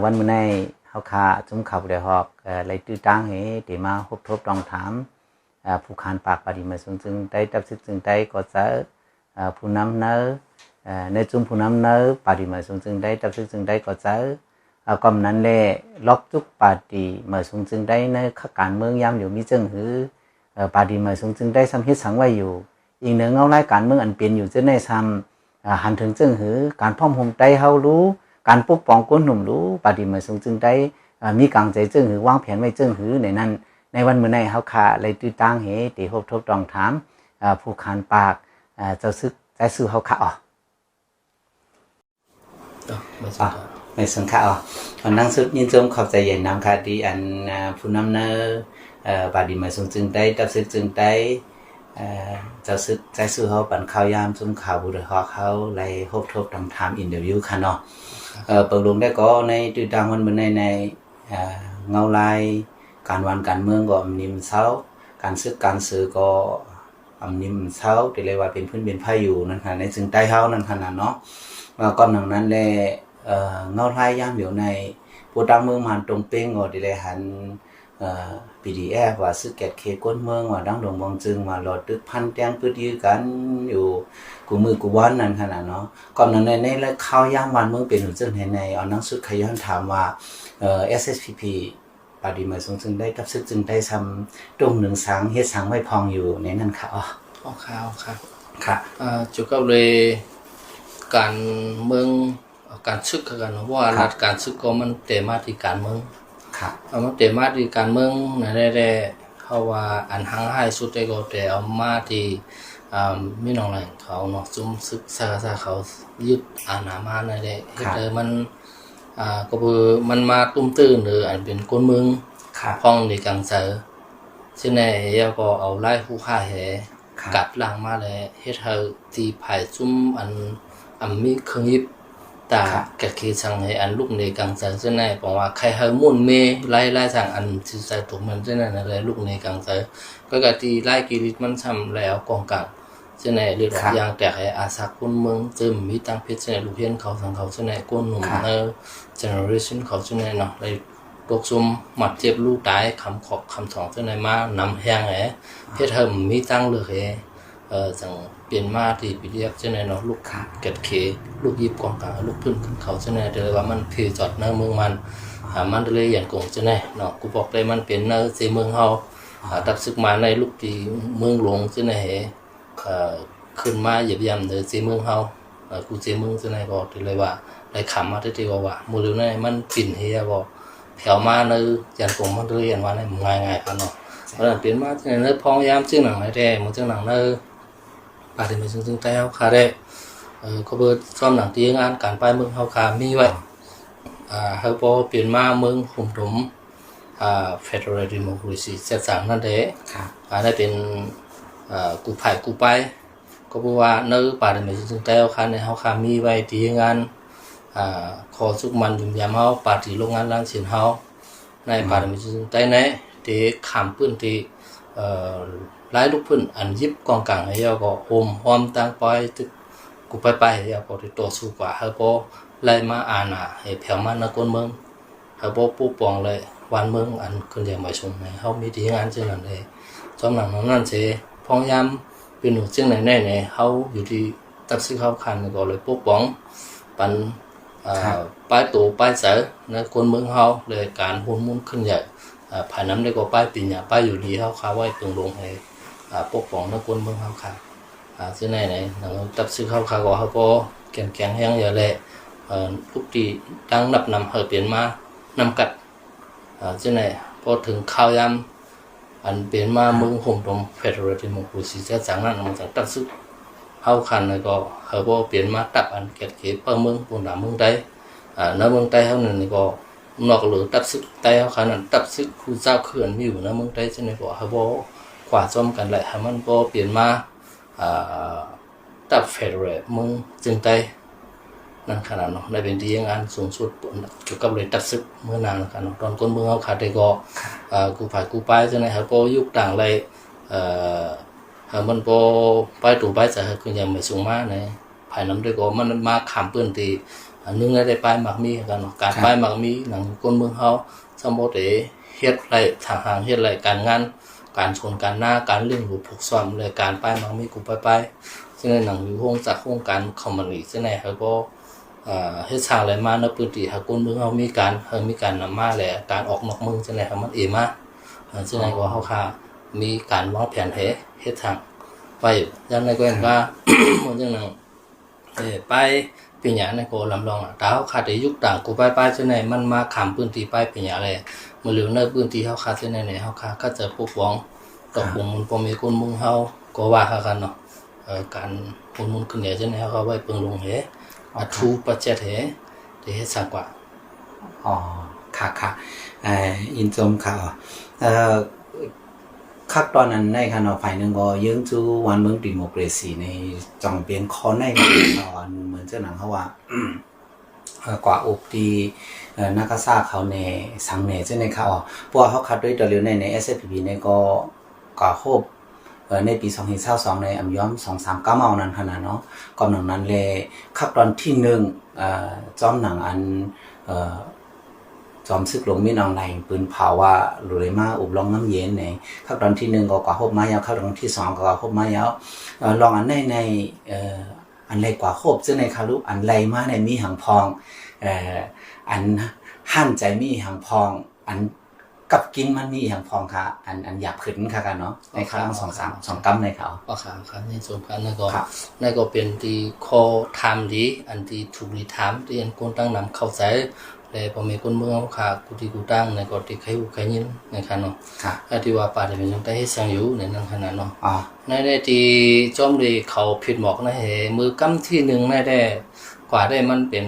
ວັນມື້ໃນເຮົາຂ້າຊຸມຂ່າວຜູ້ດອຍຮອກ ເອີ ໄດ້ຕື້ຕາງເຮ ໄດ້ມາຮົບທົບຕ້ອງຖາມ ເອີ ຜູ້ຂານປາກປາຕີໝາຍສູງເຈີ່ງໄທ ຕັບຊຶກເຈີ່ງໄທກໍເຈີ ເອີ ຜູ້ນຳໃນ ເອີ ໃນຊຸມຜູ້ນຳໃນປາຕີໝາຍສູງເຈີ່ງໄທ ຕັບຊຶກເຈີ່ງໄທກໍເຈີ ເອີ ກຳນັນແລ ລອກຈຸກປາຕີໝາຍສູງເຈີ່ງໄທໃນຂະການເມືອງຍາມດຽວມີເຈີ່ງຫື ເອີ ປາຕີໝາຍສູງເຈີ່ງໄທຊ້ຳເຮັດສັງໄວ້ຢູ່ ອີງເໜືອເງົາລາຍການເມືອງອັນເປັນຢູ່ເຈີ່ງໄທຊ້ຳ ເອີ ຫັນເຖິງເຈີ່ງຫື ການພ້ອມໂຮມໄທເຮົາຫຼື ການປົກປ້ອງຄົນໜຸ່ມຫຼື ປາຕີໝາຍສູງເຈີ່ງໄທ ເອີ ມີກາງໃຈເຈີ່ງຫື ວາງແຜນໄວ້ເຈີ່ງຫື ໃນນັ້ນ ໃນວັນມື້ໃນເຮົາຂ້າໄດ້ຕື້ຕາງເຮ ໄດ້ຮົບທົບຕ້ອງຖາມ ເອີ ຜູ້ຂານປາກ ເອີ ເຈົ້າຊຶກສາຍສູ້ເຮົາຂ້າ ອາ ມາເຊີນ ອ່າ ມາເຊີນຄ່ະ ອ່າ ອັນດັງສຸດຍິນຊົມຂອບໃຈຢ່າງນຳຄ່ະ ທີ່ອັນ ອ່າ ຜູ້ນຳໃນ ເອີ ປາຕີໝາຍສູງເຈີ່ງໄທ ຕັບຊຶກເຈີ່ງໄທ ເອີ ເຈົ້າຊຶກສາຍສູ້ເຮົາ ປັນຂ່າວຍາມຊຸມຂ່າວຜູ້ດອຍຮອກເຮົາ ໄດ້ຮົບທົບຕ້ອງຖາມ ອິນເຕີວິວຄ່ະເນາະ ເອີ ເປີງຫຼວງໄດ້ກໍໃນຕື້ຕາງວັນມື້ໃນ ໃນ ເອີ ເງົາລາຍການຫວານການເມືອງກໍອຳນິມເຊົາ ການຊຶກການເຊີກໍອຳນິມເຊົາ ທີ່ເລີຍວ່າເປັນພື້ນເປັນໄພຢູ່ນັ້ນຫັ້ນ ໃນເຊີງໃຕ້ເຮົານັ້ນຫັ້ນນະເນາະ ເອີ ກ່ອນໜ້ານັ້ນແລ ເອີ ເງົາລາຍຍາມດຽວໃນ ໂພດາງເມືອງມານຕົງເປັງກໍທີ່ໄດ້ຫັນ ເອີ ພີດີເອັຟ ວ່າຊຶກແກດເຂດກົດເມືອງ ວ່າດັງດົງບອງຈຶງ ວ່າຫຼໍ່ຕຶກພັນແຕ່ງປຶດຢື້ກັນຢູ່ ກູ່ມື້ກູ່ວັນນັ້ນຫັ້ນນະເນາະ ກ່ອນໜ້ານັ້ນໃນ ໃນລາຍຂ່າວຍາມບ້ານເມືອງເປັນຫູເຈີນໃຫ້ໃນ ເອົານາງສຸດຂະຍ້ອນຖາມວ່າ ເອີ ເອສເອສພີພີ ປາຕີໝາຍສູງເຈີ່ງໄທ ຕັບຊຶກເຈີ່ງໄທຊ້ຳ ຕົງໜຶ່ງສັງ ເຮັດສັງໄວ້ພອງຢູ່ໃນນັ້ນຄ່ະ ອໍ ອໍ ຄ່ະ ອໍ ຄ່ະ ຄ່ະ ເອີ ກ່ຽວກັບເລື່ອງການເມືອງ ການຊຶກຄືກັນເນາະ ເພາະວ່າ ຄັບ ລັດການຊຶກກໍມັນແຕ່ມາທີ່ການເມືອງ ຄັບ ເອີ ມັນແຕ່ມາທີ່ການເມືອງນັ້ນແຫຼະ ເພາະວ່າອັນຮັ່ງຮ້າຍສຸດເດກໍແຕ່ເອົາມາທີ່ ອ່າ ມີໜອງແຫຼງເຂົາເນາະ ຊຸມຊຶກຊາກາຊາເຂົາຍຶດອານາມານັ້ນແຫຼະ ເຮັດໃຫ້ມັນ ອ່າ ກໍຄືມັນມາຕຸ້ມຕື່ນ ຫຼື ອັນເປັນຄົນເມືອງ ຄັບ ພ້ອມໃນກາງໃຈ ເຊັ່ນໃດ ແລ້ວກໍເອົາລາຍຮູບຮ່າງແຮ ຄັບ ກັດລ້າງມາ ແລະ ເຮັດໃຫ້ທີ່ພາຍຊຸມອັນ ອັນມີເຄື່ອງຍຶດຕາ ຄັບ ກະເຄສັງໃຫ້ອັນລຸກເນກາງໃຈ ເຊັ່ນໃດ ເພາະວ່າໃຄໃຫ້ໝູນເມ ຫຼາຍໆສັງອັນຊິໃສ່ຕົກແມ່ນ ເຊັ່ນນັ້ນແຫຼະ ລຸກເນກາງໃຈ ກໍກະທີ່ຫຼາຍກິລິດມັນຊ້ຳແລ້ວກອງກາງ ເຊັ່ນໃດ ເລືອດອອກ ຄັບ ຢາງແຕກໃຫ້ອາສັກຄົນເມືອງ ເຈີມີຕາງເພັດ ເຊັ່ນໃດ ລູກຮຽນເຂົາສັງເຂົາ ເຊັ່ນໃດ ຄົນໜຸ່ມ ຄັບ ໃນເຈເນເຣຊັນເຂົາ ເຊັ່ນໃດເນາະ ໄດ້ ຕົກຊຸມ ບາດເຈັບ ລູກຕາຍ ຄຳຂອບຄຳສອງ ເຊັ່ນໃດ ມານຳແຮງແຫຼະ ເຮັດໃຫ້ມີທາງເລືອກແຫຼະ ເອີ ຈັ່ງເປັນມາທີ່ ພີດີເອັຟ ເຊັ່ນໃດເນາະ ລຸກ ຄັບ ແກດເຄ ລຸກຫຍິບກອງກາງ ລຸກຟື້ນຂຶ້ນເຂົາ ເຊັ່ນໃດ ແຕ່ວ່າມັນເພຈອດໃນເມືອງມັນ ອ່າ ມັນເລີຍຢ້ານກົງ ເຊັ່ນໃດເນາະ ກູບອກໄດ້ ມັນເປັນໃນເຊເມືອງເຮົາ ອ່າ ຕັບຊຶກມາໃນລຸກທີ່ເມືອງຫຼວງ ເຊັ່ນໃດ ເອີ ຂຶ້ນມາຢຽບຢາມໃນເຊເມືອງເຮົາ ເອີ ກູເຊເມືອງເຊັ່ນໃດກໍຖືໄດ້ວ່າ ໄດ້ຄຳມາແຕ່ທີ່ວ່າ ມື້ດຽວນີ້ມັນປິ່ນເຮຍກໍແຜ່ວມາໃນຢ້ານກົງມັນເລີຍຢ້ານວ່າໃນງ່າຍໆ ເນາະ ເພາະນັ້ນເປັນມາໃນພອງຍາມເຊິ່ງໜັງໃນແທ້ ເມືອງເຊິ່ງໜັງໃນປາດເດມາເຊິ່ງໃຕ້ເຮົາຄ່າໄດ້ ເອີ ກໍເບີຊ້ອມໜັງທີ່ງານການປ້າຍເມືອງເຮົາຄ່າມີໄວ້ ອ່າ ເຮົາບໍ່ເປັນມາເມືອງໂຮມຕົມ ອ່າ ເຟເດີຣາລດີໂມຄຣາຊີຈັດຕັ້ງນັ້ນເດ້ ອ່າ ໄດ້ເປັນ ເອີ ກູ່ພາຍກູ່ປາຍ ກໍເພາະວ່າໃນປາດເດມາເຊິ່ງໃຕ້ເຮົາຄ່າໃນເຮົາຄ່າມີໄວ້ທີ່ງານ ອ່າ ຂໍສຸກໝັ້ນຢືນຢັນເຮົາ ປາຕີໂລງງານລ້ານຊຽນເຮົາ ໃນປາດເດມາເຊິ່ງໃຕ້ໃນທີ່ຂ້າມພື້ນທີ່ ເອີ ຫຼາຍລູກພື້ນອັນຢິບກອງກາງໃຫ້ແລ້ວກໍໂຮມຮ່ວມຕັ້ງປ້າຍຕຶກກູ່ປາຍໆ ໃຫ້ແລ້ວກໍໄດ້ຕໍ່ສູ້ກວ່າ ເຮົາບໍ່ໄລ່ມາອານາໃຫ້ແຜ່ວມາໃນກົ້ນເມືອງ ເຮົາບໍ່ປົກປ້ອງ ແລະ ບ້ານເມືອງອັນຂຶ້ນແດນໝາຍສົງໃນ ເຮົາມີທີ່ງານເຊັ່ນນັ້ນເອງ ສຳລັບນັ້ນເສ ພອງຍາມເປັນຫູເຊິ່ງໃນໃນໃນ ເຮົາຢູ່ທີ່ຕັບຊຶກເຮົາຄັນກໍເລີຍປົກປ້ອງປັນ ເອີ ປ້າຍໂຕປ້າຍໃຈໃນກົ້ນເມືອງເຮົາ ແລະ ການໂຮມມຸນຂຶ້ນໃຫຍ່ ເອີ ພາຍນຳໄດ້ກໍປ້າຍປີນຍາ ປ້າຍຢູ່ດີເຮົາຄາໄວ້ເພິ່ງລົງໃຫ້ ອ່າ ປົກປ້ອງໃນກົ້ນເມືອງເຮົາຄ່າ ອ່າ ເຊັ່ນໃດໃນ ຕັບຊຶກເຮົາຄ່າກໍເຮົາກໍແຂງແຮງຢູ່ແລະ ເອີ ທຸກທີ່ຕັ້ງນັບນຳໃຫ້ເປັນມານຳກັນ ອ່າ ເຊັ່ນໃດ ພໍເຖິງຄາວຍາມ ອັນເປັນມາເມືອງໂຮມຕົມເຟເດີຣາລດີໂມຄຣາຊີຈັດຕັ້ງນັ້ນ ມັນຈະຕັບຊຶກເຮົາຄັນກໍເຮົາບໍ່ເປັນມາຕັບອັນແກດເຂດເມືອງ ປຸນດາເມືອງໃດ ອ່າ ໃນເມືອງໃຕ້ເຮົານັ້ນກໍ ນອກເຫຼືອຕັບຊຶກໃຕ້ເຮົາຂະນັ້ນ ຕັບຊຶກຄູ່ເຈົ້າຄືອັນມີຢູ່ໃນເມືອງໃຕ້ ເຊັ່ນໃດກໍໃຫ້ບໍ່ຂວາຊ້ອມກັນ ແລະ ໃຫ້ມັນບໍ່ປ່ຽນມາ ເອີ ຕັບເຟເດີເຣດເມືອງເຊີງໃຕ້ນັ້ນຂະນັ້ນເນາະ ໄດ້ເປັນທີ່ຮຽງງານສູງສຸດກ່ຽວກັບເລື່ອງຕັບຊຶກເມືອງນາງນະຄະເນາະ ຕອນກ້ອນເມືອງເຮົາຂາດໄດ້ກໍ ເອີ ກູ້ຜາຍກູ້ປາຍ ເຊິ່ງໃຫ້ເຮົາກໍຢຸດຕັ້ງໄດ້ ເອີ ໃຫ້ມັນບໍ່ປາຍໂຕປາຍໃຈ ໃຫ້ຂຶ້ນຢ່າງໄໝສູງມາໃນ ພາຍນຳດ້ວຍກໍມັນມາຂ້າມເປື້ອນທີ່ ອັນໜຶ່ງລະໄດ້ປ້າຍໝາກມີຄືກັນເນາະ ການ ຄ ປ້າຍໝາກມີ ໜັງຄົນເມືອງເຮົາ ສຳບໍ່ໄດ້ເຮັດໄຮ່ສ້າງຫ້າງ ເຮັດໄຮ່ການງານ ການສວນການນາ ການລ້ຽງຫູຜູກຊ້ອມ ແລະ ການປ້າຍໝາກມີກູປ້າຍໆ ເຊັ່ນໜັງຢູ່ໂຮງຈັກໂຮງການເຂົ້າມາອີກ ເຊັ່ນໃດເຮົາກໍ ເຮັດສ້າງລາຍໄດ້ມາໃນພື້ນທີ່ ໃຫ້ຄົນເມືອງເຮົາມີການ ເຮົາມີການນຳມາ ແລະ ການອອກນອກເມືອງ ເຊັ່ນໃດເຮົາມັນເອມາ ເຊັ່ນໃດກໍເຮົາຄ່າມີການວາງແຜນໃຫ້ເຮັດສ້າງໄວ້ ຢ່າງໃດກໍເຫັນວ່າ ເໝືອນຢ່າງໜຶ່ງ ເອີ ປ້າຍປີຍານີ້ກໍລຳລອງລະ ຖ້າເຮົາຂາດໄດ້ຍຸກຕ່າງກູປ້າຍໆ ເຊັ່ນໃດມັນມາຂ້າມພື້ນທີ່ປ້າຍປີຍາແລ້ວ ມື້ເລີວໃນພື້ນທີ່ເຮົາຂາດເຊັ່ນໃດນີ້ ເຮົາຂາດ ຂາດຈະປົກປ້ອງ ກໍ ອ່າ ຄົງມູນພໍ່ແມ່ຄົນເມືອງເຮົາກໍວ່າຄືກັນເນາະ ເອີ ການອຸດໜູນຂຶ້ນເໜືອເຊັ່ນໃດ ເຮົາກໍໄວ້ເບິ່ງລົງເຮ ອ່າ ອາ ທູບັດເຈັດເຮ ໄດ້ເຮັດສ້າງກວ່າ ອໍ ຄ່ະໆ ເອີ ຍິນຊົມຄ່ະ ເອີ ຄັກຕອນນັ້ນໃນຂະນະຝ່າຍໜຶ່ງກໍເຢີ້ງຊູວານເມືອງດີໂມເຄຣຊີໃນ ຈັ່ງເປັນຂໍ້ໃນ ເໝືອນເຊັ່ນໜັງເຮົາວ່າ ເອີ ກວ່າອົບທີ່ ເອີ ນາກາຊາເຂົາແນ່ ສັງແນ່ ເຊັ່ນໃດຄ່ະ ເພາະວ່າເຮົາຄາດໂດຍຕະຫຼຽວໃນ ໃນ ເອສເອສພີພີ ໃນກໍ ກວ່າຮົບ ເອີ ໃນປີສອງພັນຊາວສອງ ໃນອຳຍອມສອງສາມກຳເອົານັ້ນຂະໜາດເນາະ ກໍໜັງນັ້ນແລະ ຄັກຕອນທີໜຶ່ງ ເອີ ຈອມໜັງອັນ ເອີ ຈອມສຶກຫຼວງມິນອອງໄລປືນເຜົາວ່າ ລູເລມາອຸບລອງນ້ຳເຢັນໃນ ຄັກຕອນທີໜຶ່ງກໍກວ່າຮົບມາຍາວ ຄັກຕອນທີສອງກໍກວ່າຮົບມາຍາວ ເອີ ລອງອັນໃນ ໃນ ເອີ ອັນໄລ່ກວ່າຮົບເຊິ່ງໃນຄາລຸ ອັນໄລ່ມາໃນມີຫຍັງພອງ ເອີ ອັນຫ້າມໃຈມີຫຍັງພອງ ອັນກັບກິນມັນມີຫຍັງພອງຄະ ອັນ ອັນຢາກຂຶ້ນຄະກະເນາະ ໃນຄາລັງສອງສາມ ສອງກຳໃນເຂົາ ອໍ ຄະ ຄະ ຍິນຊົມຄະ ນັ້ນກໍ ນັ້ນກໍເປັນທີ່ຂໍ້ຖາມດີ ອັນທີ່ຖືກດີຖາມ ທີ່ອັນຄົນຕ່າງນຳເຂົ້າໃຈ ແລະ ພໍ່ແມ່ຄົນເມືອງເຮົາຄະ ກູທີ່ກູຕ່າງ ນັ້ນກໍທີ່ໃຄຮູ້ໃຄຍິນ ນັ້ນຄະເນາະ ທີ່ວ່າປາໄດ້ເປັນຈັ່ງໃດເຮັດຫຍັງຢູ່ ໃນນັ້ນຂະນະເນາະ ໃນ ໃນທີ່ຈອມໄດ້ເຂົ້າຜິດໝອກໃນ ເມື່ອກຳທີໜຶ່ງໃນແດ່ ກວ່າໄດ້ມັນເປັນ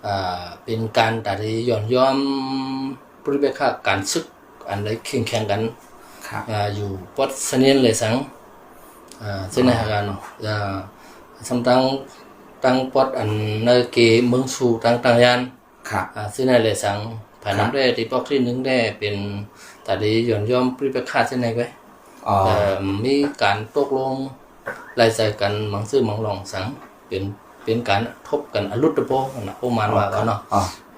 ອ່າ ເປັນການຕາໄດ້ຍ້ອນຍອມ ບໍລິເວນການສຶກ ອັນໃດເຄັ່ງແຂງກັນ ອ່າ ຢູ່ປອດສະເໜນເລີຍສັງ ອ່າ ເຊັ່ນໃນຫາການເນາະ ອ່າ ສຳຕັ້ງ ຕັ້ງປອດອັນໃນເກເມືອງຊູ ຕັ້ງ ຕັ້ງຢ້ານ ອ່າ ເຊັ່ນໃນເລີຍສັງ ພາຍນຳແດ່ທີ່ປອກທີໜຶ່ງແດ່ເປັນຕາໄດ້ຍ້ອນຍອມ ບໍລິເວນການເຊັ່ນໃດໄວ້ ອໍ ເອີ ມີການຕົກລົງ ໄລ່ໃສ່ກັນ ບາງຊື່ບາງລ່ອງສັງ ເປັນ ເປັນການທົບກັນອະລຸດຕະໂປຫັ້ນນະ ປະມານວ່າເນາະ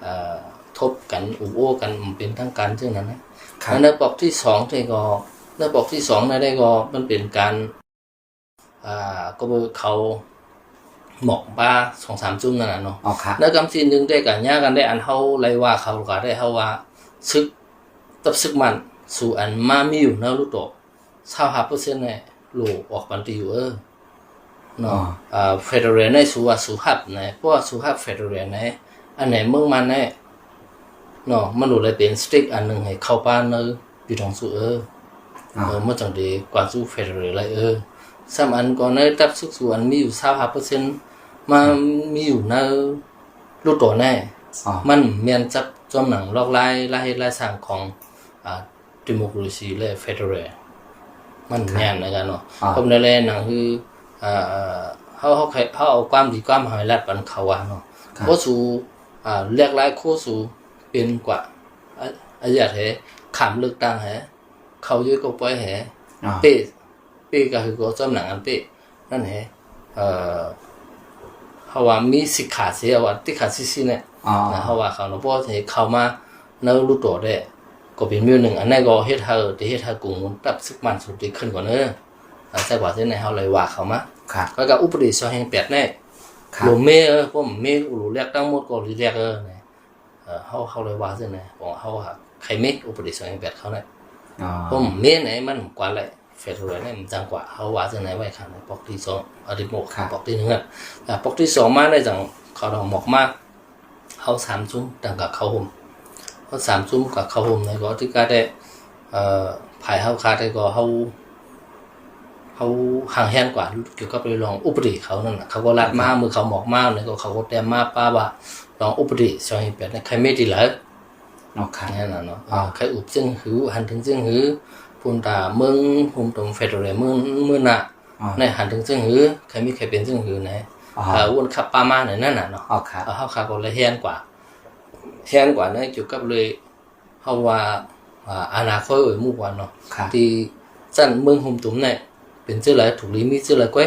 ເອີ ທົບກັນ ອຸໂອ້ກັນ ເປັນທາງການເຊິ່ງນັ້ນນະ ໃນປອກທີສອງເດກໍ ໃນປອກທີສອງນັ້ນເດກໍ ມັນເປັນການ ອ່າ ກໍເບີເຂົາໝອກປາສອງສາມຈຸ້ມນັ້ນນະເນາະ ໃນກຳທີໜຶ່ງເດກະຍາກັນໄດ້ ອັນເຮົາໄລ່ວ່າເຂົາກະໄດ້ ເຮົາວ່າ ຊຶກ ຕັບຊຶກມັນ ສູອັນມາມີຢູ່ນຳລຸໂຕ ຊາວຫ້າເປີເຊັນແນ່ ໂຫຼອອກປັນຕິຢູ່ເອີ ເນາະ ເຟເດີເຣນໃນສູວ່າສູຮັບໃນ ເພາະວ່າສູຮັບເຟເດີເຣນໃນ ອັນໃນເມືອງມັນແນ່ ເນາະ ມັນໂຫຼໄດ້ເປັນສະຕິກອັນໜຶ່ງໃຫ້ເຂົ້າປານໃນຢູ່ທາງສູເອີ ເອີ ມັນຈັ່ງໄດ້ກວ່າສູເຟເດີເຣນໄດ້ເອີ ສ່ຳອັນກໍໃນຕັບຊຶກສູອັນມີຢູ່ຊາວຫ້າເປີເຊັນ ມາມີຢູ່ໃນລຸໂຕແນ່ ມັນແມ່ນຈັບຈອມໜັງລອກລາຍ ລາຍເຮັດລາຍສ້າງຂອງ ອ່າ ດີໂມຄຣາຊີ ແລະ ເຟເດີເຣນ ມັນແມ່ນນະກະເນາະ ເພາະນັ້ນແຫຼະ ໜັງຄື ເອີ ເຮົາ ເຮົາ ເຮົາເອົາຄວາມດີຄວາມຮ້າຍລັດປັນເຂົາວ່າເນາະ ໂຄສູ ອ່າ ລຽກລາຍໂຄສູເປັນກວ່າ ອາ ອາຍາດແຮ ຂ້າມເລືອກຕັ້ງແຮ ເຂົ້າຢູ່ກໍປ່ອຍແຮ ເປ້ ເປ້ກະຄືກໍຈອມໜັງອັນເປ້ ນັ້ນແຮ ເອີ ເຮົາວ່າມີສິກຂາເສຍວ່າຕິຂາຊິສິແນ່ ເຮົາວ່າເຂົາເນາະ ເພາະເຂົ້າມາໃນລຸໂຕແດ່ ກໍເປັນມື້ໜຶ່ງ ອັນນັ້ນກໍເຮັດໃຫ້ ໄດ້ເຮັດໃຫ້ກຸງຕັບຊຶກມັນສຸດໄດ້ຂຶ້ນກ່ອນເອີ ໃສ່ກວ່າເຊັ່ນໃດເຮົາເລີຍວ່າເຂົາມາ ແລ້ວກໍອຸປະຕິສອງແຫ່ງແປດແນ່ ໂລເມ ເອີ ພວກເມ ໂລແລກທັງໝົດກໍລີແລກເອີ ເອີ ເຮົາ ເຮົາເລີຍວ່າເຊັ່ນໃດ ຂອງເຮົາຫາກໃຄເມ ອຸປະຕິສອງແຫ່ງແປດເຂົາແນ່ ເພາະເມແນ່ມັນກວ່າແຫຼະ ເຟດເລີແນ່ມັນຈັ່ງກວ່າ ເຮົາວ່າເຊັ່ນໃດໄວ້ຂ້າງໃນປອກທີສອງ ອາ ປອກທີໜຶ່ງ ອາ ປອກທີສອງມາໄດ້ຈັ່ງເຂົາເອົາໝອກມາ ເຮົາສາມຊຸມຕັ້ງກະເຂົ້າໂຮມ ເຮົາສາມຊຸມກະເຂົ້າໂຮມໃນກໍທີ່ກະໄດ້ ເອີ ຝ່າຍເຮົາຄາດໄດ້ກໍເຮົາ ເຮົາຫ່າງແຮນກວ່າກ່ຽວກັບເລື່ອງອຸປະຕິເຂົານັ້ນນະ ເຂົາກໍລັດມາ ເມື່ອເຂົາໝອກມາແລ້ວກໍເຂົາກໍແຕ້ມມາປາວ່າລອງອຸປະຕິສອງແຫ່ງແປດໃນໃຄເມຕິຫຼາຍ ເນາະ ແນ່ນອນເນາະ ເອີ ໃຄອຸບເຊິ່ງຫື ຫັນເຖິງເຊິ່ງຫື ພຸ້ນຕາເມືອງ ໂຮມຕົງເຟດເດເຣລເມືອງ ເມືອງໜ້າ ໃນຫັນເຖິງເຊິ່ງຫື ໃຄມີໃຄເປັນເຊິ່ງຫືໃນ ເອີ ວົນຂັບປາມາໃນນັ້ນນະເນາະ ເຮົາຄາດກໍເລີຍແຮນກວ່າ ແຮນກວ່າໃນກ່ຽວກັບເລີຍ ເຮົາວ່າ ອາ ອານາຄອຍເອີຍໝູ່ກວ່າເນາະ ທີ່ຊັ້ນເມືອງໂຮມຕຸມນີ້ເປັນເທື່ອຫຼາຍ ຖືກລີມີເທື່ອຫຼາຍກວ່າ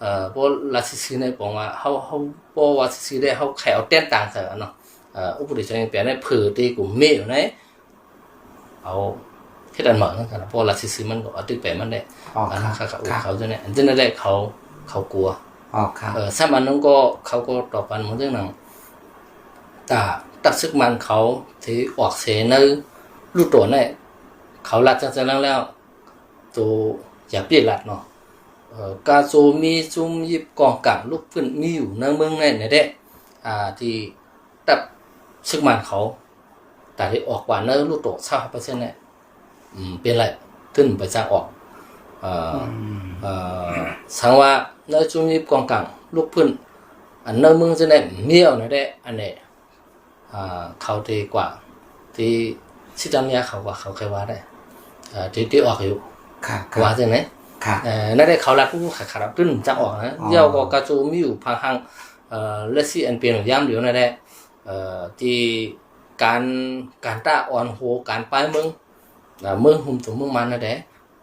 ເອີ ບໍ່ລະຊື່ໆ ໃນປອງວ່າເຮົາ ເຮົາບໍ່ວ່າຊື່ໆ ໄດ້ ເຮົາໃຫ້ເອົາແຕ່ນຕ່າງໃສ່ເນາະ ເອີ ອຸປະຕິສະຫຍັງແປນໃນເຜີທີ່ກຸມເມຢູ່ໃນ ເອົາເຮັດອັນໃໝ່ນັ້ນກັນ ເພາະວ່າລະຊື່ໆ ມັນກໍເອົາຕຶກໄປມັນໄດ້ ອໍ ອັນນັ້ນ ຄັບ ເຂົາ ເຂົາ ເຂົາເຈົ້ານີ້ ອັນນັ້ນແຫຼະ ເຂົາ ເຂົາກົວ ອໍ ຄັບ ເອີ ຊ້ຳອັນໜຶ່ງກໍ ເຂົາກໍຕອບກັນໝົດເລື່ອງນັ້ນ ຕາ ຕັບຊຶກມັນເຂົາທີ່ອອກເສໃນລູກໂຕນະ ເຂົາລັດຈັ່ງຊັ້ນແລ້ວ ໂຕຢ່າປີລັດເນາະ ເອີ ກາໂຈມີຈຸ້ມຢິບກອງກາງ ລຸກຟື້ນມີຢູ່ໃນເມືອງໃນແດ່ ອ່າ ທີ່ ຕັບຊຶກມັນເຂົາ ຕາທີ່ອອກກວ່າເນີ ລູກໂຕຊາວເປີເຊັນແຫຼະ ອືມ ເປັນໄລ ຂຶ້ນໄປຈ້າງອອກ ເອີ ອືມ ເອີ ສັງວ່າເນີຈຸ້ມຍິບກອງກາງ ລຸກຟື້ນ ອັນເນີເມືອງຈະໄດ້ມີເອົາແນວໃດ ອັນນີ້ ອ່າ ເຂົາທີ່ກວ່າ ທີ່ຊິດຳຍາເຂົາວ່າ ເຂົາເຄີຍວ່າໄດ້ ເອີ ທີ່ ທີ່ອອກຢູ່ ຄ່ະ ວ່າຈັ່ງໃດ ຄ່ະ ເອີ ນັ້ນໄດ້ເຂົາລັດຜູ້ຂາດ ຂາດຂຶ້ນຈາກອອກນະ ອໍ ດຽວກໍກະຈູມີຢູ່ພາງຫ້າງ ເອີ ແລະຊິອັນເປັນຍາມດຽວນັ້ນແຫຼະ ເອີ ທີ່ການ ການຕ້າອ່ອນໂຫ ການປາຍເມືອງ ເອີ ເມືອງຫຸ້ມຕົວເມືອງມານນັ້ນແຫຼະ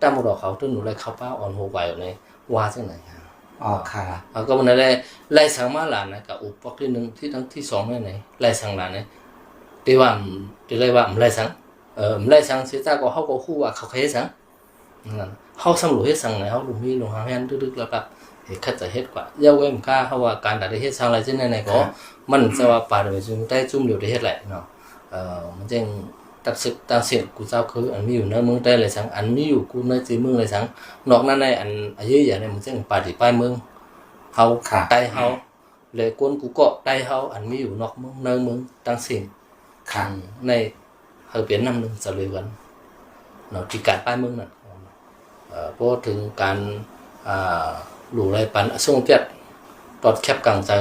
ຕາມບໍ່ດອກເຂົາ ຕົນໜູໄລເຂົ້າປ່າອ່ອນໂຫໄວໃນ ວ່າຈັ່ງໃດ ອໍ ຄ່ະ ເອີ ກໍບໍ່ໄດ້ໄລ່ສັງມາຫຼານນະ ກະອຸປະຕິໜຶ່ງ ທີ່ທັງທີສອງແມ່ນໃດ ໄລ່ສັງຫຼານນະ ແຕ່ວ່າ ແຕ່ໄລ່ວ່າບໍ່ໄລ່ສັງ ເອີ ບໍ່ໄລ່ສັງ ເສຍຕາກໍເຮົາກໍຮູ້ວ່າເຂົາເຮັດສັງ ນັ້ນ ເຮົາສຳຫຼວດເຮັດສັງໃນ ເຮົາບໍ່ມີໂຮງຮານດຶກໆ ຫຼັກໆ ເຮັດ ຄັດຈະເຮັດກວ່າ ຢ່າເວັ້ນກາເຮົາວ່າການໄດ້ເຮັດສ້າງລາຍໄດ້ແນວໃດກໍ ມັນຈະວ່າປານປະຊາຊົນໄດ້ຈຸ້ມດຽວໄດ້ເຮັດຫຼາຍເນາະ. ເອີ ມັນຈຶ່ງຕັດສິກຕັ້ງເສັ້ນ ກູເຈົ້າຄືອັນມີຢູ່ໃນເມືອງໃຕ້ລາຍສັງ ອັນມີຢູ່ກູໃນເຈເມືອງລາຍສັງ ນອກນັ້ນໃນອັນອາຍຸຍາໃນມັນຈຶ່ງປາຕີປ້າຍເມືອງເຮົາ ໃຕ້ເຮົາ ແລະ ກົນກູເກາະໃຕ້ເຮົາ ອັນມີຢູ່ນອກເມືອງໃນເມືອງທັງສິ້ນ ໃນ ໃຫ້ເປັນນ້ຳໜຶ່ງສະເລີກັນເນາະ ທີ່ການປ້າຍເມືອງນັ້ນ ເອີ ພໍເຖິງການ ອາ ຫຼູໄລປັນອະສົງຕຽດ ຕອດແຄບກາງໃຈ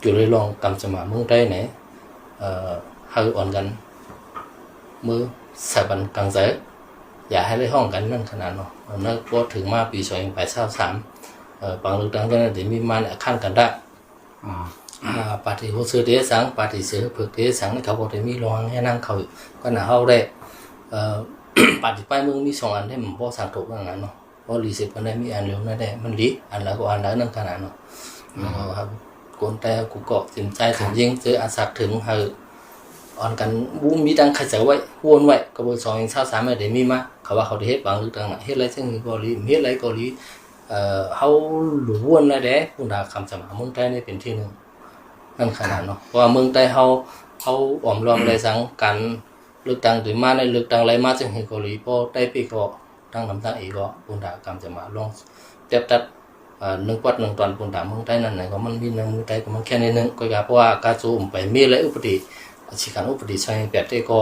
ຢູ່ໃນລອງກຳຈະມາເມືອງໃຕ້ໃນ ເອີ ໃຫ້ອ່ອນກັນ ມືສາຍປັນກາງໃຈ ຢ່າໃຫ້ໄດ້ຮ້ອງກັນນັ້ນຂະໜາດເນາະ. ນັ້ນພໍເຖິງມາປີສອງພັນຊາວສາມ ເອີ ປາງເລືອກຕັ້ງນັ້ນໄດ້ມີມາໃນອາຄານກັນດາ ອາ ປາຕີຮູ້ຊື່ເດສັງ ປາຕີເສືອເຜິກເດສັງ ເຂົາບໍ່ໄດ້ມີລອງໃຫ້ນັ່ງເຂົາ ກໍນະເຮົາໄດ້ ເອີ ປາຕີປ້າຍເມືອງມີສອງອັນ ແຕ່ມັນບໍ່ສາກົນນັ້ນເນາະ ບໍ່ລີເສດປານໃດ ມີອັນດຽວນັ້ນແຫຼະ ມັນດີ ອັນລະກໍອັນລະນັ້ນຂະໜາດເນາະ. ແລ້ວກໍຄົນແຕ່ກູເກາະເຕັມໃຈເຕັມຍິງ ເຈີອາສັກເຖິງໃຫ້ອ່ອນກັນ ບໍ່ມີຕັ້ງໃຄໃຈໄວ້ ວົນໄວ້ ກໍບໍ່ສອງພັນຊາວສາມໄດ້ມີມາ ເຂົາວ່າເຂົາໄດ້ເຮັດບາງເລືອກຕັ້ງນະ ເຮັດໄລເຊິ່ງກໍດີ ເຮັດໄລກໍດີ ເອີ ເຮົາຫຼວນລະແດ່ ພຸ້ນດາຄຳສະມາເມືອງໃຕ້ນີ້ເປັນທີໜຶ່ງ ນັ້ນຂະໜາດເນາະ ເພາະວ່າເມືອງໃຕ້ເຮົາ ເຮົາອອມລອມໄດ້ສັງ ການເລືອກຕັ້ງທີ່ມາໃນເລືອກຕັ້ງໄລມາຈັ່ງໃດກໍດີ ພໍໃຕ້ປີກໍຕັ້ງນຳຕັ້ງອີກກໍ ປຸນດາກຳຈະມາລອງແຕບຕັດ ເອີ ໜຶ່ງປັດໜຶ່ງຕອນ ປຸນດາເມືອງໃຕ້ນັ້ນນະ ກໍມັນມີໃນມືໃຕ້ກໍມັນແຄ່ໜ້ອຍໜຶ່ງ ກໍຢ່າ ເພາະວ່າກາໂຈມໄປມີຫຼາຍອຸປະຕິ ອາຊີການອຸປະຕິຊອຍແປດເດ້ກໍ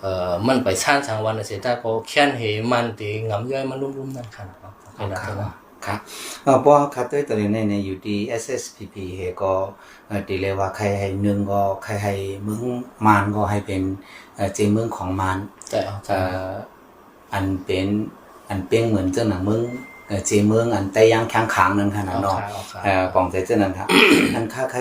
ເອີ ມັນໄປຊານສັງວັນເສດາກໍແຄ້ນເຫມັນຕິງຳຍ້ອຍມາລຸມໆນັ້ນຂະໜາດເນາະ. ເອີ ເພາະວ່າຂ້າເຕີຍຕອນນີ້ໃນ ໃນຢູ່ທີ່ ເອສເອສພີພີ ເຮກໍ ເອີ ຕີເລວ່າໃຄໃຫ້ໜຶ່ງກໍໃຄໃຫ້ເມືອງມານກໍໃຫ້ເປັນ ເອີ ເຈເມືອງຂອງມານ ເອີ ອັນເປັນ ອັນເປັນເໝືອນເຈົ້າໜັງເມືອງ ເອີ ເຈເມືອງອັນໃຕ້ຢ່າງຂ້າງໆນັ້ນຂະໜາດເນາະ. ເອີ ປອງໃຈເຈົ້ານັ້ນ ອັນຂ້າໃຄ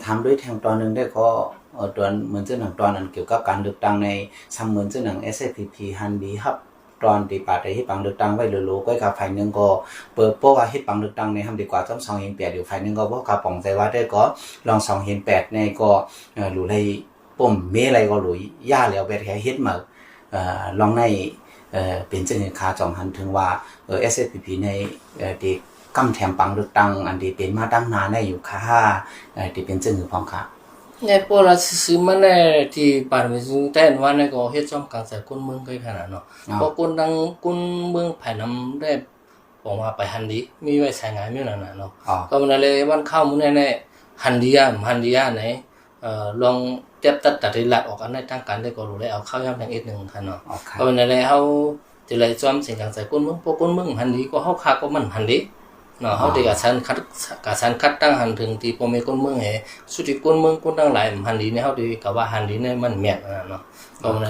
ຖາມດ້ວຍແທ່ງຕອນໜຶ່ງໄດ້ກໍ ເອີ ຕອນເໝືອນເຈົ້າໜັງຕອນອັນກ່ຽວກັບການເລືອກຕັ້ງໃນ ຊຳເໝືອນເຈົ້າໜັງ ເອສເອສພີພີ ຫັ້ນດີຮັບ ຕອນທີ່ປາໄດ້ເຮັດບັງເລືອກຕັ້ງໄວ້ໂລໆ ກ້ອຍກະຝ່າຍໜຶ່ງກໍ ເພາະ ເພາະວ່າເຮັດບັງເລືອກຕັ້ງໃນ ທຳດີກວ່າຈອມສອງເຫັນແປດຢູ່ ຝ່າຍໜຶ່ງກໍບໍ່ກະປອງໃຈວ່າໄດ້ກໍ ລອງສອງເຫັນແປດໃນກໍ ເອີ ຫຼູໄລປົມເມໄລກໍຫຼູຢາແລ້ວແບດແຮເຮັດມາ ເອີ ລອງໃນ ເອີ ເປັນຈັ່ງໃດຄະ ຈອງຫັນເຖິງວ່າ ເອີ ເອສເອສພີພີໃນ ເອີ ທີ່ກຳແຖມບັງເລືອກຕັ້ງ ອັນທີ່ເປັນມາຕັ້ງໜ້າໃນຢູ່ຄະ ເອີ ທີ່ເປັນຈັ່ງໃດພ້ອມຄະ. ໃນປະຫວັດສາດຊື່ໆມາແນ່ ທີ່ປານມີຊິງແຕນວ່າໃນກໍເຮັດຊ່ອມກາງໃຈຄົນເມືອງໃກ້ຂະໜາດເນາະ ເພາະຄົນທັງຄົນເມືອງພາຍນຳໄດ້ບອກວ່າໄປຫັນດີ ມີໄວ້ສາຍງານຢູ່ນັ້ນນະເນາະ. ກໍມັນແລະ ວັນຂ່າວມື້ແນ່ໆ ຫັນດີອະ ຫັນດີອະໃນ ເອີ ລອງແຕບຕັດຕາໄດ້ລັດອອກອັນໃດທາງການໄດ້ກໍຮູ້ແລ້ວ ເອົາຂ່າວຍາມທາງເອັດໜຶ່ງຄັນເນາະ. ກໍແມ່ນແລ້ວ ເຮົາຈະໄດ້ຊ່ອມເສັງກາງໃຈຄົນເມືອງ ເພາະຄົນເມືອງມັນດີ ກໍເຮົາຄາກໍມັນຫັນດີ ເນາະ ເຮົາໄດ້ກະສັນຂັດ ກະສັນຂັດຕັ້ງຫັນເຖິງທີ່ພໍ່ແມ່ຄົນເມືອງແຮ ສຸດທີ່ຄົນເມືອງຄົນທັງຫຼາຍມັນດີໃນ ເຮົາໄດ້ກະວ່າຫັນດີໃນມັນແມ່ນຫັ້ນນະເນາະ. ກໍໃນ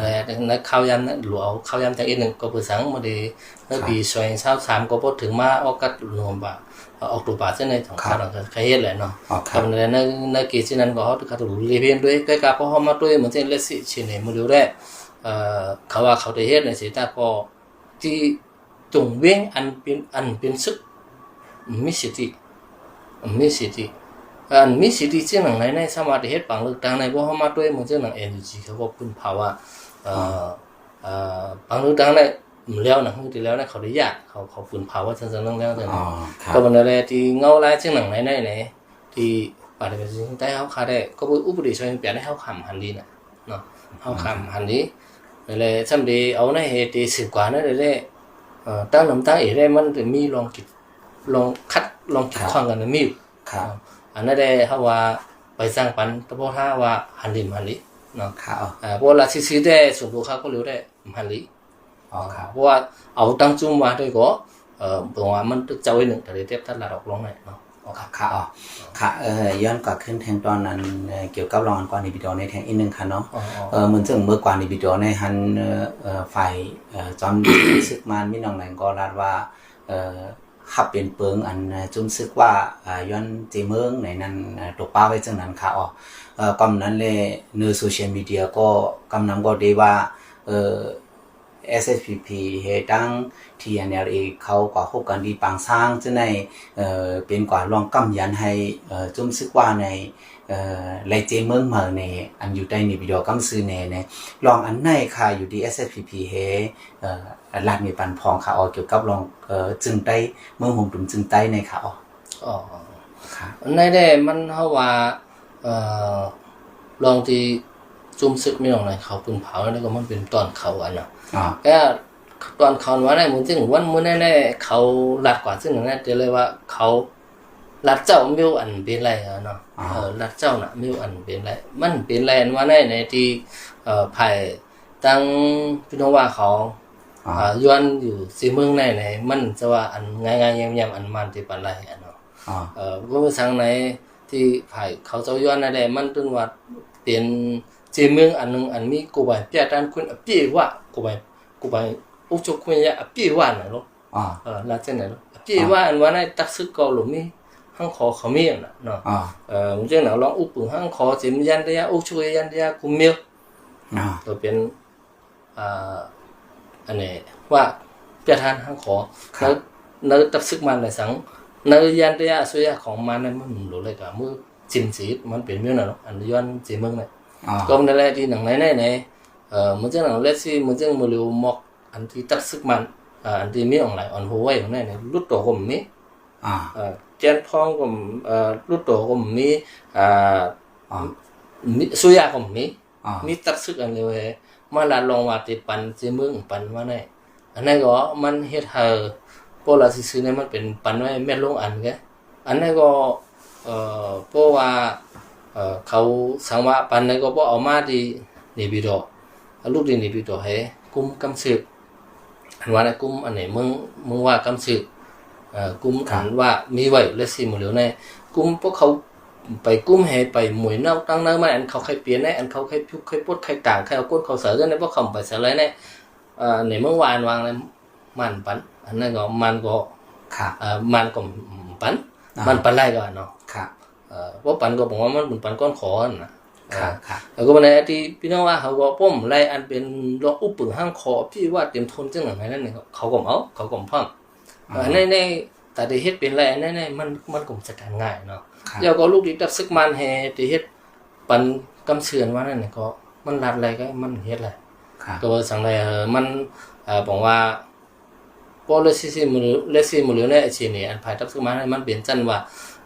ໃນຂ່າວຍາມນັ້ນ ຫຼືເອົາຂ່າວຍາມຈັກເອັດໜຶ່ງ ກໍເພື່ອສັງມາໄດ້ໃນປີສອງພັນຊາວສາມ ກໍພໍເຖິງມາອອກກັດໂນເວັມເບີ ອອກໂຕບາ ເຊັ່ນໃນຂອງຂ້າເນາະ ກໍເຮັດແຫຼະເນາະ. ກໍໃນ ໃນເກດເຊັ່ນນັ້ນ ກໍເຮົາກໍຕ້ອງເລເພນດ້ວຍ ກໍກະພໍເຮົາມາດ້ວຍ ເໝືອນເຊັ່ນເລຊິເຊເນ ມື້ດຽວແລ້ວ ເອີ ເຂົາວ່າເຂົາໄດ້ເຮັດໃນເສດຕາກໍ ທີ່ຕົງເວັງອັນເປັນ ອັນເປັນຊຶກ ມີສິດທິ ມີສິດທິ ອັນມີສິດທິເຊິ່ງໜັງໃນ ໃນສາມາດເຮັດບັງເລືອກຕັ້ງໃນ ບໍ່ເຮົາມາດ້ວຍເໝືອນເຊິ່ງໜັງ ເອັນຢູຈີ ເຂົາກໍປຶ້ມພາວະ ເອີ ເອີ ບັງເລືອກຕັ້ງໃນ ແລ້ວນະ ມື້ທີ່ແລ້ວນະ ເຂົາໄດ້ຢາກ ເຂົາ ເຂົາປຶ້ມພາວະເຊິ່ງໜັງແລ້ວ ກໍມັນແຫຼະ ທີ່ເງົາລາຍເຊິ່ງໜັງໃນ ໃນ ໃນ ທີ່ປານເປັນສິ່ງໃດເຮົາຂາດໄດ້ ກໍບໍ່ອຸປະຕິສອງເປັນໃນເຮົາຄຳຫັນດີນະເນາະ ເຮົາຄຳຫັນດີ ແລະ ຊຳເດເອົາໃນເຫດທີ່ສືບກວ່ານັ້ນແຫຼະ ເອີ ຕັ້ງນຳຕັ້ງອີກໄດ້ ມັນຈະມີລອງກິດ ລອງຂັດ ລອງກີດຂວາງກັນມີຢູ່ ອັນນັ້ນແຫຼະ ເຮົາວ່າໄປສ້າງປັນ ແຕ່ບໍ່ຖ້າວ່າຫັນດີ ມັນດີເນາະ ເອີ ເພາະວ່າລາຊິຊິແຕ່ສ່ວນຕົວຂ້າກໍເລີຍໄດ້ ມັນດີ ເພາະວ່າເອົາຕັ້ງຈຸ້ມວ່າໄດ້ກໍ ເອີ ເບິ່ງວ່າມັນຕຶກເຈົ້າໄວ້ໜຶ່ງ ກໍເລີຍເຕັບຕັດລາດອອກລົງໄດ້ເນາະ. ຄ່ະ ເອີ ຍ້ອນກັບຄືນແທ່ງຕອນນັ້ນ ເອີ ກ່ຽວກັບລອງອັນກວ່ານີ້ ວິດີໂອໃນແທ່ງອີກໜຶ່ງຄ່ະເນາະ ເອີ ເໝືອນເຊິ່ງເມື່ອກວ່ານີ້ ວິດີໂອໃນຫັ້ນ ເອີ ຝ່າຍ ເອີ ຈອມ ຊຶກມານມິນອງແຫຼງກໍລາດວ່າ ເອີ ຮັບເປັນເປິງອັນ ເອີ ຈຸ້ມຊຶກວ່າ ເອີ ຍ້ອນເຈເມີງໃນນັ້ນ ເອີ ຕົກປາໄວ້ເຊິ່ງນັ້ນຄ່ະ ເອີ ກຳນັ້ນແລະ ໃນໂຊຊຽວມີເດຍກໍ ກຳນຳກໍໄດ້ວ່າ ເອີ ເອສເອສພີພີ ເຮັດຕັ້ງ ທີເອັນແອລເອ ເຂົາກວ່າຮົບກັນທີ່ປາງຊ້າງ ເຊິ່ງໃນ ເອີ ເປັນກວ່າລອງກຳຢັນໃຫ້ ເອີ ຈຸ້ມຊຶກວ່າໃນ ເອີ ແລະ ເຈເມືອງເໝີໃນ ອັນຢູ່ໃຕ້ເນປິດໍກຳຊື່ແນ່ ແນ່ ລອງອັນໃນຄ່າຢູ່ທີ່ ເອສເອສພີພີ ເຮ ເອີ ລາດມີປັນພອງຄ່າອອກກ່ຽວກັບລອງ ເອີ ເຊິ່ງໃຕ້ ເມືອງໂຮມຕຸມເຊິ່ງໃຕ້ແນ່ຄ່າອອກ. ອໍ ຄ່າ ອັນໃນແດ່ມັນເຮົາວ່າ ເອີ ລອງທີ່ຈຸມຊຶກມີນ້ອງໃນເຂົາປືນເຜົາ ແລ້ວກໍມັນເປັນຕອນເຂົາອັນນະ ແລ້ວຕອນເຂົາວ່າໃນມື້ເຊິ່ງວັນມື້ໃນແນ່ ເຂົາລາດກວ່າເຊິ່ງນັ້ນແນ່ ແຕ່ເລີຍວ່າເຂົາ ລັດເຈົ້າມີອັນເປັນໄລເນາະ ອໍ ເອີ ລັດເຈົ້ານະມີອັນເປັນໄລ ມັນເປັນໄລອັນວ່າໃນ ໃນທີ່ ເອີ ພາຍທາງພີ່ນ້ອງວ່າເຂົາ ອໍ ເອີ ຍ້ອນຢູ່ເຊເມືອງໃນ ໃນ ມັນຈະວ່າອັນງ່າຍໆ ແຍມໆ ອັນມັນທີ່ປານໄລເນາະ ອໍ ເອີ ກໍມີສັງໃນທີ່ພາຍເຂົາເຈົ້າຍ້ອນນັ້ນແຫຼະ ມັນເປັນວ່າເປັນເຊເມືອງອັນໜຶ່ງ ອັນມີກົວບາຍປຽກທານຄຸນອະປີວະ ກົວບາຍ ກົວບາຍອຸກຈຸກຄຸຍະອະປີວະນະເນາະ ອໍ ເອີ ລາວຈັ່ງໃດເນາະ ເອີ ທີ່ວ່າອັນວ່າໃນຕັກຊຶກກໍລົມມີ ຮັງຂໍເຂົາມີອັນນະເນາະ ເອີ ເຊັ່ນນະ ລອງອຸປຶງຮັງຂໍ ເຈມຍັນຕະຍາ ອຸກຊຸກຍັນຕະຍາ ກຸມເມວ ກໍເປັນ ອ່າ ອັນນີ້ວ່າປຽກທານຮັງຂໍ ໃນ ໃນຕັກຊຶກມານໃນສັງ ໃນຍັນຕະຍາ ອະສຸຍະຂອງມານນັ້ນ ມັນໂລເລັກອະ ມື້ຈິນຊີດ ມັນເປັນແນວນັ້ນເນາະ ອັນຍ້ອນເຈເມືອງນະ ກໍນັ້ນແຫຼະ ທີ່ໜັງໃນ ໃນ ໃນ ເອີ ເໝືອນຈັ່ງໜັງ ເລດຊີ ເໝືອນຈັ່ງເມືອງເລວ ໝອກ ອັນທີ່ຕັກຊຶກມານ ເອີ ອັນທີ່ມີອອງລາຍອອນໂຮໄວ້ຂອງໃນ ຫຼຸດໂຕກໍມີ ອ່າ ເອີ ແຈນພອງກໍ ເອີ ຫຼຸດໂຕກໍມີ ອ່າ ອ່າ ມີສຸຍາກໍມີ ອ່າ ມີຕັກຊຶກອັນເລີຍ ມາລາດລອງວ່າຕິປັນເຈເມືອງປັນວ່າໃນ ອັນນັ້ນກໍມັນເຮັດໃຫ້ ບໍ່ລະຊື່ໆ ໃນມັນເປັນປັນໄວ້ແມ່ນລົງອັນແກ ອັນນັ້ນກໍ ເອີ ເພາະວ່າ ເອີ ເຂົາສັງວະປັນນັ້ນກໍບໍ່ເອົາມາທີ່ເນປິດໍ ລູກທີ່ເນປິດໍໃຫ້ກຸມກຳຊຶກ ອັນວ່າໃນກຸມອັນນີ້ເມືອງ ເມືອງວ່າກຳຊຶກ ເອີ ກຸມ ຄັບ ອັນວ່າມີໄວ້ແລະຊິໝູ່ເຫຼວໃນ ກຸມພວກເຂົາໄປກຸມໃຫ້ໄປໝວຍນອກຕັ້ງໃນມາ ອັນເຂົາໄຄປ່ຽນໃນ ອັນເຂົາໄຄຜຸກໄຄປົດໄຄຕ່າງ ໄຄເອົາກົ້ນເຂົາໃສ່ໃນ ພວກເຂົາໄປໃສ່ເລີຍໃນ ເອີ ໃນເມືອງວ່າອັນວ່າໃນ ມັນປັນ ອັນນັ້ນກໍມັນກໍ ຄັບ ເອີ ມັນກໍປັນ ອ່າ ມັນປັນໄລກໍເນາະ ຄັບ ເອີ ບໍ່ປັນກໍບອກວ່າມັນປັນກ້ອນຂໍຫັ້ນນະ ຄັບ ເອີ ກໍບໍ່ໄດ້ທີ່ພີ່ນ້ອງວ່າເຂົາກໍປ້ອມໄລອັນເປັນລອງອຸປຶງຫ້າງຂໍທີ່ວ່າເຕັມທົນຈັ່ງນັ້ນນັ້ນ ເຂົາກໍເອົາ ເຂົາກໍພ້ອມ ອ່າ ເອີ ໃນ ໃນ ຖ້າໄດ້ເຮັດເປັນໄລອັນນັ້ນ ໃນ ມັນ ມັນກໍຈັດການງ່າຍເນາະ ແລ້ວກໍລູກທີ່ຕັບຊຶກມານແຮ່ໄດ້ເຮັດ ປັນກຳເຊື່ອນວ່ານັ້ນກໍມັນລັດໄລກໍມັນເຮັດໄລ ກໍວ່າຈັ່ງໃດ ເອີ ມັນ ເອີ ບອກວ່າ ເພາະເລດຊີ ເລດຊີໝູ່ເຫຼວໃນເອເຊຍນີ້ ອັນພາຍຕັບຊຶກມານ ມັນເປັນຊັ້ນວ່າ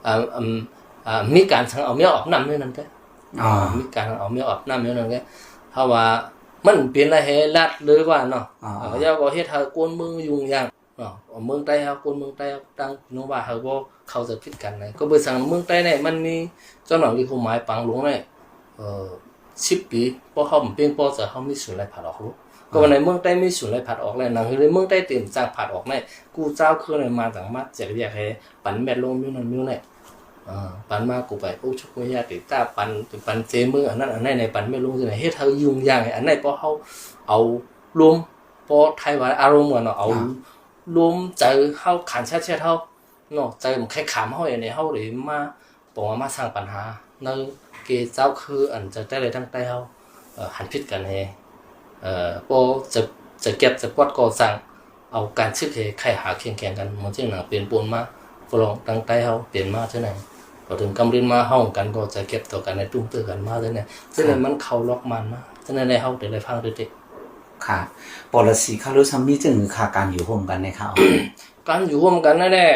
ເອີ ເອີ ມີການສັງເອົາແມວອາບນ້ຳຢູ່ນັ້ນແທ້ ມີການເອົາແມວອາບນ້ຳຢູ່ນັ້ນແທ້ ເພາະວ່າມັນເປັນລາຍແຮ່ລັດເລີຍວ່າເນາະ ເອີ ແລ້ວກໍເຮັດໃຫ້ຄົນເມືອງຫຍຸ້ງຍາກ ເນາະ ເມືອງໃຕ້ເຮົາ ຄົນເມືອງໃຕ້ເຮົາ ຕ່າງເນາະ ວ່າເຮົາບໍ່ເຂົ້າໃຈຜິດກັນນະ ກໍເບີສັງເມືອງໃຕ້ນີ້ມັນມີຈຳນວນທີ່ຄວາມໝາຍປາງຫຼົງນີ້ ເອີ ສິບປີ ເພາະເຮົາເປັນພໍຈະເຮົາມີສູນໄລ່ຜັດອອກ ກໍວ່າໃນເມືອງໃຕ້ມີສູນໄລ່ຜັດອອກແລ້ວ ໜັງເຮືອໃນເມືອງໃຕ້ເຕັມຈາກຜັດອອກນີ້ ກູເຈົ້າຄືໃນມາຕ່າງມາແຈກແຍກໃຫ້ປັນແມັດລົງມີນັ້ນມີນີ້ ເອີ ປັນມາກູໄປໂອ້ຊຸກຍາຕິຕາ ປັນ ປັນເຈມື ອັນນັ້ນອັນນີ້ໃນ ປັນແມັດລົງ ເຮັດໃຫ້ຫຍຸ້ງຍາກ ອັນນີ້ເພາະເຮົາເອົາລົມ ເພາະໄທວ່າອາລົມ ເນາະ ເອົາ ລົມໃຈເຮົາ ຂັນຊາດແຊດເຮົາເນາະ ໃຈມັນໄຄຂາມເຮົາ ອັນນີ້ເຮົາເລີຍມາ ບອກວ່າມາສ້າງປັນຫາໃນເກເຈົ້າຄືອັນຈະໄດ້ໄດ້ຕັ້ງແຕ່ເຮົາ ເອີ ຫັນຜິດກັນແຮ ເອີ ບໍ່ຈະ ຈະເກັບຈະປອດກໍສ້າງ ເອົາການຊຶກໃຫ້ໄຄຫາຄຽງແຂງກັນ ເໝືອນຈັ່ງນັ້ນເປັນປົນມາ ປະລອງຕັ້ງແຕ່ເຮົາເປັນມາເທື່ອນັ້ນ ພໍເຖິງກຳລິນມາເຮົາກັນກໍຈະເກັບຕໍ່ກັນໃນຕຸ້ມເຕີກັນມາເທື່ອນັ້ນ ເຊິ່ງນັ້ນມັນເຂົ້າລັອກມັນມາ ເຊິ່ງນັ້ນໃນເຮົາໄດ້ໄດ້ຟັງເດ ຄ່ະ ປໍລະສີຄາໂລຊາມີ ຈຶ່ງຄືຄ່າການຢູ່ຮ່ວມກັນໃນຂ່າວ ການຢູ່ຮ່ວມກັນນັ້ນແຫຼະ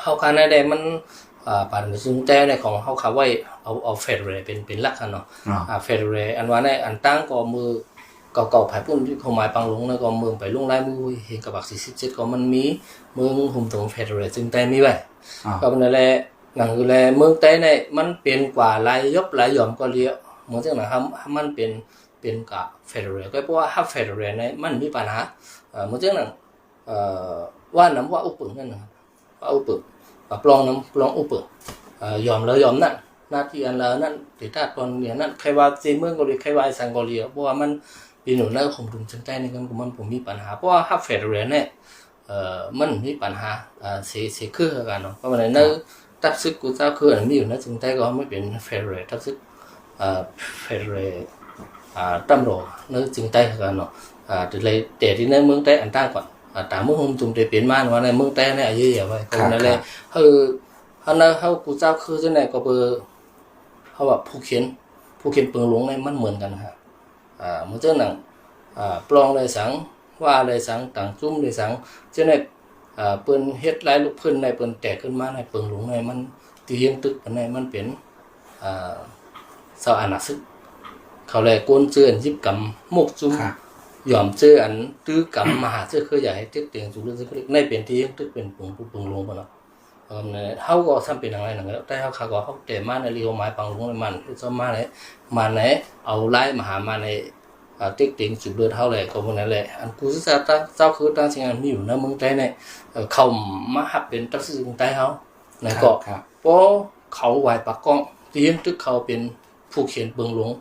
ເຮົາຄານໄດ້ມັນ ເອີ ປານເປັນຊຸມແຕ່ໃນຂອງເຮົາຄາໄວ້ ເອົາ ເອົາເຟດເຣເປັນ ເປັນຫຼັກຫັ້ນເນາະ ອ່າ ເຟດເຣ ອັນວ່າໃນອັນຕ່າງກໍມືເກົ່າໆ ພາຍປຸ້ນທີ່ເຂົາໝາຍປັງລົງນັ້ນ ກໍເມືອງໄປລົງລາຍມືເຫັນກັບບັກສີ່ສິບເຈັດ ກໍມັນມີເມືອງຫຸມຕົງເຟດເຣ ຊຶ່ງໄດ້ມີໄວ້ ກໍນັ້ນແຫຼະ ໜັງຄືແລເມືອງໃຕ້ໃນມັນເປັນກວ່າລາຍຍົບລາຍຢອມກໍເລີຍ ເມືອງຈັ່ງນັ້ນ ມັນເປັນ ເປັນກະເຟດເຣ ກໍເພາະວ່າຮັບເຟດເຣໃນມັນມີບັນຫາ ເອີ ເມືອງຈັ່ງນັ້ນ ເອີ ວ່ານຳວ່າອຸປຶງນັ້ນນະ ວ່າອຸປຶງ ປອງນຳ ປອງອຸປຶງ ເອີ ຍອມແລ້ວຍອມນັ້ນ ໜ້າທີ່ອັນລະນັ້ນ ເດຕາຕອນນີ້ນັ້ນ ໃຄວ່າເຈເມືອງກໍດີ ໃຄວ່າອີ່ສັງກໍດີ ເພາະວ່າມັນເປັນຢູ່ໃນຄວາມດຸນເຊິ່ງໃຕ້ນີ້ ມັນ ມັນບໍ່ມີບັນຫາ ເພາະວ່າຮັບເຟດເຣແນ່ ເອີ ມັນມີບັນຫາ ເອີ ເສ ເສຄືກັນເນາະ ເພາະວ່າໃນ ໃນຕັບຊຶກກູເຈົ້າຄືອັນມີຢູ່ໃນເຊີງໃຕ້ກໍມັນເປັນເຟດເຣ ຕັບຊຶກ ເອີ ເຟດເຣ ອາ ຕຳຫຼວດໃນເຊີງໃຕ້ຄືກັນເນາະ ອາ ແຕ່ ແຕ່ທີ່ໃນເມືອງໃຕ້ອັນຕ່າງກ່ອນ ອາ ຕາມເມືອງໂຮມຕຸມໄດ້ເປັນມາວ່າໃນເມືອງໃຕ້ໃນອາຍຸຍາວໄວ້ ກໍນັ້ນແຫຼະ ເຮົາ ເຮົາ ເຮົາກູເຈົ້າຄືຈັ່ງໃດກໍເປີ ວ່າຜູ້ຂຽນ ຜູ້ຂຽນເປິງຫຼົງໃນມັນເໝືອນກັນຫັ້ນ ອ່າ ເໝືອນຈັ່ງນັ້ນ ອ່າ ປລອງໄດ້ສັງ ວ່າໄດ້ສັງ ຕ່າງຈຸ້ມໄດ້ສັງ ເຊັ່ນໃນ ອ່າ ເປີນເຮັດລາຍລູກພື້ນໃນ ເປີນແຕກຂຶ້ນມາໃນເປິງຫຼົງໃນ ມັນ ທີ່ຮຽງຕຶກກັນໃນ ມັນເປັນ ອ່າ ຊາວອານາຊຶກ ເຂົາແລກວນເຈີນຢິບກຳໝົກຈຸ້ມ ຍອມເຈີອັນຕື້ກຳມະຫາເຊື້ອເຄືອໃຫຍ່ໃຫ້ເຕັກເຕັງສູງເລີກໃນ ເປັນທີ່ຮຽງຕຶກ ເປັນເປິງ ເປິງຫຼົງພຸ້ນນະ. ເອີ ເຮົາກໍຊ່ຳເປັນຫຍັງໄດ້ນັ້ນແຫຼະ ແຕ່ເຮົາ ຂ້າກໍ ເຮົາແຕ່ມາໃນລີໂຮມາຍປາງຫຼົງໃນມັນ ເຮັດຊອມມາໃນ ມາໃນ ເອົາລາຍມະຫາມາໃນ ເຕັກເຕັງສູບເລືອດເຮົາແຫຼະ ກໍບໍ່ນັ້ນແຫຼະ ອັນກູຊາຊາເຈົ້າຄືຕ່າງສິ່ງອັນມີຢູ່ໃນເມືອງໃຕ້ໃນ ເຂົາມາຮັບເປັນຕັດສິນໃຕ້ເຮົາ ແລ້ວກໍ ພໍເຂົາຫວາຍປາກກ້ອງ ທີ່ຮຽງຕຶກເຂົາເປັນຜູ້ຂຽນເປິງຫຼົງ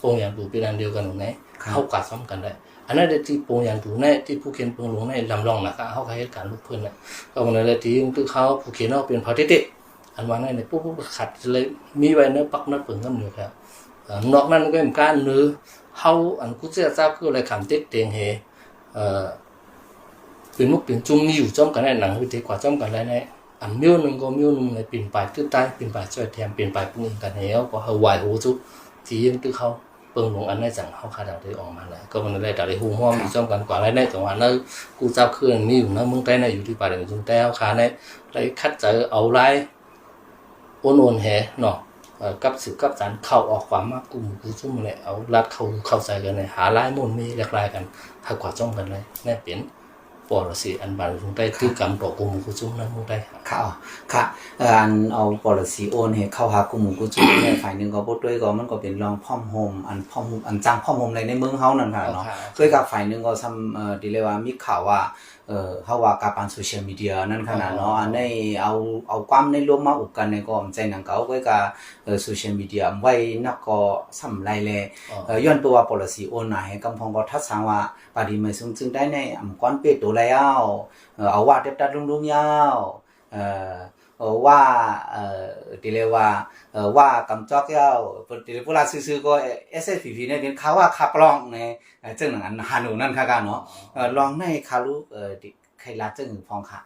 ປົງຍານຕູເປັນອັນດຽວກັນໃນ ເຮົາກະຊອມກັນໄດ້ ອັນນັ້ນແຫຼະທີ່ປົງຍານຕູໃນ ທີ່ຜູ້ຂຽນເປິງຫຼົງໃນ ລຳລອງນະ ເຮົາກະເຮັດການລົງພື້ນນະ ກໍບໍ່ນັ້ນແຫຼະ ທີ່ຮຽງຕຶກເຮົາ ຜູ້ຂຽນເຮົາເປັນເຜົ່າເຕັກໆ ອັນວ່ານັ້ນແຫຼະ ປຸບໆ ຂັດເລີຍ ມີໄວ້ໃນປັກນະເປິງກຳເນີດ ນອກນັ້ນກໍເປັນການເນີ ເຮົາ ອັນກູເຊຍຊາບຄືໄລຄຳເຕັກເຕັງເຮ ເປັນໝູ່ເປັນຈຸ້ມ ມີຢູ່ຈ້ອມກັນໃນ ໜັງວິເຕກວ່າຈ້ອມກັນໄດ້ໃນ ອັນມ້ຽວໜຶ່ງກໍມ້ຽວໜຶ່ງໃນ ປິ່ນປາຍຕື່ນຕາຍ ປິ່ນປາຍຊ່ອຍແຖມ ປິ່ນປາຍປຸງອີງກັນແລ້ວ ກໍເຮົາໄຫວ້ຮູ້ຈຸກ ທີ່ຮຽງຕຶກເຮົາ ເບິ່ງລົງອັນໃນຈັ່ງເຮົາຄາດເອົາໄດ້ອອກມາແລ້ວ ກໍມັນໄດ້ຕາໄດ້ໂຮມຮ່ວມຢູ່ຈ້ອມກັນກວ່າໄດ້ໃນ ຈັ່ງວ່າໃນກູຊາບຄືມີຢູ່ໃນເມືອງໃຕ້ໃນ ຢູ່ທີ່ປາກແດງຊຸມໃຕ້ເຮົາຄາໃນ ໄດ້ຂັດໃຈເອົາລາຍ ໂອນໂອນແຮເນາະ ເອີ ກັບສືບກັບສານ ເຂົ້າອອກຄວາມມາກູໝູ່ກູຊຸມແຫຼະ ເອົາລັດເຂົ້າ ເຂົ້າໃສ່ກັນ ໃຫ້ຫາລາຍມູນມີຫຼາກຫຼາຍກັນ ໃຫ້ກວາດຈ້ອມກັນໄດ້ ແມ່ນເປັນປໍລິສີອັນບານລຸງໃຕ້ ຄືກຳຕໍ່ກູໝູ່ກູຊຸມໃນເມືອງໃຕ້ ຄ່ະ ຄ່ະ ເອີ ອັນເອົາປໍລິສີໂອນໃຫ້ເຂົ້າຫາກູໝູ່ກູຊຸມ ໃນຝ່າຍໜຶ່ງກໍບໍ່ດ້ວຍ ກໍມັນກໍເປັນລອງພ້ອມໂຮມ ອັນພ້ອມ ອັນຈ້າງພ້ອມໂຮມໃນ ໃນເມືອງເຮົານັ້ນຄ່ະເນາະ ຄືກັບຝ່າຍໜຶ່ງກໍຊ່ຳ ເອີ ທີ່ເລີຍວ່າມີຂ່າວວ່າ ເອີ ເຮົາວ່າກັບອັນໂຊຊຽວມີເດຍນັ້ນຂະໜາດເນາະ ອັນໃນເອົາ ເອົາຄວາມໃນລວມມາອຸບກັນນີ້ກໍບໍ່ໃຊ່ຫຍັງ ກໍເອົາໄວ້ກັບ ເອີ ໂຊຊຽວມີເດຍ ໄວ້ນັກກໍຊ່ຳໄລແລ ເອີ ຍ້ອນຕົວວ່າປໍລິສີໂອນນະ ໃຫ້ກຳພອງກໍທັດສັງວ່າ ປາດີໄມຊຸງຈຶ່ງໄດ້ໃນອຳກອນເປໂຕແລ້ວ ເອີ ເອົາວ່າເຕັບຕັດລຸງໆຍາວ ເອີ ເອີ ວ່າ ເອີ ທີ່ເລີຍວ່າ ເອີ ວ່າກຳຈອກຍາວ ທີ່ເລີຍໂບລານຊື່ໆ ກໍ ເອສເອສພີພີ ນີ້ເປັນຄາວ່າຄາປລອງໃນ ເອີ ເຊິ່ງອັນຮານູນັ້ນຄ່ະເນາະ ເອີ ລອງໃນຄາລູ ເອີ ທີ່ ໄຄລາດຈັ່ງອື່ນພ້ອມຄ່ະ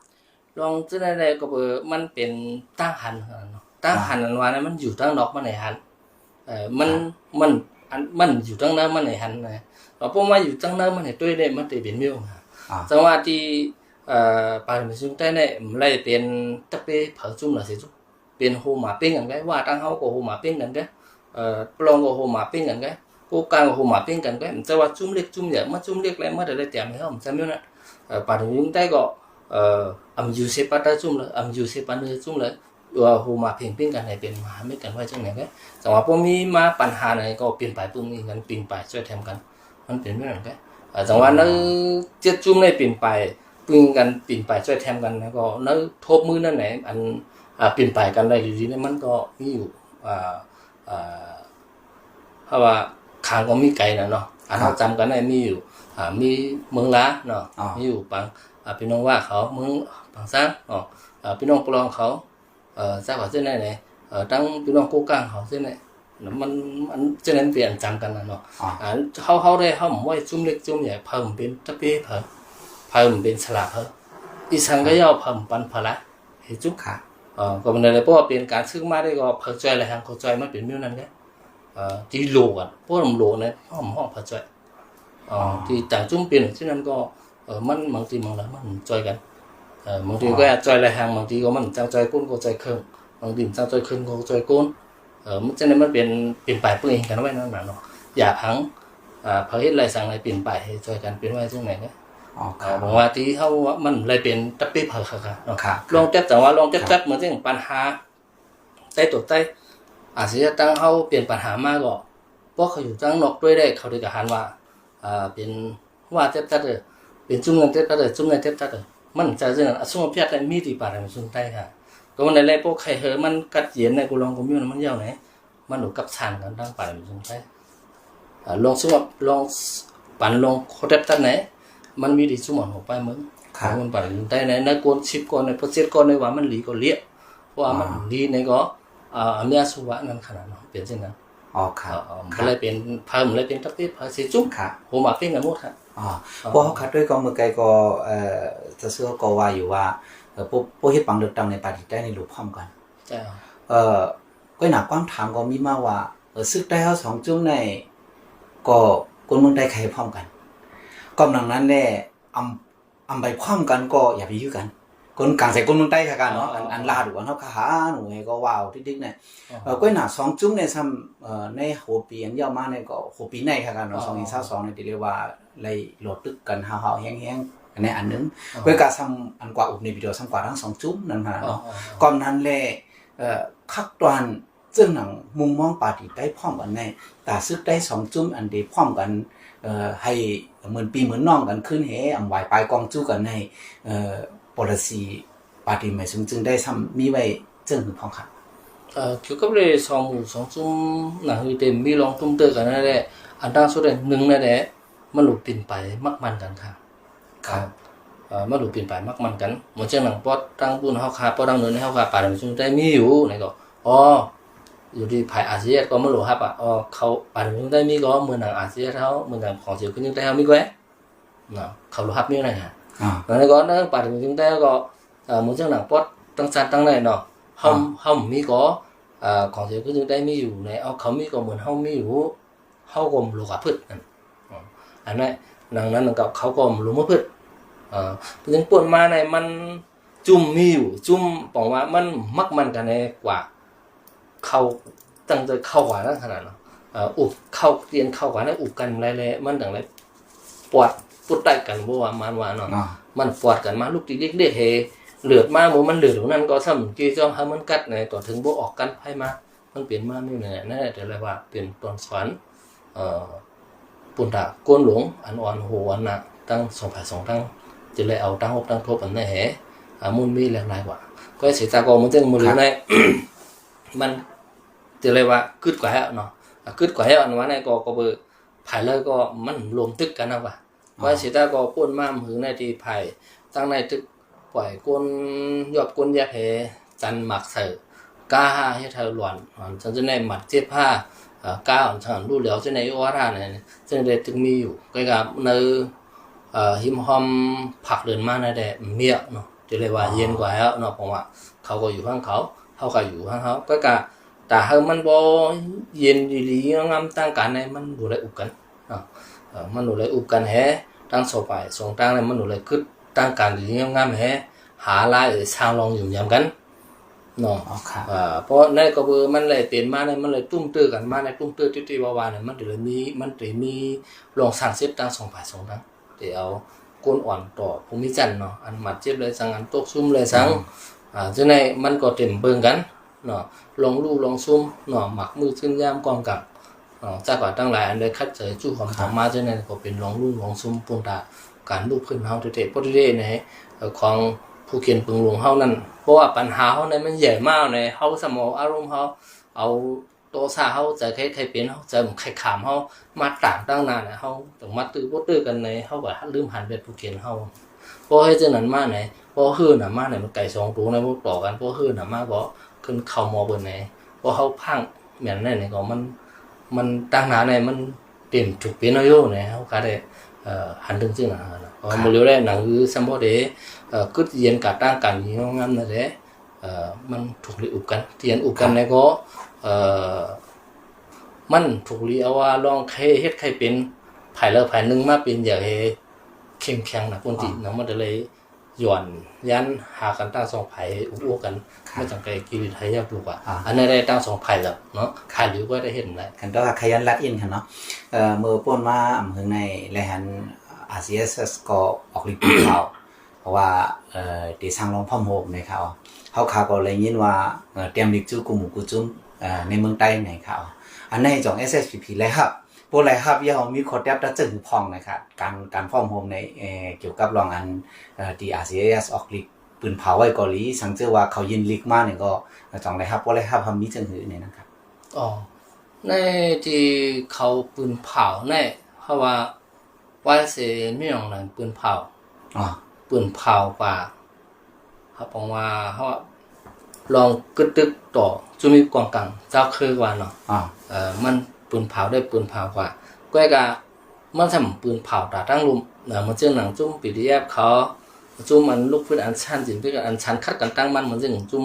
ລອງຈະໄດ້ ໄດ້ກໍເບີ ມັນເປັນຕາງຫັນເນາະ ຕາງຫັນອັນວ່ານັ້ນ ມັນຢູ່ທາງນອກມັນໃຫ້ຫັນ ເອີ ມັນ ມັນ ອັນ ມັນຢູ່ທາງໃນມັນໃຫ້ຫັນນະ ແລ້ວພໍມາຢູ່ທາງໃນມັນໃຫ້ຕົວະໄດ້ ມັນໄດ້ເປັນມິວນະ ຈັ່ງວ່າທີ່ ເອີ ປານເມືອງຊຸງໃຕ້ນີ້ ໄລ່ເປັນຕະເປເຜີຈຸ້ມລະເສຈຸ້ມ ເປັນໂຮມາເປັງກັນໄກ ວ່າທາງເຮົາກໍໂຮມາເປັງກັນໄກ ເອີ ປະລອງກໍໂຮມາເປັງກັນໄກ ໂກກາງກໍໂຮມາເປັງກັນໄກ ມັນຈະວ່າຈຸ້ມເລັກຈຸ້ມໃຫຍ່ ມາຈຸ້ມເລັກແລ້ວ ມາແຕ່ໄດ້ແຕ້ມໃຫ້ເຮົາ ມັນຈະມີນັ້ນ ເອີ ປານເມືອງຊຸງໃຕ້ກໍ ເອີ ອຳຢູ່ເຊປາໃຕ້ຈຸ້ມເລີຍ ອຳຢູ່ເຊປາເໜືອຈຸ້ມເລີຍ ວ່າໂຮມາເພັງເປັງກັນໃຫ້ເປັນມະຫາເມັດກັນໄວ້ຈັ່ງໃດເດ້ ຈັ່ງວ່າພໍມີມາປັນຫາໃດກໍປິ່ນປາຍປຶ້ງອີງກັນ ປິ່ນປາຍຊ່ວຍແຖມກັນ ມັນເປັນແບບນັ້ນເດ້ ເອີ ຈັ່ງວ່າໃນເຈັດຈຸ້ມໃນປິ່ນປາຍປຶ້ງກັນ ປິ່ນປາຍຊ່ວຍແຖມກັນ ແລ້ວກໍໃນທົບມື້ນັ້ນແຫຼະ ອັນ ອ່າ ປິ່ນປາຍກັນໄດ້ດີໆ ມັນກໍມີຢູ່ ອ່າ ອ່າ ເພາະວ່າຂ້າງກໍມີໄກນະເນາະ ອັນເຮົາຈຳກັນໄດ້ມີຢູ່ ອ່າ ມີເມືອງລາເນາະ ມີຢູ່ປາງ ອ່າ ພີ່ນ້ອງວ່າເຂົາ ເມືອງປາງຊ້າງເນາະ ອ່າ ພີ່ນ້ອງປະລອງເຂົາ ເອີ ຈັກວ່າຈັ່ງໃດແດ່ ເອີ ທັງພີ່ນ້ອງໂກກາງເຮົາຈັ່ງໃດ ມັນ ອັນຈັ່ງໃດມັນເປັນອັນຈຳກັນນະເນາະ ເຮົາ ເຮົາໄດ້ ເຮົາບໍ່ໄວ້ຈຸ້ມເລັກຈຸ້ມໃຫຍ່ ເພິ່ນເປັນຕະເປເພິ່ນ ເພິ່ນເປັນສະຫຼາເພິ່ນ ອີສັງກະເຍົາເພິ່ນປັນພາລະ ເຮັດຈຸ້ມ ເອີ ກໍບໍ່ໄດ້ ເພາະວ່າເປັນການຊຶກມາໄດ້ ກໍເພິ່ນຈ່ອຍລະຫັງ ເຂົາຈ່ອຍມັນເປັນແນວນັ້ນເດ້ ເອີ ທີ່ໂລກັນ ພວກໂລໃນຫ້ອງ ຫ້ອງພະຈອຍ ເອີ ທີ່ຕ່າງຈຸ້ມເປັນ ສະນັ້ນກໍ ເອີ ມັນບາງທີບາງລາມັນຈອຍກັນ ເອີ ບາງທີກໍຈອຍຫຼາຍແຮງ ບາງທີກໍມັນຈັ່ງຈອຍຄົນກໍຈອຍເຄິ່ງ ບາງທີມັນຈັ່ງຈອຍເຄິ່ງກໍຈອຍຄົນ ເອີ ມັນຈັ່ງໃດມັນເປັນ ເປັນປາຍເປີ້ງກັນໄວ້ນັ້ນນະເນາະ ຢາກຫັງ ອ່າ ເຜາເຮັດລາຍສັງໃຫ້ເປັນປາຍ ໃຫ້ຈອຍກັນເປັນໄວ້ຈັ່ງໃດນະ ເອີ ບາງວ່າທີ່ເຮົາວ່າມັນລາຍເປັນຕະເປເຜີເນາະ ລອງແຕັບ ຈັ່ງວ່າລອງແຕັບ ເໝືອນຈັ່ງປັນຫາ ໃຕ້ຕົວໃຕ້ ອາດຊິເຮັດໃຫ້ເຮົາປ່ຽນບັນຫາມາກໍ ພວກເຂົາຢູ່ທາງນອກດ້ວຍໄດ້ ເຂົາໄດ້ກະຫັນວ່າ ເປັນວ່າແຕັບຕັດເດີ ເປັນຈຸ້ມນັ້ນແຕັບຕັດເດີ ຈຸ້ມນີ້ແຕັບຕັດເດີ ມັນຈະເລື່ອງອະສົມມະພຽດໄດ້ມີທີ່ປານໃດມັນສຸນໄດ້ຄ່ະ ກໍມັນໄດ້ແລະ ພວກໃຄເຫີມັນກັດເຢັນໃນກູລອງກູມີວນມັນຍາວໃນ ມັນໂອກັບສານກັນທາງປານໃດມັນສຸນໄດ້ ອ່າ ລອງສົມມຸດ ລອງ ປັນລອງໂຄແຕັບຕັດແດ່ ມັນມີທີ່ຊຸມອອນຫົວປ້າຍເມືອງ ຂອງມັນປານໃດໃນ ໃນກວນສິບກວ່າ ໃນເປີເຊັນກວ່າ ໃນວ່າມັນຫຼີກໍເລຍ ເພາະວ່າມັນ ອ່າ ດີໃນກໍ ອ່າ ອາເມຍສຸວະນັ້ນຂະໜາດເນາະ ເປັນເຊັ່ນນັ້ນ ອໍ ຄັບ ເອີ ເອີ ມັນເລີຍເປັນ ເພີ່ມເລີຍເປັນຕະເປັດ ເພິ່ນຊິຈຸ້ມ ຄັບ ໂຮມາເປັນກັນໝົດ ຄັບ ອໍ ອໍ ພວກເຮົາຂັດດ້ວຍກໍເມື່ອໄກກໍ ເອີ ຕະເສືອກໍວ່າຢູ່ວ່າ ເອີ ພວກ ພວກເຮັດບັງເລືອກຕັ້ງໃນປາຕີໃຕ້ນີ້ລົມພ້ອມກັນ ເຈົ້າ ເອີ ກ້ວຍໜ້າຄວາມຖາມກໍມີມາວ່າ ເອີ ສຶກໃຕ້ເຮົາສອງຈຸ້ມໃນ ກໍຄົນເມືອງໃຕ້ໃຫ້ພ້ອມກັນ ກໍດັ່ງນັ້ນແຫຼະ ອຳ ອຳໄປພ້ອມກັນກໍຢ່າໄປຢູ່ກັນ ຄົນກາງໃສ່ຄົນເມືອງໃຕ້ຄືກັນເນາະ ອັນ ອັນລາວ ອັນເຮົາຄະຫາໜູໃຫ້ກໍວ່າຕິກໆ ນະ ເອີ ກ້ວຍໜ້າສອງຈຸ້ມໃນຊ້ຳ ເອີ ໃນຫົວປີອັນຍາວມາໃນກໍຫົວປີໃນຄືກັນເນາະ ສອງພັນຊາວສອງໃນທີ່ເລີຍວ່າໄລ່ໂລດຕຶກກັນຫ້າວໆແຮງໆ ອັນນີ້ອັນໜຶ່ງ ກ້ວຍກະຊ້ຳອັນກວ່າອຸບໃນວິດີໂອຊ້ຳກວ່າທັງສອງຈຸ້ມນັ້ນຫັ້ນນະ ກໍນັ້ນແຫຼະ ເອີ ຄັກຕອນ ເຊິ່ງໜັງມຸມມອງປາຕີໃຕ້ພ້ອມກັນໃນ ຕາຊຶກໃຕ້ສອງຈຸ້ມອັນເດພ້ອມກັນ ເອີ ໃຫ້ເໝືອນພີ່ເໝືອນນ້ອງກັນຄືນແຮ ອຳຫວາຍປາຍກອງຈູກັນໃນ ເອີ ປໍລິສັດປາຕີໃໝ່ສູງຈຶ່ງໄດ້ຊ້ຳມີໄວ້ເຊິ່ງຫືອພ້ອມຄັນ ເອີ ກ່ຽວກັບເລື່ອງສອງໝູ່ສອງຈຸ້ມນະ ຄືເຕັມມີລອງຕຸ້ມເຕີກັນນັ້ນແຫຼະ ອັນດັງສຸດໜຶ່ງນັ້ນແຫຼະ ມັນຫຼູກປິ່ນໄປມັກໝັ້ນກັນຄ່ະ ເອີ ມັນຫຼູກປິ່ນໄປມັກໝັ້ນກັນ ເໝືອນຈັ່ງໜັງປອດທາງບຸນເຮົາຄ່ະ ປອດທາງເໜືອໃນເຮົາຄ່ະ ປາດໃໝ່ສູງຈຶ່ງໄດ້ມີຢູ່ໃນກໍ ອໍ ຢູ່ທີ່ຝ່າຍອາຊີເອສກໍມັນຫຼູກຮັບອະ ອໍ ເຂົາປາດໃໝ່ສູງຈຶ່ງໄດ້ມີກໍເໝືອນໜັງອາຊີເອສເຮົາ ເໝືອນໜັງຂອງສຽວຂຶ້ນຈຶ່ງໄດ້ເຮົາມີແກວ່ເນາະ ເຂົາຫຼູກຮັບມີນັ້ນຄ່ະ ແລ້ວກໍໃນປາດໃໝ່ສູງຈຶ່ງໄດ້ກໍ ເອີ ເໝືອນຈັ່ງໜັງປອດທາງຊັ້ນທາງໃນເນາະ ເຮົາ ເຮົາມີກໍ ເອີ ຂອງສຽວຂຶ້ນຈຶ່ງໄດ້ມີຢູ່ໃນ ເອົາ ເຂົາມີກໍເໝືອນເຮົາມີຢູ່ ເຮົາກໍບໍ່ລົງກັບເພິ່ນນັ້ນ ອັນນັ້ນ ດັ່ງນັ້ນກໍເຂົາກໍບໍ່ລົງມາເພິ່ນ ເອີ ເຊິ່ງປ່ນມາໃນມັນຈຸ້ມມີຢູ່ ຈຸ້ມປອງວ່າມັນມັກໝັ້ນກັນໃນກວ່າ ເຂົ້າ ຕັ້ງໃຈເຂົ້າກວ່ານັ້ນຂະໜາດເນາະ ເອີ ອຸບເຂົ້າ ຕຽນເຂົ້າກວ່ານັ້ນ ອຸບກັນຫຼາຍແລ້ວ ມັນຈັ່ງໄດ້ປອດ ປຸດໄດ້ກັນ ບໍ່ວ່າມັນວ່າເນາະ ມັນປອດກັນມາ ລູກຕິເລັກໆ ເຮ ເລືອດມາ ໝູ່ມັນເລືອດຢູ່ນັ້ນກໍຊ້ຳ ເກຈ້ອງໃຫ້ມັນກັດໃນ ກໍເຖິງບໍ່ອອກກັນໄພມາ ມັນເປັນມາແນວນັ້ນແຫຼະ ແຕ່ລະວ່າເປັນຕອນສອນ ເອີ ປຸນຕາໂກນຫຼົງ ອັນອ່ອນໂຫອັນໜັກ ທັງສອງຝ່າຍສອງທາງ ຈະໄດ້ເອົາຕັ້ງອົບຕັ້ງທົບອັນໃດແຮ ອາ ມຸນມີຫຼາກຫຼາຍກວ່າ ກໍເສຍຕາກໍມັນຈຶ່ງມື້ນີ້ ມັນຈະໄດ້ວ່າກຶດກວ່າແລ້ວເນາະ ອາ ກຶດກວ່າແລ້ວ ອັນວ່າໃນກໍ ກໍເບີ ພາຍເລີກກໍມັນລົມຕຶກກັນນະວ່າ ວ່າຊິຕາກໍປົນມາຫຶງໃນທີ່ໄພ ຕັ້ງໃນຕຶກປ່ອຍກົ້ນ ຍອບກົ້ນແຍກແຮ ຕັນໝາກໃສ່ກ້າເຮັດໃຫ້ຫຼອນ ອັນຊັ້ນໃນໝັດເຈັບຜ້າ ເອີ ກ້າອັນຊັ້ນຮູ້ແລ້ວຈັ່ງໃນໂອວາທາໃນ ຈັ່ງໃດຈຶ່ງມີຢູ່ ກໍກະໃນ ເອີ ຫິມຮ່ອມພັກເດີນມາໃນແດດເມຍເນາະ ຈະເລີຍວ່າເຢັນກວ່າແລ້ວເນາະ ເພາະວ່າເຂົາກໍຢູ່ທາງເຂົາ ເຮົາກໍຢູ່ທາງເຮົາ ກໍກະຖ້າຫາກມັນບໍ່ເຢັນດີໆງາມໆ ຕ່າງກັນໃນມັນບໍ່ໄດ້ອຸບກັນ ເນາະ ເອີ ມັນບໍ່ໄດ້ອຸບກັນແຮ ທັງສອງຝ່າຍສອງທາງນີ້ມັນບໍ່ໄດ້ຄຶດ ຕ່າງກັນດີງາມໆແຮ ຫາລາຍສ້າງລອງຫຍຸ້ມຢາມກັນເນາະ ເອີ ເພາະໃນກໍຄືມັນໄດ້ເປັນມາໃນ ມັນໄດ້ຕຸ້ມເຕີກັນມາໃນ ຕຸ້ມເຕີຕິດໆວ່າໆນີ້ ມັນຈະໄດ້ມີ ມັນຈະມີລອງສ້າງເສັບທັງສອງຝ່າຍສອງທາງ ທີ່ເອົາກົ້ນອ່ອນຕໍ່ພູມີຈັນເນາະ ອັນໝາດເຈັບແລະສັງ ອັນຕົກຊຸມແລະສັງ ອືມ ອາ ຈັ່ງໃດມັນກໍເຕັມເບິ່ງກັນເນາະ ລອງລຸລອງຊຸມເນາະ ໝາກມືຊຶ້ນຍາມກອງກັນເນາະ ຈາກວ່າທັງຫຼາຍອັນໃດຂັດໃຈຈູ້ຫອມ ຄ ອອກມາຈັ່ງໃດກໍເປັນລອງລຸລອງຊຸມ ປຸນຕາການລຸກຂຶ້ນເຮົາແທ້ໆ ບໍ່ແທ້ໆໃນ ເອີ ຂອງພູເຄນປຶງຫຼົງເຮົານັ້ນ ເພາະວ່າປັນຫາເຮົາໃນມັນໃຫຍ່ມາກໃນ ເຮົາສະເໝີອາລົມເຮົາ ເອົາ ໂຕສາເຮົາໃຈໃຄ ໃຄເປັນເຮົາ ໃຈມັນໃຄຂາມເຮົາ ມາຕາງຕັ້ງໜ້ານະ ເຮົາຕ້ອງມາຕື້ບໍ່ຕື້ກັນໃນ ເຮົາກໍລືມຫັນແບບຜູ້ເຂນເຮົາ ພໍເຮັດຈັ່ງນັ້ນມາໃນ ພໍເຮີ້ນນະມາໃນ ມັນໄກ່ສອງໂຕໃນ ບໍ່ຕໍ່ກັນ ພໍເຮີ້ນນະມາກໍຂຶ້ນເຂົ້າໝໍເບິ່ນໃນ ພໍເຮົາພັງແມ່ນໃນ ໃນກໍມັນ ມັນຕັ້ງໜ້າໃນ ມັນເປັນທຸກເປັນເຮົາຢູ່ໃນ ເຮົາກໍໄດ້ ເອີ ຫັນເຖິງສິ່ງນັ້ນນະ ເພາະວ່າ ຄ ມື້ລຽວແລະໜັງສືສ່ຳບໍ່ໄດ້ ເອີ ຄຶດຢຽນກະຕ່າງກັນຢູ່ງາມນັ້ນແຫຼະ ເອີ ມັນທຸກລີອຸບກັນ ທີ່ອັນອຸບກັນ ຄ ໃນກໍ ເອີ ມັນທຸກລີເອົາວ່າລອງໃຄເຮັດໃຄເປັນ ໃຜລະໃຜໜຶ່ງມາເປັນຢາກໃຫ້ເຂັ້ມແຂງນະຄົນທີ່ ອືມ ນະ ມັນຈະເລີຍຍ້ອນຢ້ານຫາກັນທັງສອງຝ່າຍອຸບອຸກັນ ຄ ມັນຈັ່ງໃກ້ກິລິດໃຫ້ຍາກຢູ່ກວ່າ ອາ ອັນນັ້ນໄດ້ທັງສອງຝ່າຍແລ້ວເນາະ ຄ ຂາຍຫຼືກໍໄດ້ເຫັນແລ້ວ ຄັນແຕ່ວ່າຂະຫຍັນລັດອິນຫັ້ນເນາະ ເອີ ມື້ປົນມາອຳເຫິງໃນແລະຫັ້ນ ອາຊີເອສເອສກໍອອກລິບເອົາ ເພາະວ່າ ເອີ ໄດ້ສັ່ງລອງພ້ອມໂຮມໃນຂ່າວ ເຮົາຂ້າກໍໄດ້ຍິນວ່າ ເອີ ຕຽມລິກຈຸກຸໝູ່ກຸຈຸມ ເອີ ໃນເມືອງໃຕ້ໃນຂ່າວ ອັນໃນຈອງ ເອສເອສພີພີ ໄດ້ຮັບ ບໍ່ໄດ້ຮັບ ເຮົາມີຂໍ້ແຕັບຕາເຊິ່ງພ້ອງນະຄະ ການ ການພ້ອມໂຮມໃນ ເອີ ກ່ຽວກັບລອງອັນ ເອີ ທີ່ ອາຣ໌ຊີເອສ ອອກລິກປືນເຜົາໄວ້ກໍດີ ສັງເກດວ່າເຂົາຍື່ນລິກມານີ້ກໍ ຈອງໄດ້ຮັບ ບໍ່ໄດ້ຮັບ ເຮົາມີເຊິ່ງຫື່ອໃນນັ້ນຄະ ອໍ ໃນທີ່ເຂົາປືນເຜົາໃນ ເຮົາວ່າ ວ່າເສມີຫຍັງນັ້ນປືນເຜົາ ອາ ປືນເຜົາກວ່າ ເຮົາປອງວ່າ ເຮົາລອງກຶດຕຶກຕໍ່ຈຸມີກອງກາງເຈົ້າຄືວ່າເນາະ ອາ ເອີ ມັນປືນເຜົາໄດ້ປືນເຜົາກວ່າ ກ້ວຍກະມັນສ່ຳປືນເຜົາຕາຕັ້ງລຸ່ມ ເອີ ມັນເຊິ່ງໜັງຈຸ້ມ ປີດີເອັຟ ເຂົາ ຈຸ້ມອັນລຸກຂຶ້ນອັນຊານຈິງ ເປັນອັນຊານຂັດກັນຕັ້ງມັນ ມັນເຊິ່ງຈຸ້ມ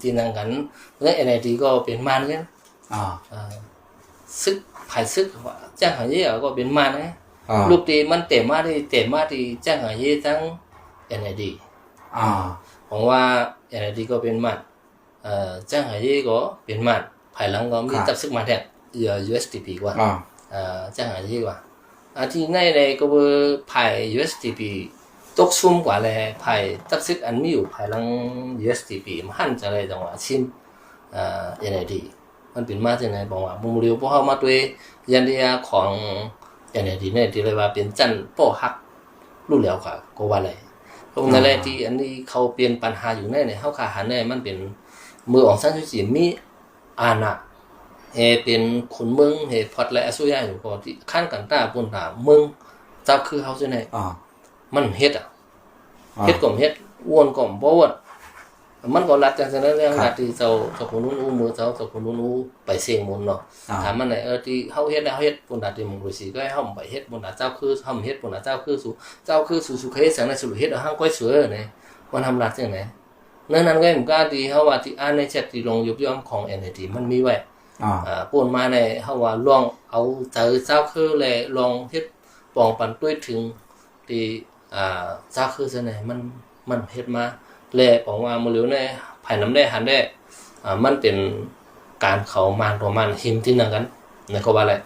ທີ່ນັ່ງກັນ ເພາະສະນັ້ນ ເອັນໄອທີ ກໍເປັນມານຄືກັນ. ອ່າ ເອີ ສຶກ ຝ່າຍສຶກ ຈາງຫາເຢຍ ກໍເປັນມານນະ. ອ່າ ລູກທີ່ມັນເຕັມມາທີ່ ເຕັມມາທີ່ແຈ້ງຫາເຢທັງ ເອັນໄອດີ ອ່າ ເພາະວ່າ ເອັນໄອດີ ກໍເປັນມັນ ເອີ ແຈ້ງຫາເຢກໍເປັນມັນ ພາຍຫຼັງກໍມີ ຄັບ ຈັບສຶກມາແທນ ເອີ ຢູເອັສທີພີ ກວ່າ ອ່າ ເອີ ແຈ້ງຫາເຢກວ່າ ອາ ທີ່ໃນໃດກໍຄືພາຍ ຢູເອັສທີພີ ຕົກຊຸມກວ່າແລະ ພາຍຈັບສຶກອັນມີຢູ່ພາຍຫຼັງ ຢູເອັສທີພີ ມັນຫັນຈະໄດ້ຈັງຫວະຊິມ ເອີ ເອັນໄອດີ ມັນເປັນມາຈັ່ງໃດ ເພາະວ່າມື້ລຽວພວກເຮົາມາດ້ວຍ ຍັນເດຍຂອງ ເອັນໄອດີ ນີ້ ທີ່ເອີ້ນວ່າເປັນຈັນປໍຫັກ ຮູ້ແລ້ວກໍ ກໍວ່າໄດ້ ເພາະນັ້ນແຫຼະ ອ່າ ທີ່ອັນນີ້ເຂົາເປັນບັນຫາຢູ່ໃນນີ້ ເຮົາກໍຫາແນ່ ມັນເປັນມື້ອອງຊານຊູຈີມີອານາ ເຮັດເປັນຂຸນເມືອງ ເຮັດພອດແລະອາສຸຍາຢູ່ ກໍທີ່ຄັນກັນຕາປຸນຕາເມືອງ ເຈົ້າຄືເຮົາຈັ່ງໃດ ອ່າ ມັນເຮັດ ອ່າ ເຮັດກໍເຮັດ ໂຫວດກໍບໍ່ໂຫວດ ມັນກໍລັດຈັ່ງຊັ້ນແຫຼະ ເລື່ອງ ຄັບ ລັດທີ່ເຈົ້າ ເຈົ້າຄຸນຮຸນອູ ມື້ເຈົ້າ ເຈົ້າຄຸນຮຸນອູໄປເສັງມົນເນາະ ອ່າ ຖາມມັນແຫຼະ ເອີ ທີ່ເຮົາເຮັດ ເຮົາເຮັດບຸນດາເຕັມໂມເຄຣຊີ ກໍໃຫ້ເຮົາໄປເຮັດບຸນດາເຈົ້າຄື ເຮົາເຮັດບຸນດາເຈົ້າຄື ເຈົ້າຄື ສູ ເຈົ້າຄື ສູ ເຮັດຈັ່ງໃດ ສູເຮັດເອົາຫາງກ້ອຍ ເອີ ນີ້ ມັນທຳລັດຈັ່ງໃດ ເລື່ອງນັ້ນກໍເໝືອນກັນທີ່ເຮົາວ່າທີ່ອ່ານໃນແຊັດທີ່ລົງຍຸບຍ່ອມຂອງ ເອັນໄອດີ ມັນມີໄວ້ ອ່າ ເອີ ປົນມາໃນ ເຮົາວ່າລອງເອົາໃຈເຈົ້າຄື ແລະ ລອງເຮັດປອງປັນດ້ວຍເຖິງ ທີ່ ອ່າ ເຈົ້າຄືຊັ້ນໃດ ມັນ ມັນເຮັດມາ ແລະ ບອກວ່າມື້ລຽວນີ້ ພາຍນຳແດ່ຫັນແດ່ ອ່າ ມັນເປັນການເຂົ້າມານຕໍ່ມານ ຫິມຕີນນຳກັນ ໃນກໍວ່າແຫຼະ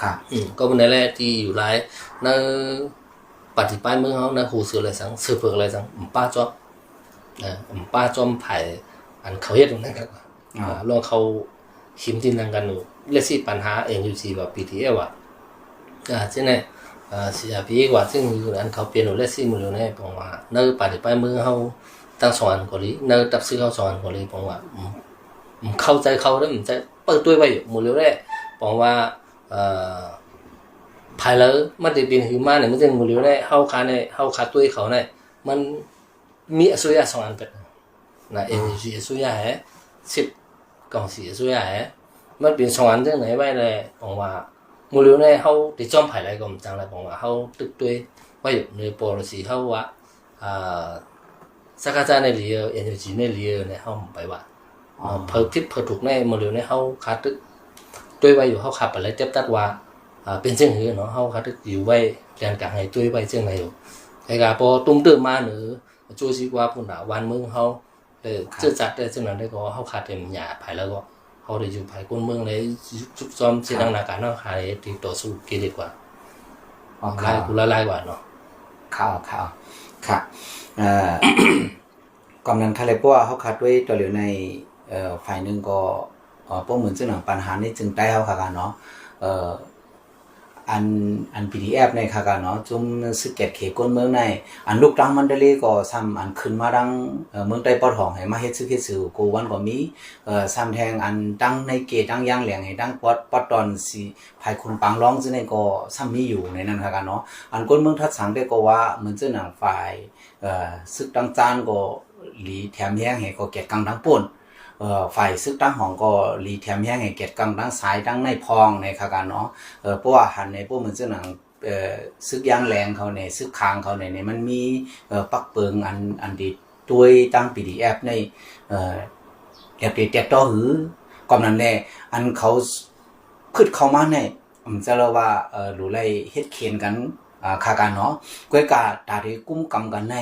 ຄັບ ອືມ ກໍບໍ່ແນ່ແຫຼະ ທີ່ຢູ່ຫຼາຍໃນປາດຕິປາຍເມືອງເຮົາ ໃນຫູເສືອແລະສັງ ເສືອເຜິກແລະສັງ ປາຈອມ ເອີ ປາຈອມພາຍ ອັນເຂົາເຮັດນັ້ນ ອ່າ ອ່າ ລອງເຂົ້າຫິມຕີນນຳກັນຢູ່ ແລະ ຊິປັນຫາເອັນຢູຈີວ່າ ພີທີເອັຟວ່າ ອ່າ ຈັ່ງໃດ ເອີ ຊີອາພີກວ່າ ຊຶ່ງຢູ່ອັນເຂົາເປັນຢູ່ ແລະ ຊິມື້ລຽວນີ້ ເພາະວ່າໃນປາດຕິປາຍເມືອງເຮົາທັງສອງອັນກໍດີ ໃນຕັບຊຶກເຮົາສອງອັນກໍດີ ເພາະວ່າ ອືມ ເຂົ້າໃຈເຂົາເດ້ ມັນຈະເປີດຕົວໄວ້ຢູ່ມື້ລຽວແຫຼະ ເພາະວ່າ ເອີ ພາຍເລີມັນໄດ້ເປັນຄືມານີ້ ມັນຈະມື້ລຽວແຫຼະ ເຮົາຄາໃນ ເຮົາຄາຕົວເຂົາໃນ ມັນ ມີອາສຸຍາສອງອັນເປັນນະ ເອັນຢູຈີອາສຸຍາແຮ ສິບກອງສີອາສຸຍາແຮ ມັນເປັນສອງອັນຈັ່ງໃດໄວ້ແລະ ບອກວ່າມື້ລຽວນີ້ເຮົາຕິດຈອມໃຜຫຼາຍກໍມັນຈັ່ງລະ ບອກວ່າເຮົາຕຶກຕົວໄວ້ຢູ່ໃນໂປລິຊີເຮົາວ່າ ອ່າ ສະກາຈາໃນເລເຢີ ເອັນຢູຈີໃນເລເຢີນີ້ເຮົາໄປວ່າ ເອີ ເຜີຜິດເຜີຖືກໃນມື້ລຽວນີ້ເຮົາຄາຕຶກຕົວໄວ້ຢູ່ ເຮົາຄາໄປແລ້ວເຈັບຕັດວ່າ ອ່າ ເປັນຈັ່ງໃດເນາະ ເຮົາຄາຕຶກຢູ່ໄວ້ແກນກາງໃຫ້ຕົວໄວ້ຈັ່ງໃດຢູ່ ແຕ່ກະພໍຕຸ້ມຕື່ມມາເນີ ຈູຊິກວ່າພຸ້ນນະ ບ້ານເມືອງເຮົາ ເອີ ເຈີຈັດໄດ້ຈັ່ງນັ້ນໄດ້ກໍ ເຮົາຂາດແຕ່ຍາໄພແລ້ວກໍ ເຮົາໄດ້ຢູ່ໄພຄົນເມືອງໄດ້ຊຸກຊ້ອມເສດໜັງໜາການເນາະ ຫາທີ່ຕໍ່ສູ້ກິເລດກວ່າ ຫຼາຍກວ່າຫຼາຍກວ່າເນາະ ເຂົ້າ ເຂົ້າ ເຂົ້າ ເອີ ກຳນັ້ນຄະເລຍ ເພາະວ່າເຮົາຂາດດ້ວຍຕໍ່ເຫຼືອໃນ ເອີ ຝ່າຍໜຶ່ງກໍ ເອີ ພວກເໝືອນເຊິ່ງໜັງປັນຫາໃນເຊິ່ງໃຕ້ເຮົາຂະກະເນາະ ເອີ ອັນ ອັນ ພີທີເອັຟ ໃນຂະກະເນາະ ຊຸມສຶກແກດເຂດກົ້ນເມືອງໃນ ອັນລຸກທາງມັນດາລີກໍຊ້ຳ ອັນຂຶ້ນມາທາງ ເອີ ເມືອງໃຕ້ປອດຫອງ ໃຫ້ມາເຮັດຊຶກເຮັດເສີກູວັນກໍມີ ເອີ ຊ້ຳແທງອັນທັງໃນເກ ທັງຢ່າງແຫຼງ ໃຫ້ທັງປອດ ປອດຕອນສີ ພາຍຄຸນປາງລອງ ເຊິ່ງໃນກໍຊ້ຳມີຢູ່ໃນນັ້ນຂະກະເນາະ ອັນກົ້ນເມືອງທັດສັງແຕ່ກໍວ່າ ເໝືອນເຊິ່ງໜັງຝ່າຍ ເອີ ຊຶກທາງຈານກໍ ຫຼີແຖມແຮງໃຫ້ກໍແກດກັງທາງປຸ້ນ ເອີ ຝ່າຍຊຶກທາງຫອງກໍຫຼີແຖມແຮງໃຫ້ແກດກັງທາງຊາຍທາງໃນພ້ອມໃນຂະກະເນາະ ເອີ ເພາະວ່າຫັ້ນໃນພວກເໝືອນເຊິ່ງໜັງ ເອີ ຊຶກຢ່າງແຫຼງເຂົາໃນ ຊຶກຂາງເຂົາໃນ ໃນມັນມີ ເອີ ປັກເປິງອັນ ອັນທີ່ຕົວະທາງ ພີທີເອັຟ ໃນ ເອີ ແອບເຕະແຕກຕໍ່ຫື ກໍນັ້ນແຫຼະ ອັນເຂົາ ຄຶດເຂົ້າມາໃນ ອາ ຈະລະວ່າ ເອີ ຫຼູໄລ່ເຮັດເຂນກັນ ອາ ຄາກັນເນາະ ກ້ວຍກາຕາທີ່ກຸ້ມກຳກັນໃນ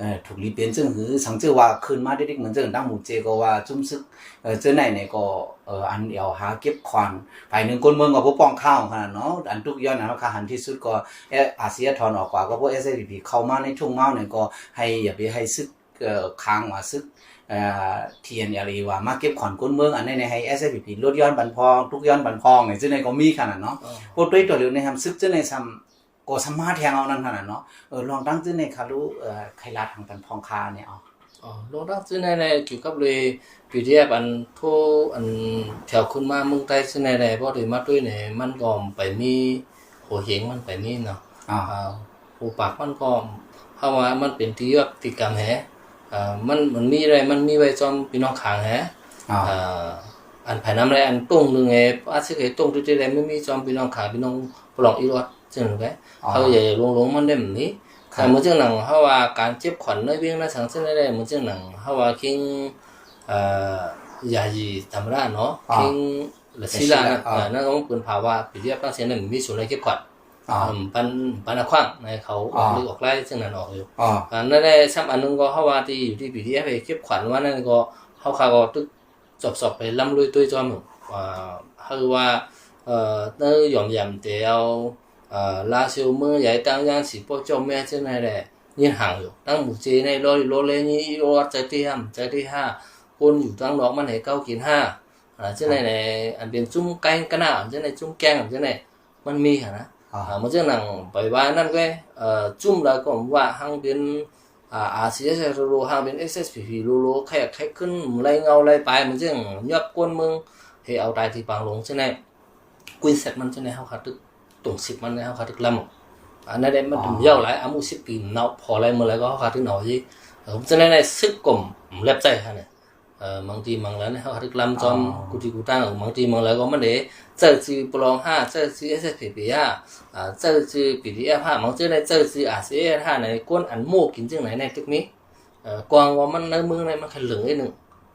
ເອີ ຖືກລີເປັນເຊິ່ງຫື ສັງເຈີວ່າຂຶ້ນມາເດັກໆ ເໝືອນເຊິ່ງຕັ້ງໝູ່ເຈກໍວ່າ ຊຸມຊຶກ ເອີ ເຈີໃນໃນກໍ ເອີ ອັນແອວຫາເກັບຂວັນ ຝ່າຍໜຶ່ງກົ້ນເມືອງກໍບໍ່ປ້ອງຂ້າວຂະໜາດເນາະ ອັນທຸກຍ້ອນເຮົາຄາຫັນທີ່ສຸດກໍ ເອ ອາຊີອາທອນອອກກວ່າ ກໍພວກ ເອສເອສພີພີ ເຂົ້າມາໃນທຸ່ງມາວໃນກໍໃຫ້ ຢ່າໄປໃຫ້ຊຶກ ເອີ ຂາງວ່າຊຶກ ເອີ ທີເອັນແອລເອ ວ່າມາເກັບຂວັນກົ້ນເມືອງ ອັນໃນໃຫ້ ເອສເອສພີພີ ຫຼຸດຍ້ອນບັນພອງ ທຸກຍ້ອນບັນພອງ ໃນເຊິ່ງໃນກໍມີຂະໜາດເນາະ ໂອ້ ໂອ້ ໂຕຍໂຕເຫຼືອໃນທຳຊຶກເຊິ່ງໃນຊ້ຳ ກໍສາມາດແທງເອົານັ້ນຂະໜາດເນາະ ເອີ ລອງຕັ້ງເຊິ່ງໃນຄະ ເອີ ໃຄລາດທາງບັນພອງຄາແນ່ ເອົາ ອໍ ລອງຕັ້ງເຊິ່ງໃນ ໃນກ່ຽວກັບເລື່ອງ ພີທີເອັຟ ອັນໂທ ອັນແຖວຂຶ້ນມາເມືອງໃຕ້ເຊິ່ງໃນ ໃນບໍ່ໄດ້ມາດ້ວຍໃນ ມັນກໍໄປມີ ໂຫເຮງມັນໄປນີ້ເນາະ ອ່າ ອ່າ ໂອປາກມັນກໍ ເຮົາວ່າມັນເປັນທີ່ຍອບຕິກຳແຮ ອ່າ ມັນ ມັນມີໄວ້ ມັນມີໄວ້ຈອມພີ່ນ້ອງຂ້າງແຮ ອ່າ ອ່າ ອັນພາຍນຳແລ ອັນຕົງໜຶ່ງແຮ ອາດຊິເຄີຍຕົງທີ່ໃດ ມັນມີຈອມພີ່ນ້ອງຂ້າງ ພີ່ນ້ອງປະຫຼອງອີຫຼອດ ເຊິ່ງໃດ ອໍ ເຮົາຢ່າຫຼົງໆ ມັນໄດ້ແບບນີ້ ຄັບ ແຕ່ເໝືອນຈັ່ງໜັງ ເຮົາວ່າການເຈັບຂວັນໃນວຽງໃນສັງເຊິ່ງໃດ ເໝືອນຈັ່ງໜັງ ເຮົາວ່າຄິງ ອ່າ ຢາຢີທຳມະດາເນາະ ອໍ ຄິງ ລະສີລາ ອ່າ ອ່າ ນັ້ນກໍເປັນພາວະ ປີດຽບທັງເສັ້ນນັ້ນມີສູນໃນເກັບຂວັນ ອ່າ ເອີ່ມ ປັນ ປັນອາຂວາງໃຫ້ເຂົາອອກ ອ່າ ເລກອອກລາຍ ເຊິ່ງນັ້ນອອກຢູ່. ອ່າ ອັນນັ້ນແຫຼະ ຊ້ຳອັນໜຶ່ງກໍເຮົາວ່າທີ່ຢູ່ທີ່ ບີທີເອັຟ ເຮັດເກັບຂວັນວ່ານັ້ນກໍ ເຮົາຂ້າກໍຕຶກສອບໆໄປລຳລວຍຕົວຈອມວ່າ ເຮົາວ່າ ເອີ່ ເນີຢອມຢາມແຕ່ເອົາ ເອີ່ ລາຊຽວເມືອງໃຫຍ່ ຕັ້ງຢ່າງສີໂປ້ເຈົ້າແມ່ເຊິ່ງນັ້ນແຫຼະ ຍິນຫາງຢູ່ ຕັ້ງໝູເຈໃນລໍ ລໍແລ ຍິໂລ ໃຈທີ່ຫ້າມ ໃຈທີ່ຫ້າ ຄົນຢູ່ທາງນອກມັນໃຫ້ເຂົາກິນຫ້າ ອ່າ ເຊັ່ນໃນ ອ່າ ໃນ ອັນເປັນຊຸມໄກ່ກະໜ້າ ເຊັ່ນໃນຊຸມແກງ ເຊັ່ນໃນ ມັນມີຫັ້ນນະ. ອ່າ ອ່າ ມັນຈັ່ງນັ້ນໄປວ່ານັ້ນເວີຍ ເອີ່ ຈຸ້ມລະກໍວ່າຫາງເປັນ ອ່າ ອາຊີເອັສ ໂລໂລ ຫາງເປັນ ເອສເອສພີພີ ໂລໂລ ແຂກ ແຂກຂຶ້ນໄລ່ເງົາໄລ່ປາຍ ມັນຈຶ່ງຍອບກົນເມືອງ ໃຫ້ເອົາຕາຍທີ່ປາງລົງ ເຊັ່ນໃນ ກຸຍເຊັດມັນ ເຊັ່ນໃນ ເຮົາຄາຕຶກຕົງສິບມັນ ເຮົາຄາຕຶກລຳ ອັນນັ້ນແຫຼະ ມັນ ອໍ ເຍົາຫຼາຍ ອາຍຸສິບປີເນາະ ພໍໄລ່ເມື່ອໃດກໍເຮົາຄາຕຶກເອົາອີກ ເອີ່ ເຊັ່ນໃນ ໃນສຶກກໍແລັບໃຈຫັ້ນນະ. ເອີ່ ບາງທີບາງລາຍເຮົາກໍຖືກລຳຈອມ ອໍ ກູຕີກູຕາງ ບາງທີບາງລາຍກໍມັນເດ ໃຊ້ຊື່ປະລອງຫ້າ ໃຊ້ຊື່ເອສເອສພີພີຫ້າ ອ່າ ໃຊ້ຊື່ບີທີເອັຟຫ້າ ບາງເທື່ອໃນໃຊ້ຊື່ອາຊີເອສຫ້າ ໃນຄົນອັນໂມ້ກິນຈັ່ງໃດໃນຕຶກນີ້ ເອີ່ ກອງວ່າມັນໃນເມືອງໃນມັນຄັນເຫຼືອງອີກໜຶ່ງ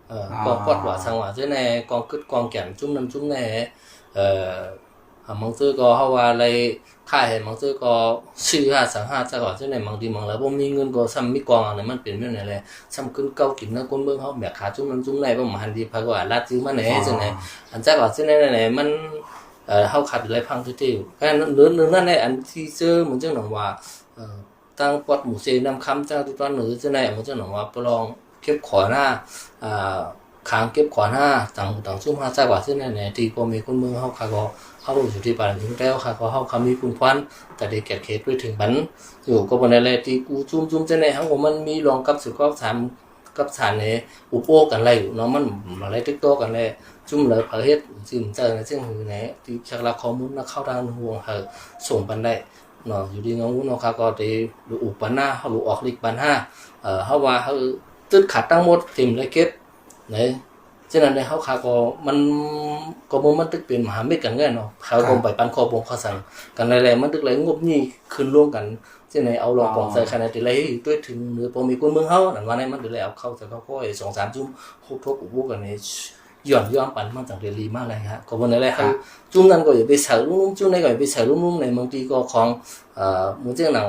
ເອີ່ ອໍ ກອງປອດວ່າສັງວ່າເທື່ອໃນ ກອງກຶດກອງແກນຈຸ້ມນັ້ນຈຸ້ມແນ່ ເອີ່ ອາ ບາງເທື່ອກໍເຮົາວ່າໄລ່ຂາຍໃຫ້ ບາງເທື່ອກໍຊື້ຫ້າສັງຫ້າຈັກວ່າເຊັ່ນໃດ ບາງທີບາງລາຍບໍ່ມີເງິນກໍຊ້ຳມີກອງ ອັນນັ້ນມັນເປັນແບບນັ້ນແຫຼະ ຊ້ຳຂຶ້ນເກົ່າກິນນຳຄົນເມືອງເຮົາ ແມ່ຄ້າຈຸ້ມນັ້ນຈຸ້ມໃນ ບໍ່ມາຫັນດີໃຜກໍວ່າລາດຈື່ມາແນ່ ອໍ ເຊັ່ນໃດ ອັນຈັກວ່າເຊັ່ນໃດນັ້ນແຫຼະ ມັນ ເອີ ເຮົາຂາດໄປຫຼາຍພັງເທື່ອໆ ແຕ່ເລື່ອງນັ້ນແຫຼະ ອັນທີ່ເຈີ ມັນຈັ່ງໜອງວ່າ ເອີ ທາງປອດໝູເຊ ນ້ຳຄຳ ທາງທີ່ຕອນເໜືອເຊັ່ນໃດ ມັນຈັ່ງໜອງວ່າປະລອງເກັບຂອນຫາ ອ່າ ຄາງເກັບຂອນຫາ ຕາງ ຕາງຊຸມຫາຈັກວ່າເຊັ່ນໃດ ທີ່ພໍ່ແມ່ຄົນເມືອງເຮົາ ຂ້າກໍ ເຮົາຢູ່ທີ່ບ້ານຢູ່ແລ້ວ ຂ້າກໍ ເຮົາຄະມີປຸນພອນ ແຕ່ໄດ້ແກດເຂດໄປເຖິງບັນຢູ່ ກໍບໍ່ໄດ້ແລ ທີ່ກູຈຸ້ມຈຸ້ມເຊັ່ນໃດ ເຮົາກໍມັນມີລອງກັບສືບກັບສານ ກັບສານໃນອຸບໂອ້ກັນໄດ້ຢູ່ເນາະ ມັນ ມັນໄດ້ຕິດຕໍ່ກັນແລ ຈຸ້ມເລີຍເຂົາເຮັດ ຈິ້ມເຈີນະ ເຊິ່ງໃນທີ່ຈັກລັກຂໍ້ມູນນະ ເຂົ້າທາງຫົວເຮົາສົ່ງປັນໄດ້ ເນາະ ຢູ່ທີ່ເຮົາເນາະ ຂ້າກໍໄດ້ ຫຼື ອຸປະນາ ເຮົາ ຫຼື ອອກລິກບັນຫາ ເອີ ເຮົາວ່າເຮົາຕຶດຂັດທັງໝົດ ເຕັມແລະເກັບ ໃນ ສະນັ້ນແຫຼະ ເຮົາຂ້າກໍມັນ ກໍບໍ່ ມັນຕຶກເປັນມະຫາມິດກັນແລ້ວເນາະ ເຂົາກໍ ອ່າ ໄປປັນຂໍ້ບົງຂໍ້ສັງກັນແລ້ວ ມັນຕຶກໄດ້ງົບຫຍິ້ຂຶ້ນລົງກັນ ສະນັ້ນແຫຼະ ເອົາລອງປອງໃສ່ຂະໜາດທີ່ໄດ້ຕົວເຖິງເໜືອພໍ່ແມ່ຄົນເມືອງເຮົາ ນັ້ນວ່າໃນມັນໄດ້ເອົາເຂົ້າໃສ່ເຂົ້າຂ້ອຍ ສອງສາມຈຸ້ມ ຄົບທົບອຸບໂອ້ກັນໃນ ຍ້ອນຍ້ອນປັນມັນຈັ່ງໄດ້ລີມາໄດ້ຮະ ກໍບໍ່ໄດ້ແລ ເຮົາ ອ່າ ຈຸ້ມນັ້ນກໍຢ່າໄປໃສ່ລຸ້ມໆ ຈຸ້ມນີ້ກໍຢ່າໄປໃສ່ລຸ້ມໆ ໃນບາງທີກໍຂອງ ເອີ ໝູເຈີໜັງ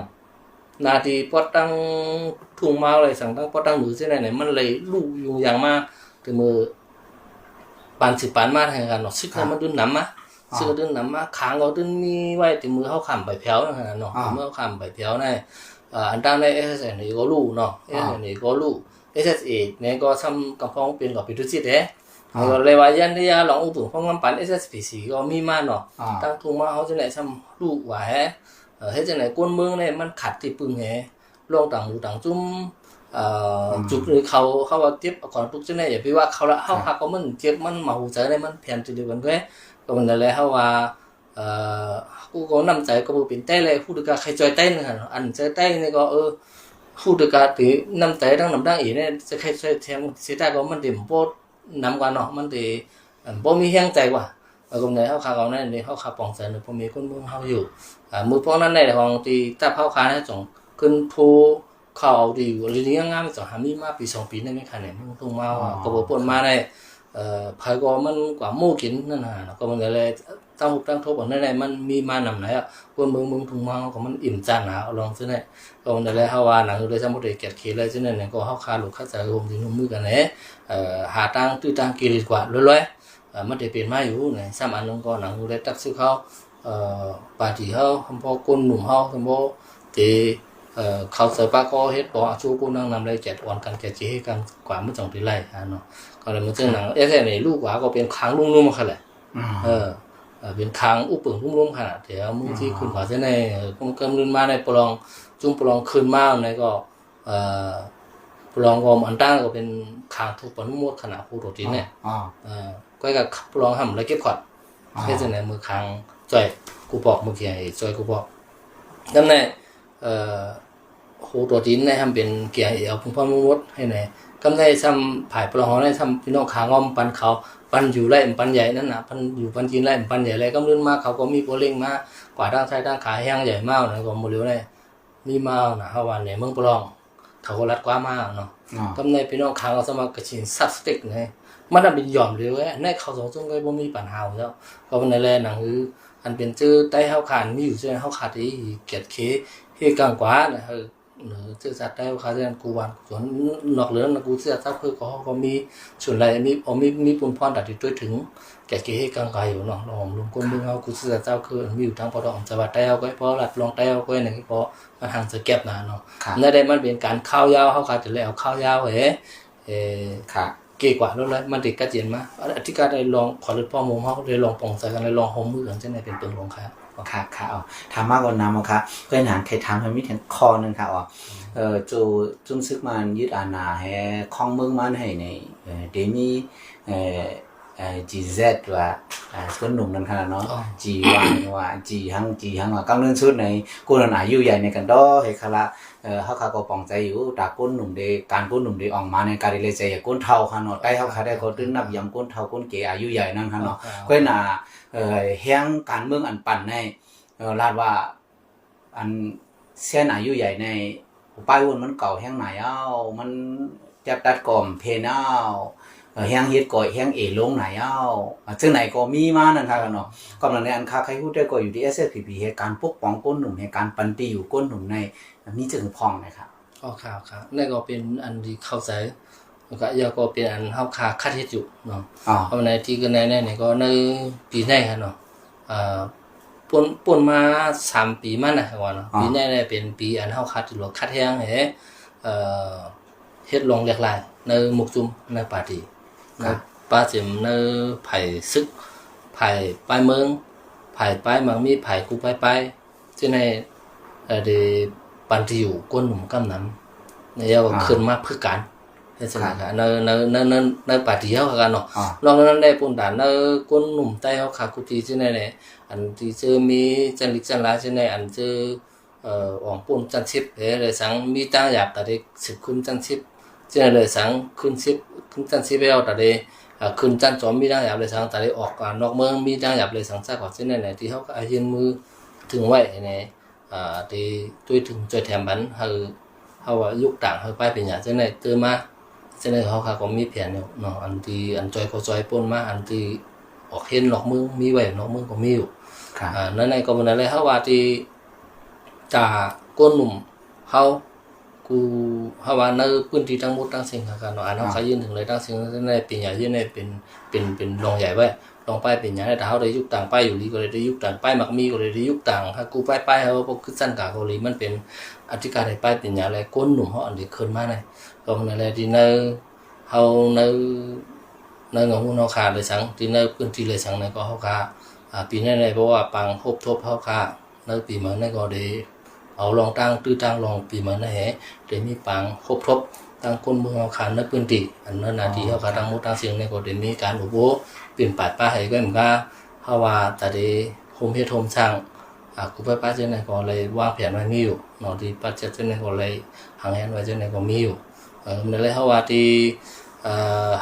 ໜ້າທີ່ປອດຕັ້ງທຸ່ງມາວໄດ້ສັງຕັ້ງປອດຕັ້ງມືຊິໄດ້ໃນ ມັນໄດ້ລູກຍຸງຢາງມາ ແຕ່ມື້ປານສິບປານມາໃຫ້ກັນເນາະ ຊຶກ ອ່າ ມັນດຶນນຳມາ ອ່າ ຊຶກດຶນນຳມາ ຄາງກໍດຶນມີໄວ້ ແຕ່ມື້ເຮົາຂ້າມໄປແຜວນັ້ນເນາະ ອ່າ ມື້ເຮົາຂ້າມໄປແຜວໃນ ເອີ ອັນຕັ້ງໃນ ເອສເອສເອັນ ນີ້ກໍຮູ້ເນາະ ເອສເອສເອັນ ນີ້ກໍຮູ້ ເອສເອສເອ ນີ້ກໍຊ່ຳກຳພອງເປັນກໍເປັນຕຸຊິດເດ້ ອ່າ ແລ້ວກໍເລີຍວ່າຢັນທະຍາຫຼອງອຸປຶງພອງນຳປັນ ເອສເອສພີຊີ ກໍມີມາເນາະ ອ່າ ຕັ້ງທຸ່ງມາເຮົາຊິໄດ້ຊ່ຳຮູ້ວ່າແຮ ເອີ ເຮັດຈັ່ງໃດຄົນເມືອງນີ້ມັນຂາດທີ່ປຶງແຮ ລອງຕ່າງໝູ່ຕ່າງຈຸ້ມ ເອີ ອືມ ຈຸກນີ້ເຂົາ ເຂົາວ່າເກັບເອົາຂອງຕຸກຈັ່ງໃດ ຢ່າໄປວ່າເຂົາລະ ເຮົາ ອ່າ ຫາກວ່າມັນເຈັບ ມັນເໝົາຫົວໃຈໃດ ມັນແຜນທີ່ດຽວກັນເລີຍ ກໍມັນນັ້ນແຫຼະ ເຮົາວ່າ ເອີ ກູກໍນ້ຳໃຈກໍບໍ່ເປັນໃຕ້ແລ ຜູ້ດຶກາໃຄຊ່ອຍໃຕ້ນັ້ນຫັ້ນ ອັນໃຈໃຕ້ນີ້ກໍ ເອີ ຜູ້ດຶກາຕິນ້ຳໃຈທັງນ້ຳທັງເອນີ້ ຈະໃຄຊ່ອຍແທນເສຍໃຕ້ກໍມັນເຕັມໂພດ ນຳກວ່າເນາະ ມັນເດ ອັນ ບໍ່ມີແຮງໃຈກວ່າ ເອີ ກຳໃດເຮົາຄາເອົານັ້ນເດ ເຮົາຄາປອງໃຈໃນພໍ່ແມ່ຄົນເມືອງເຮົາຢູ່ ອ່າ ມື້ພວກນັ້ນໃນຂອງທີ່ຕັບເຮົາຄາໃນ ຈອງຂຶ້ນໂທເຂົ້າເອົາທີ່ຢູ່ ລີງາມໆ ຈອງຫາມີມາປີສອງປີໃນແມ່ນຄະແນນເມືອງທົ່ງມາ ອໍ ກໍບໍ່ພົ້ນມາໃນ ເອີ ໃຜກໍມັນກວ່າໂມ້ກິນນັ້ນນະ ກໍມັນກໍເລີຍ ຕັ້ງຮູບຕັ້ງໂທບອັນນັ້ນແຫຼະ ມັນມີມານຳໃນອະ ຄົນເມືອງ ເມືອງທົ່ງມາເຮົາກໍມັນອີ່ມຈານນະ ເອົາລອງຊີ້ນະ ກໍມັນໄດ້ແລ້ວ ເຮົາວ່າໜັງຢູ່ໄດ້ຊ່ຳບໍ່ໄດ້ກຽດເຂດເລີຍຊີ້ນະ ກໍເຮົາຄາລູກຄາໃຈຮ່ວມດີຮ່ວມມືກັນແຫຼະ ເອີ ຫາທາງຕື້ທາງກີລິດກວ່າລວຍໆ ເອີ ມັນໄດ້ເປັນມາຢູ່ນະ ຊ້ຳອັນໜຶ່ງກໍໜັງຢູ່ໄດ້ຕັກຊື່ເຂົາ ເອີ ປາຕີເຮົາ ຄຳພໍ້ຄົນໜຸ່ມເຮົາ ຄຳພໍ້ເຕ ເອີ ເຂົ້າໃສ່ປາກໍເຮັດປອງອາຊູກຸນັງນຳໄດ້ແຈດອອນກັນແຈດເຈເຮັດກັນກວ່າມັນຈັ່ງໄດ້ໄລ່ຫັ້ນເນາະ ກໍເລີຍມາເຈີໜັງ ເອສເອນີ້ລູກວ່າກໍເປັນຄາງລຸງນຸ່ມຫັ້ນແຫຼະ ອືມ ເອີ ເປັນຄາງອຸປຶງລຸ່ມໆຂະໜາດ ແຕ່ເອົາມືທີ່ຂຶ້ນມາຈັ່ງໃດ ເອີ ກຳເນີນມາໃນປະລອງ ຈຸ້ມປະລອງຂຶ້ນມາໃນກໍ ເອີ ປະລອງກໍອັນຕາກໍເປັນຄາງທຸກປະນຸໝົດຂະໜາດໂຄໂຕຕິນແຫຼະ ເອີ ກໍກັບປະລອງຫ້າມລະເກັບຂອດ ເຮັດຈັ່ງໃດມືຄາງຊ່ອຍກູປອກ ມືເກຍຊ່ອຍກູປອກ ນຳໃນ ເອີ ໂຄໂຕຕິນໃນຫ້າມເປັນເກຍເອເອົາເພິ່ງພ້ອມໝົດໃຫ້ແນ່ ກຳໃນຊ້ຳຜາຍປະລອງເຮົາໃນຊ້ຳພີ່ນ້ອງຄາງອມປັນເຂົາ ປັນຢູ່ໄລ່ປັນໃຫຍ່ນັ້ນນະ ປັນຢູ່ປັນກິນໄລ່ປັນໃຫຍ່ແລ້ວ ກຳເນີນມາເຂົາກໍມີໂປເລັງມາກວ່າທາງຊ້າຍທາງຂາແຮງໃຫຍ່ມານັ້ນກໍບໍ່ເຫຼືອໄດ້ ມີມານະ ເຮົາວ່າໃນເມືອງປະລອງ ເຂົາກໍລັດກວ່າມາເນາະ ກຳໃນພີ່ນ້ອງຄາງອອກສະມັກກະຊິນຊັບສະຕິກໃນ ມັນເປັນຍອມເລີຍເວີ້ຍ ໃນເຂົາສອງຊົນກໍບໍ່ມີປັນຫາແລ້ວ ກໍເປັນນັ້ນແຫຼະ ໜັງສືອັນເປັນຊື່ໄຕ້ເຮົາຂ້າມີຢູ່ເຊັ່ນເຮົາຂ້າທີ່ກຽດເຄເຮກາງກວ່ານະ ເອີ ເອີ ເຊື້ອຊາດໄຕ້ເຮົາຂ້າເຊັ່ນກູວານກູສວນ ນອກເຫຼືອນັ້ນກູເຊື້ອຊາດເພິ່ນກໍເຮົາກໍມີສ່ວນຫຼາຍມີ ມີ ມີປຸນພອນຕາທີ່ຕົວເຖິງກຽດເຄເຮກາງກວ່າຢູ່ເນາະ ລອງລວມຄົນເມືອງເຮົາກູເຊື້ອຊາດເພິ່ນມີຢູ່ທາງປະເທດອອມສະຫວັດໄຕ້ເຮົາກໍພໍລັດລອງໄຕ້ເຮົາກໍໃນກໍມັນຫາງຈະແກັບນາເນາະ ນັ້ນແຫຼະ ມັນເປັນການຂ່າວຍາວ ເຮົາກໍຈະແລ້ວຂ່າວຍາວເຮ ເອີ ເກກວ່າໂລດເລີຍ ມັນໄດ້ກະເຈນມາ ອະທິການໄດ້ລອງ ຂໍເລີດພໍ່ໂຮມເຮົາໄດ້ລອງປອງໃຈກັນ ໄດ້ລອງຮ່ວມມືກັນ ຈັ່ງໃດເປັນຕົກລົງຄ່ະ ຄ່ະ ຄ່ະ ເອົາ ຖາມມາກ່ອນນຳເອົາຄ່ະ ເພື່ອຫາງ ໃຫ້ຖາມໃຫ້ມີແຕ່ຂໍ້ໜຶ່ງຄ່ະ ເອົາ ເອີ ຈຸ ຈຸມຊຶກມາຍຶດອານາໃຫ້ຄອງເມືອງມາໃຫ້ນີ້ ເອີ ໄດ້ມີ ເອີ ເອີ ຈີເຊັດ ວ່າ ເອີ ຄົນໜຸ່ມນັ້ນຄ່ະເນາະ ຈີວາງວ່າ ຈີຮັງ ຈີຮັງວ່າ ກຳເນີນສຸດໃນ ຄົນອາຍຸໃຫຍ່ໃນກັນດອກເຮັດຄະລະ ເອີ ເຮົາຂ້າກໍປອງໃຈຢູ່ ຕາຄົນໜຸ່ມເດ ການຄົນໜຸ່ມເດອອກມາໃນການເດເລໃຈກັບຄົນເຖົ້າຄ່ະເນາະ ໄຕ້ເຮົາຂ້າໄດ້ກໍຕື່ມນັບຢາມຄົນເຖົ້າຄົນແກ່ອາຍຸໃຫຍ່ນັ້ນຄ່ະເນາະ ເພາະນັ້ນ ເອີ ແຮງການເມືອງອັນປັ່ນໃນ ເອີ ລາດວ່າ ອັນເຊັ່ນອາຍຸໃຫຍ່ໃນ ປາຍວົນມັນເກົ່າແຮງໜາຍເອົາ ມັນຈັບຕັດກໍເພນເອົາ ເອີ ແຮງເຮັດກໍແຮງເອລົງໜາຍເອົາ ຈັ່ງໃດກໍມີມານັ້ນຄ່ະເນາະ ກໍນັ້ນແຫຼະ ອັນຂ້າໄຄຮູ້ແຕ່ກໍຢູ່ທີ່ ເອສເອສພີພີ ເຮັດການປົກປ້ອງຄົນໜຸ່ມ ເຮັດການປັນທີ່ຢູ່ຄົນໜຸ່ມໃນ ມີເຊິ່ງພ້ອມນະຄັບ ອໍ ຄ່ະ ຄ່ະ ນັ້ນກໍເປັນອັນທີ່ເຂົ້າໃຈ ແລ້ວກໍ ແລ້ວກໍເປັນອັນເຮົາຂ້າຄັດເຮັດຢູ່ເນາະ ເພາະໃນທີ່ຄືໃນ ໃນ ໃນກໍໃນປີໃນຄ່ະເນາະ ເອີ ປົນ ປົນມາສາມປີມານະວ່າເນາະ ປີໃນເປັນປີອັນເຮົາຂ້າຖືວ່າຄັດແຮງເດ້ ເອີ ເຮັດລອງຫຼາກຫຼາຍໃນໝູ່ຈຸ່ມໃນປາຕີ ໃນປາເຈັມ ໃນຝ່າຍສຶກ ຝ່າຍປ້າຍເມືອງ ຝ່າຍປ້າຍມັກມີ ຝ່າຍກູປ້າຍປ້າຍ ເຊັ່ນໃນ ເອີ ໄດ້ປັນທີ່ຢູ່ຄົນໜຸ່ມກຳນຳ ແລ້ວຂຶ້ນມາຝຶກການ ເຮັດຈັ່ງໃດ ໃນ ໃນ ໃນ ໃນປາຕີເຮົາຄືກັນເນາະ ນອກນັ້ນໄດ້ປຸນດານໃນຄົນໜຸ່ມໃຕ້ເຮົາຂ້າກູຕີເຊັ່ນໃດ ອັນທີ່ເຈີມີຈັນລິກຈັນລາເຊັ່ນໃດ ອັນເຈີ ເອີ ອອງປຸ້ນຈັນສິບເອີ ແລະສັງ ມີຕາງຢາບຕາໄດ້ສືບຂຶ້ນຈັນສິບ ເຊັ່ນໃດ ແລະສັງ ຂຶ້ນສິບ ຂຶ້ນຈັນສິບແລ້ວຕາໄດ້ ເອີ ຂຶ້ນຈັນສອງ ມີຕາງຢາບ ແລະສັງ ຕາໄດ້ອອກ ອາ ນອກເມືອງ ມີຕາງຢາບ ແລະສັງ ຊາກອອກເຊັ່ນໃດ ທີ່ເຮົາກໍຍື່ນມືເຖິງໄວ້ໃນ ອາ ທີ່ຊ່ວຍເຖິງຊ່ວຍແຖມບັນ ເຮົາ ເຮົາວ່າຍຸກຕ່າງ ເຮົາປ້າຍປັນຍາເຊັ່ນໃດ ຕື່ມມາ ເຊັ່ນໃດ ເຮົາຂ້າກໍມີແຜນຢູ່ເນາະ ອັນທີ່ ອັນຈອຍກໍຈອຍປົນມາ ອັນທີ່ອອກເຫັນນອກເມືອງ ມີໄວ້ນອກເມືອງກໍມີຢູ່ ອາ ນັ້ນໃນກໍບໍ່ນັ້ນແຫຼະ ເຮົາວ່າທີ່ ຕາ ຄົນໜຸ່ມເຮົາ ກູ ເຮົາວ່າໃນພື້ນທີ່ທັງໝົດທັງສິ້ນຄືກັນເນາະ ອັນເຮົາຂະຢືນເຖິງໄດ້ທັງສິ່ງໃນປີເນຍ ຢືນໃນເປັນ ເປັນ ເປັນລອງໃຫຍ່ໄວ້ ລອງປ້າຍເປັນຫຍັງ ຖ້າເຮົາໄດ້ຍຸກຕ່າງປ້າຍຢູ່ດີກໍໄດ້ ໄດ້ຍຸກຕ່າງປ້າຍມັກມີກໍໄດ້ ໄດ້ຍຸກຕ່າງຫາກູປ້າຍປ້າຍເຮົາບໍ່ຄືຊັ້ນກາເກົາຫຼີ ມັນເປັນອະທິການໃຫ້ປ້າຍເປັນຫຍັງ ແລະ ຄົນໜຸ່ມເຮົາອັນທີ່ຂຶ້ນມາໃນ ກໍນັ້ນແຫຼະ ທີ່ໃນ ເຮົາໃນ ໃນເຫງົາຫູເຮົາຄາເລີຍສັງ ທີ່ໃນພື້ນທີ່ເລີຍສັງໃນກໍເຮົາຄາ ອາ ປີໃນໃນ ເພາະວ່າປາງຮົບທົບເຮົາຄາ ໃນປີໃໝ່ໃນກໍໄດ້ເອົາລອງຕັ້ງ ຕື້ຕັ້ງລອງປີໃໝ່ໃນແຫ່ໄດ້ມີປາງຮົບທົບ ຕັ້ງຄົນເມືອງເຮົາຄາໃນພື້ນທີ່ ອັນນັ້ນໜ້າທີ່ເຮົາຄາ ທັງໝົດທັງສິ້ນໃນກໍໄດ້ມີການອົບໂອ້ປິ່ນປາດປາໃຫ້ກັນກາ ເຮົາວ່າຕາໄດ້ໂຮມເຮັດໂຮມສ້າງ ອາ ຄູໄຟຟ້າຈັ່ງໃດກໍໄດ້ວາງແຜນໄວ້ມີຢູ່ເນາະ ທີ່ປັດຈັດຈັ່ງໃດກໍໄດ້ຫາງແຮນໄວ້ຈັ່ງໃດກໍມີຢູ່ ເອີ ນັ້ນແຫຼະ ເຮົາວ່າທີ່ ເອີ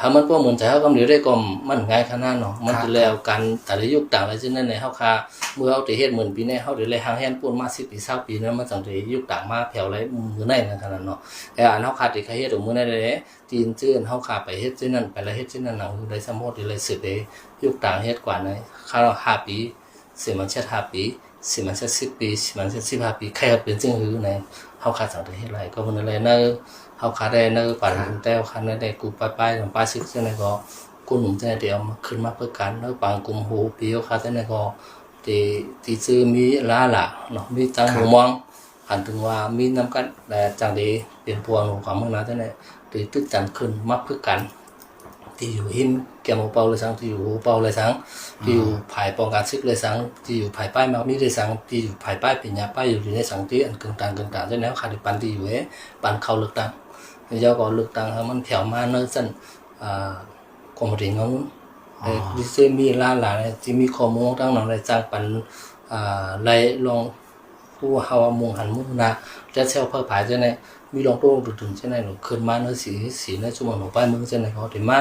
ຫາມັນບໍ່ໝື່ນໃຈເຮົາກຳດຽວໄດ້ກໍມັນງ່າຍຂະໜາດເນາະ ມັນຊິແລ້ວການ ຕາໄດ້ຍຸກຕ່າງໄດ້ຈັ່ງໃດໃນເຮົາຄາ ເມື່ອເຮົາໄດ້ເຮັດໝື່ນປີໃນ ເຮົາໄດ້ແຮງແຮນປຸ້ນມາສິບປີຊາວປີນັ້ນ ມັນຈັ່ງໄດ້ຍຸກຕ່າງມາແຜວໄດ້ມື້ໃນນັ້ນຂະໜາດເນາະ ແຕ່ອັນເຮົາຄາທີ່ເຮັດອອກມື້ໃນໄດ້ ຈີນເຈີນເຮົາຄາໄປເຮັດເຊັ່ນນັ້ນ ໄປລະເຮັດເຊັ່ນນັ້ນ ເຮົາໄດ້ສຳໂພດ ໄດ້ສືບໄດ້ຍຸກຕ່າງເຮັດກວ່າໃນຄາວຫ້າປີ ສີ່ມັນເຈັດຫ້າປີ ສີ່ມັນເຈັດສິບປີ ສີ່ມັນເຈັດສິບຫ້າປີ ໃຄເປັນເຊິ່ງຫືໃນ ເຮົາຄາຈັ່ງໄດ້ເຮັດຫຼາຍ ກໍເປັນນັ້ນແຫຼະ ໃນເຮົາຄາໄດ້ໃນປານແຕ່ວຄານໄດ້ກູປາຍປາຍປາຍສິບເຊັ່ນໃດກໍ ກຸນໜຸ່ມຈັ່ງໃດທີ່ເອົາມາຂຶ້ນມາເພື່ອການ ໃນປາງກຸມໂຮປີເຮົາຄາຈັ່ງໃດກໍ ທີ່ ທີ່ຊື່ມີຫຼາຫຼາເນາະ ມີຕັ້ງມຸມມອງ ອັນເຖິງວ່າມີນຳກັນ ແລະ ຈັ່ງໄດ້ເປັນພວກໜູກວາງເມືອງນາຈັ່ງໃດ ທີ່ຕຶກກັນຂຶ້ນມາຝຶກກັນ ທີ່ຢູ່ຫີນແກ້ມຫົວເປົ່າເລີຍສັງ ທີ່ຢູ່ຫົວເປົ່າເລີຍສັງ ທີ່ຢູ່ຝ່າຍປ້ອງກັນສຶກເລີຍສັງ ທີ່ຢູ່ຝ່າຍປ້າຍມັກມີເລີຍສັງ ທີ່ຢູ່ຝ່າຍປ້າຍປັນຍາປ້າຍຢູ່ດີເລີຍສັງ ທີ່ອັນກຶ່ງຕ່າງກຶ່ງຕ່າງຈັ່ງໃດ ເຮົາຄາໄດ້ປັນທີ່ຢູ່ເດ້ ປັນເຂົ້າເລືອກຕັ້ງ ແລ້ວກໍເລືອກຕັ້ງໃຫ້ມັນແຖວມາໃນຊັ້ນ ອາ ກອມປະຕິງເຮົາ ອໍ ເອີ ທີ່ຊິມີຫຼາຍໆ ທີ່ມີຂໍ້ມູນຕ່າງໆ ໄດ້ສ້າງປັນ ອາ ໄລ່ລອງ ຜູ້ເຮົາວ່າມຸງຫັນມຸງໜ້າ ແຕ່ແຊວເຜີພາຍຈັ່ງໃດ ມີລອງໂຕ້ລົງຕຶງໆ ຈັ່ງໃດ ຂຶ້ນມາເນີສີ ສີໃນຊຸມເຮົາປາຍເມືອງຈັ່ງໃດ ເຂົາໄດ້ມາ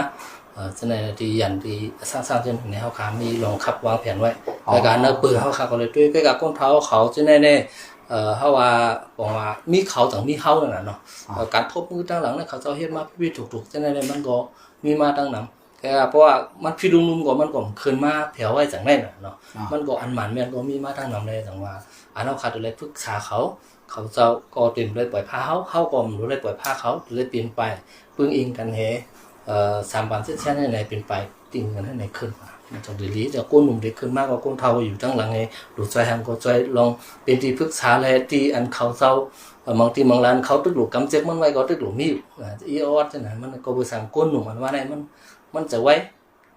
ເອີ ຈັ່ງໃດ ທີ່ຢັນທີ່ສ້າງໆ ຈັ່ງໃດ ເຮົາກະມີລອງຂັບວາງແຜນໄວ້ ແລ້ວກະເນີປືເຮົາກະກໍເລີຍ ໂດຍໄປກັບຄົນເຖົ້າເຂົາຈັ່ງໃດ ເອີ ເຮົາວ່າ ບອກວ່າມີເຂົາຕ້ອງມີເຮົານັ້ນນະເນາະ ການທົບມືທາງຫຼັງນັ້ນ ເຂົາເຈົ້າເຮັດມາຜິດໆ ຖືກໆ ຈັ່ງໃດ ມັນກໍມີມາຕັ້ງນານ ແຕ່ເພາະວ່າມັນຜິດລຸມໆ ກໍມັນກໍຂຶ້ນມາແຜ່ວໄວຈັ່ງໃດນະເນາະ. ມັນກໍອັນໝານແມ່ນກໍມີມາທັງນຳແລ ຈັ່ງວ່າອັນເຮົາຂາດແຕ່ໄດ້ປຶກສາເຂົາ ເຂົາເຈົ້າກໍເຕັມໄດ້ປ່ອຍພາເຮົາ ເຮົາກໍບໍ່ໄດ້ປ່ອຍພາເຂົາ ໄດ້ເປັນໄປປຶງອີງກັນໃຫ້ ເອີ ສາມພັນເຈັດແສນໃຫ້ໄດ້ເປັນໄປຕິງກັນໃຫ້ໄດ້ຂຶ້ນມາ ມັນຈັ່ງໄດ້ດີ. ແຕ່ຄົນໜຸ່ມໄດ້ຂຶ້ນມາ ກໍຄົນເຖົ້າຢູ່ທາງຫຼັງໃຫ້ ລູກຊ່ອຍຫັ້ນກໍຊ່ອຍລອງເປັນທີ່ປຶກສາ ແລະ ທີ່ອັນເຂົາເຈົ້າ ບາງທີບາງລານເຂົາຕຶກລູກກຳເຈັກມັນໄວ້ ກໍຕຶກລູກມີຢູ່ ອີອອດຈັ່ງນັ້ນ ມັນກໍບໍ່ສ້າງຄົນໜຸ່ມອັນວ່າໃດ ມັນ ມັນຈະໄວ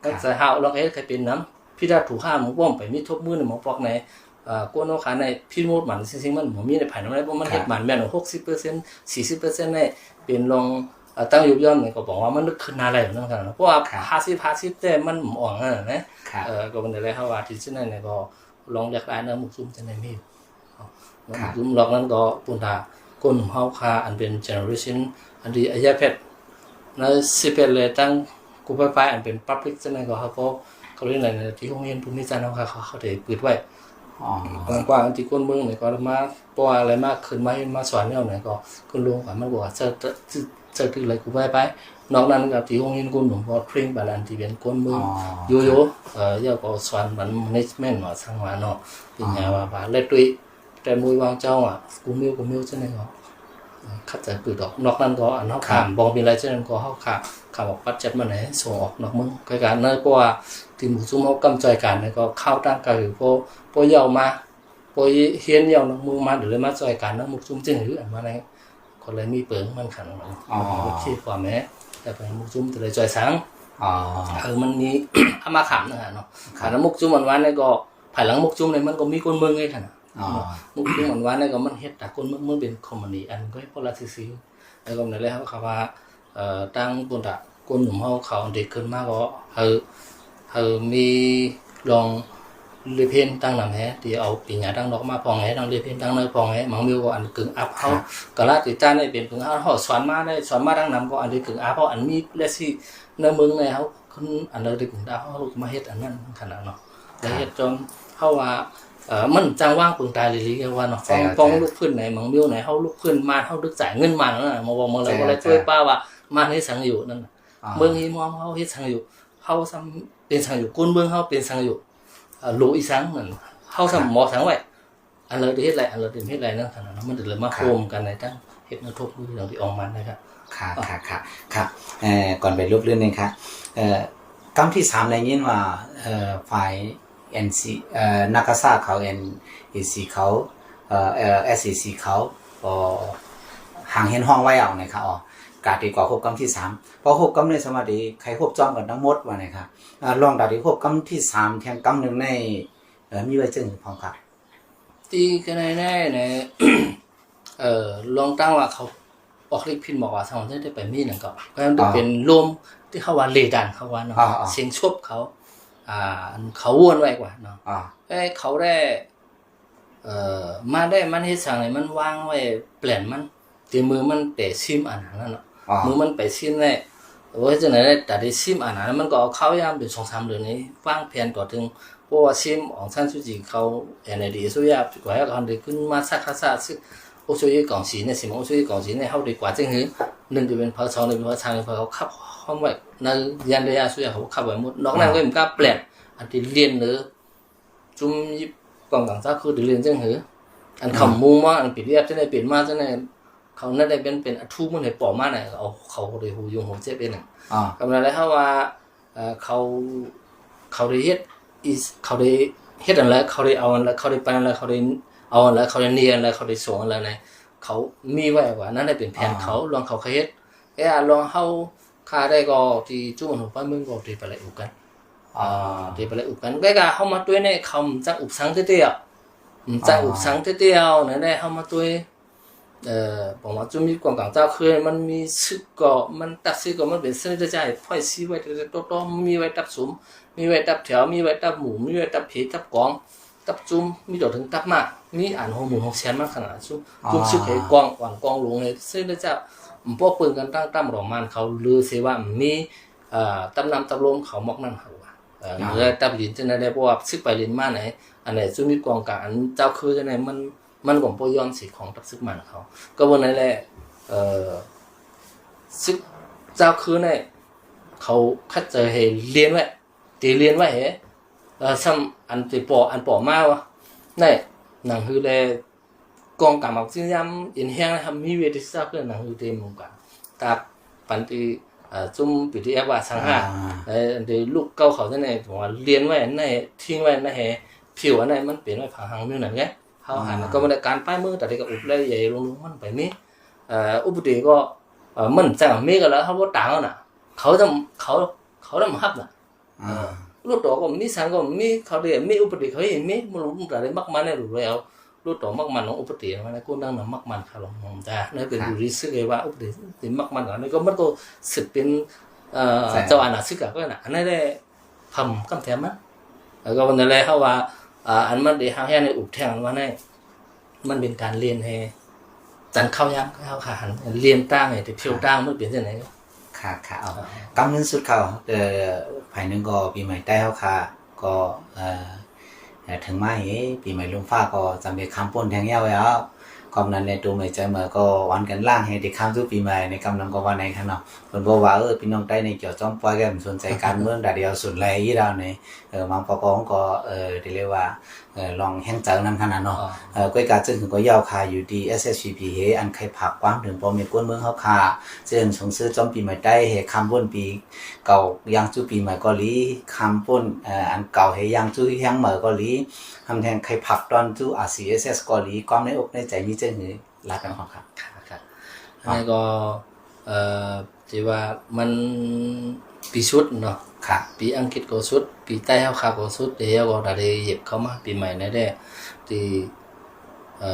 ມັນຈະຫ້າວລອກເຮັດໃຫ້ເປັນນຳ ພິດາດຖືກຫ້າມ ບໍ່ໄປມີທົບມືໃນໝໍປອກໃນ ເອີ ກົວໂນຂາໃນພິໂມດມັນ ສິ່ງໆ ມັນບໍ່ມີໃນພາຍໃນ ມັນເຮັດມັນແມ່ນຫົກສິບເປີເຊັນ ສີ່ສິບເປີເຊັນ ໃນເປັນລອງ ເອີ ຕັ້ງຍຸບຍ່ອມນີ້ ກໍບອກວ່າມັນລຶກຂຶ້ນໜ້າໄຫຼນຳກັນ ເພາະວ່າຫ້າສິບ ຫ້າສິບ ແຕ່ມັນບໍ່ອອກນັ້ນນະ. ເອີ ກໍເປັນໄດ້ເລີຍ ເຮົາວ່າທີ່ສຸດນັ້ນກໍ ລອງລຽກຫຼາຍນະ ໝູ່ຊຸມຈັ່ງໃດມີຢູ່ ເນາະ ໝູ່ຊຸມລອກນັ້ນກໍປຸນດາ ຄົນເຮົາຄ່າ ອັນເປັນເຈເນເຣຊັນ ອັນທີ່ອາຍາເພັດ ໃນສິບເອັດ ແລະ ຕັ້ງກູໄປໄປ ອັນເປັນປັບລິກຈັ່ງໃດກໍເຮົາກໍ ກໍເລີຍໃນທີ່ໂຮງຮຽນພູມິຈັນເຮົາຄ່າ ເຂົາ ເຂົາໄດ້ປຶດໄວ້ ກວ້າງໆ ອັນທີ່ຄົນເມືອງນີ້ກໍມາ ເພາະວ່າອະໄລມາຂຶ້ນມາຮຽນມາສອນແນວໃດກໍຂຶ້ນລົງກັນ ມັນກໍຈະ ຈະ ຈະຖືໄລກູໄປໄປ ນອກນັ້ນກໍທີ່ໂຮງຮຽນຄົນໜຸ່ມກໍເທຣນປານອັນທີ່ເປັນຄົນເມືອງຢູ່ ຢູ່ ເອີ ແລ້ວກໍສອນປານແມເນຈເມັນວ່າ ຊ່າງວ່າເນາະ ປັນຫຍັງວ່າ ວ່າແລະ ຕຸ້ຍ ແຕ່ມວຍວາງເຈົ້າອະ ກູມິວ ກູມິວ ຈັ່ງໃດກໍ ເອີ ຂັດໃຈປຶດອອກ ນອກນັ້ນກໍອັນເຮົາຂ້າມບໍ່ມີລາຍ ຈັ່ງນັ້ນກໍເຮົາຂ້າມ ຂ້າມອອກບັດຈັດມາໃຫ້ສົ່ງອອກນອກເມືອງ ໃກ້ກັນເນາະ ເພາະວ່າທີ່ໝູ່ຊຸມເຮົາກຳຈອຍກັນ ແລ້ວກໍຂ່າວຕ່າງກະຄື ພໍ ພໍເຍົາມາ ພໍຮຽນເຍົານອກເມືອງມາ ເດີເລີຍມາຈອຍກັນນຳໝູ່ຊຸມ ຈຶ່ງຄືອັນມາໃນ ກໍເລີຍມີເປີງມັນຂັນ ໂອເຄ ຄວາມແມ່ ແຕ່ໄປໝົກຈຸມຈະໄດ້ຈ່ອຍສັງ ເອີ ມັນມີ ອາມາຂາມນະເນາະ ຄັນໝົກຈຸມອັນວ່ານີ້ກໍ ພາຍຫຼັງໝົກຈຸມນີ້ມັນກໍມີຄົນເມືອງເດ້ຫັ້ນນະ ໝົກຈຸມອັນວ່ານີ້ກໍມັນເຮັດຕາຄົນເມືອງ ມັນເປັນຄອມພານີອັນກໍໃຫ້ພວກລັດຊື່ໆ ແລ້ວກໍນັ້ນແຫຼະ ເຮົາກໍວ່າ ເອີ ຕ່າງຄົນຕາ ຄົນໜຸ່ມເຮົາເຂົາເດັກຂຶ້ນມາກໍໃຫ້ ເອີ ມີລອງລຽນຮຽນຕັ້ງນຳແຮ ທີ່ເອົາປະລິນຍາຕັ້ງນອກມາພ້ອມແຮ ທັງລຽນຮຽນຕັ້ງໃນພ້ອມແຮ ມັນມີວ່າອັນກຶ່ງອັບເຮົາ ກະລາຕິຕານີ້ເປັນກຶ່ງອັບເຮົາ ສອນມາໄດ້ ສອນມາຕັ້ງນຳກໍອັນທີ່ກຶ່ງອັບເຮົາ ອັນມີແລະຊິໃນເມືອງໃນເຮົາ ອັນໃດທີ່ກຶ່ງອັບເຮົາ ເຮົາມາເຮັດອັນນັ້ນຂະໜາດເນາະ ໄດ້ເຮັດຈົນເຮົາວ່າ ເອີ ມັນຈັ່ງວາງປຶງຕາຍອີ່ຫຼີວ່າເນາະ ປ້ອງ ປ້ອງລຸກຂຶ້ນໃນມັງມິວໃນ ເຮົາລຸກຂຶ້ນມາ ເຮົາດຶກຈ່າຍເງິນມານັ້ນນະ ມາເວົ້າເມືອງໃດກໍໄດ້ ເອີ ຊ່ວຍປ້າວ່າມາເຮັດສັງຢູ່ນັ້ນນະ ເມືອງຮີມອມເຮົາເຮັດສັງຢູ່ ເຮົາຊ່ຳເປັນສັງຢູ່ ຄົນເມືອງເຮົາເປັນສັງຢູ່ ເອີ ໂລອີສັງນັ້ນ ເຮົາຊ່ຳໝໍສັງໄວ້ ອັນເລີໄດ້ເຮັດໄດ້ ອັນເລີໄດ້ເຮັດໄດ້ນັ້ນຂະໜາດນັ້ນ ມັນເລີຍມາໂຮມກັນໃນຕັ້ງເຮັດໃນທົບມືເລື່ອງທີ່ອອກມານະຄັບ ຄ່ະ ຄ່ະ ຄ່ະ ເອີ ກ່ອນໄປລົບເລື່ອງໜຶ່ງຄ່ະ ເອີ ກຳທີສາມໄດ້ຍິນວ່າ ເອີ ຝ່າຍ ເອັນຊີ ເອີ ນາກາຊາເຂົາ ເອັນເອຊີເຂົາ ເອີ ເອີ ເອັສເອຊີເຂົາ ກໍຫາງຮຽນຮ້ອງໄວ້ເອົານະຄັບ ກະຕິກວ່າຮົບກຳທີສາມ ພໍຮົບກຳນີ້ສາມາດໄດ້ໄຂຮົບຈ້ອມກັນທັງໝົດວ່ານະຄັບ ເອີ ລອງຕາທີ່ຮົບກຳທີສາມແທງກຳໜຶ່ງໃນ ເອີ ມີໄວ້ເຊິ່ງພ້ອມຄັບ ທີ່ກະໄດ້ແນ່ ເອີ ລອງຕັ້ງວ່າເຂົາອອກລິກພິນບອກວ່າ ສະຫວັນໄດ້ໄປມີຫຍັງກໍ ກໍຍັງເປັນລົມທີ່ເຂົາວ່າເລດານເຂົາວ່າເນາະ ສຽງສົບເຂົາ ອ່າ ອັນເຂົາວນໄວ້ກວ່າເນາະ ແຕ່ເຂົາໄດ້ ເອີ ມາໄດ້ມັນເຮັດສັງໃດ ມັນວາງໄວ້ແປນມັນ ແຕ່ມື້ມັນໄປຊິມອາຫານນັ້ນເນາະ ມື້ມັນໄປຊິມແລ້ວ ໂອ້ຍ ຈັ່ງໃດໄດ້ ຕາໄດ້ຊິມອາຫານນັ້ນ ມັນກໍເອົາເຂົ້າຍາມເປັນສອງສາມເດືອນນີ້ ວາງແຜນຕໍ່ເຖິງ ເພາະວ່າຊິມອອງຊານຊູຈີເຂົາ ເອັນເອດີ ໂຊຍາ ກວ່າເຂົາໄດ້ຂຶ້ນມາສັກຄາສາ ອອກໂຊຍກອງສີໃນ ຊິມອອກໂຊຍກອງສີໃນ ເຮົາໄດ້ກວ່າຈັ່ງຫື ໜຶ່ງກໍເປັນເຜົ່າ ສອງກໍເປັນເຜົ່າ ສາມກໍເປັນເຜົ່າ ເຂົາຄັບພ້ອມໄວ້ ໃນຍານໄລຍະໂຊຍາ ເຂົາຄັບໄວ້ໝົດ ນອກນັ້ນກໍເປັນການແປນ ອັນທີ່ລຽນເລີ ຈຸມຍິບກອງກາງຊາວຄືໄດ້ລຽນຈັ່ງຫື ອັນຄຳມຸງມາ ອັນປີດີເອັຟຈັ່ງໃດເປັນມາຈັ່ງໃດ ເຂົານັ້ນໄດ້ເປັນ ເປັນອາທູມັນໃຫ້ປອກມານະ ເອົາ ເຂົາໄດ້ຮູ້ຢູ່ຮູ້ເຈັບເອງນະ ກຳນັ້ນແຫຼະ ເຮົາວ່າ ເອີ ເຂົາ ເຂົາໄດ້ເຮັດ ເຂົາໄດ້ເຮັດອັນໃດ ເຂົາໄດ້ເອົາອັນໃດ ເຂົາໄດ້ປັນອັນໃດ ເຂົາໄດ້ເອົາອັນໃດ ເຂົາໄດ້ໜີອັນໃດ ເຂົາໄດ້ສົ່ງອັນໃດ ເຂົາມີໄວ້ວ່າ ນັ້ນໄດ້ເປັນແຜນເຂົາ ລອງເຂົາເຮັດ ແຕ່ລອງເຮົາ ຂ້າໄດ້ກໍທີ່ຈຸມັນຫົວໄຟເມືອງກໍທີ່ໄປໄລ່ອຸບກັນ ອ່າ ທີ່ໄປໄລ່ອຸບກັນ ແຕ່ກະເຮົາມາຕົວະໃນຄຳຈັກອຸບສັງເຕີຍວ ຈັກອຸບສັງເຕີຍວ ນັ້ນແຫຼະ ເຮົາມາຕົວະ ເອີ ບອກວ່າຈຸມີກອງກາງເຈົ້າຄື ມັນມີຊຶກກໍ ມັນຕັດຊຶກກໍ ມັນເປັນຊະນິດຈະໃຫ້ໄຟຊີໄວ້ແຕ່ໂຕໆ ມີໄວ້ຕັບສຸມ ມີໄວ້ຕັບແຖວ ມີໄວ້ຕັບໝູ່ ມີໄວ້ຕັບເພ ຕັບກອງ ຕັບຈຸມ ມີຈົນເຖິງຕັບມ້າ ມີອັນຫົວໝູຫົວແສນມາຂະໜາດ ຈຸ ຈຸມຊຶກໃຫ້ກອງ ກອງ ກອງຫຼວງໃຫ້ຊະນິດຈະ ບໍ່ເປິງກັນຕັ້ງຕຳລອງມານເຂົາ ຫຼືເສວ່າມີ ເອີ ຕຳນ້ຳຕຳລົມເຂົາໝອກນັ້ນເຂົາວ່າ ເອີ ເອີ ແລະ ຕຳຫຼິ້ນຈັ່ງໃດ ເພາະວ່າຊຶກໄປຫຼິ້ນມາໃນ ອັນໃດຊຸມມີກອງກາງ ອັນເຈົ້າຄືຈັ່ງໃດ ມັນ ມັນກໍບໍ່ຍອມຊິຂອງກັບຊຶກມັນເຂົາ ກໍເບິ່ງນັ້ນແຫຼະ ເອີ ຊຶກເຈົ້າຄືໃນ ເຂົາຄັດໃຈໃຫ້ລຽນໄວ້ ຕີລຽນໄວ້ເຫ ເອີ ຊ່ຳອັນຕີປໍ ອັນປໍມາວ່າ ໃນໜັງສືແລ ກອງກຳອອກຊີເຈນເອັນແຮງນະ ມີເວທີສາເພື່ອໜັງສືເຕັມວງການ ຕາກປັນຕີ ເອີ ຊຸມ ບີທີເອັຟ ວ່າສັງຫາ ເອີ ອັນຕີລູກເກົ່າເຂົານັ້ນແຫຼະ ວ່າລຽນໄວ້ໃນ ຖິ້ມໄວ້ໃນແຮ ຜິວອັນນັ້ນມັນເປັນໄວ້ຜັງຫັງນິ້ວນັ້ນໄງ ເຮົາຫັນ ອ່າ ກໍບໍ່ໄດ້ການປາຍມື ແຕ່ໄດ້ກໍອຸບໄດ້ໃຫຍ່ລົງໆ ມັນໄປມີ ເອີ ອຸປະຕິກໍ ເອີ ມັນຈັ່ງມີກໍແລ້ວ ເຮົາບໍ່ຕາງເອົານະ ເຂົາຈະ ເຂົາ ເຂົານຳຮັບນະ ອ່າ ເອີ ລົດຕໍ່ກໍມີ ສັງກໍມີ ເຂົາໄດ້ມີອຸປະຕິ ເຂົາເຫັນມີ ມັນລົງຕາໄດ້ມັກມັນໃນຮູ້ແລ້ວ ລົດຕໍ່ມັກມັນຂອງອຸປະຕິ ມັນໃນກົນດັງນຳມັກມັນຄະ ລອງມອງຈາ ໃນເປັນ ອ່າ ຢູ່ທີ່ສຶກໃຫ້ວ່າອຸປະຕິ ມັກມັນ ອັນນີ້ກໍມັນກໍສືບເປັນ ເອີ ເຈົ້າອານາຊຶກກໍນະ ອັນນັ້ນແຫຼະ ພຳກຳແຖມມາ ແລ້ວກໍນັ້ນແຫຼະ ເຮົາວ່າ ອ່າ ອັນມັນໄດ້ຮັກແຮງໃນອຸບແທງອັນວ່າໃນ ມັນເປັນການລຽນໃຫ້ ຈັນເຂົ້າຍາມເຮົາຄະ ຫັ້ນລຽນຕ່າງໃຫ້ແຕ່ຜິວຕ່າງມັນເປັນຈັ່ງໃດ ຄ່ະໆ ເອົາ ກຳໜຶ່ງສຸດເຂົ້າ ເອີ ຝ່າຍໜຶ່ງກໍປີໃໝ່ໃຕ້ເຮົາຄະ ກໍ ເອີ ເຖິງມາເຫ ປີໃໝ່ລົມຟ້າກໍຈຳເປັນຄຳປົນແທງຍາວແລ້ວ ຄວາມນັ້ນແລະ ໂຕໃໝ່ໃຈໃໝ່ກໍຫວັນກັນລ້າງໃຫ້ໄດ້ຄຳສູ່ປີໃໝ່ ໃນກຳນຳກໍວ່າໃນຂະເນາະ ເພິ່ນບໍ່ວ່າ ເອີ ພີ່ນ້ອງໃຕ້ໃນຈອດຈອມປ່ອຍ ກໍບໍ່ສົນໃຈການເມືອງ ດາດຽວສົນໄຫຼອີດາວໃນ ເອີ ບາງປະກອງກໍ ເອີ ທີ່ເອີ້ນວ່າ ເອີ ລອງແຮງໃຈນຳຂະໜາດເນາະ ເອີ ກ້ອຍກາຈຶ່ງກໍຍາວຄາຢູ່ທີ່ ເອສເອສພີພີ ເຮ ອັນໄຂຝາກຄວາມເຖິງພໍ່ແມ່ກວນເມືອງເຮົາຄາ ເຊິ່ງສົ່ງເສີມຈອມປີໃໝ່ໃຕ້ ເຮ ຄຳບຸນປີເກົ່າຢ່າງສູ່ປີໃໝ່ກໍດີ ຄຳບຸນ ເອີ ອັນເກົ່າເຮ ຢ່າງສູ່ຮຽງໃໝ່ກໍດີ ຮວມທັງໄຂຝາກຕ້ອນສູ່ ອາຊີເອສເອສ ກໍດີ ຄວາມໃນອົກໃນໃຈມີເຊິ່ງຫື ລາກັນພອມຄະ ອັນນີ້ກໍ ເອີ ທີ່ວ່າມັນປີສຸດເນາະ ປີອັງກິດກໍສຸດ ປີໃຕ້ເຮົາຄາກໍສຸດ ແລ້ວກໍໄດ້ເຢັບເຂົ້າມາປີໃໝ່ໃນແດ່ ທີ່ ເອີ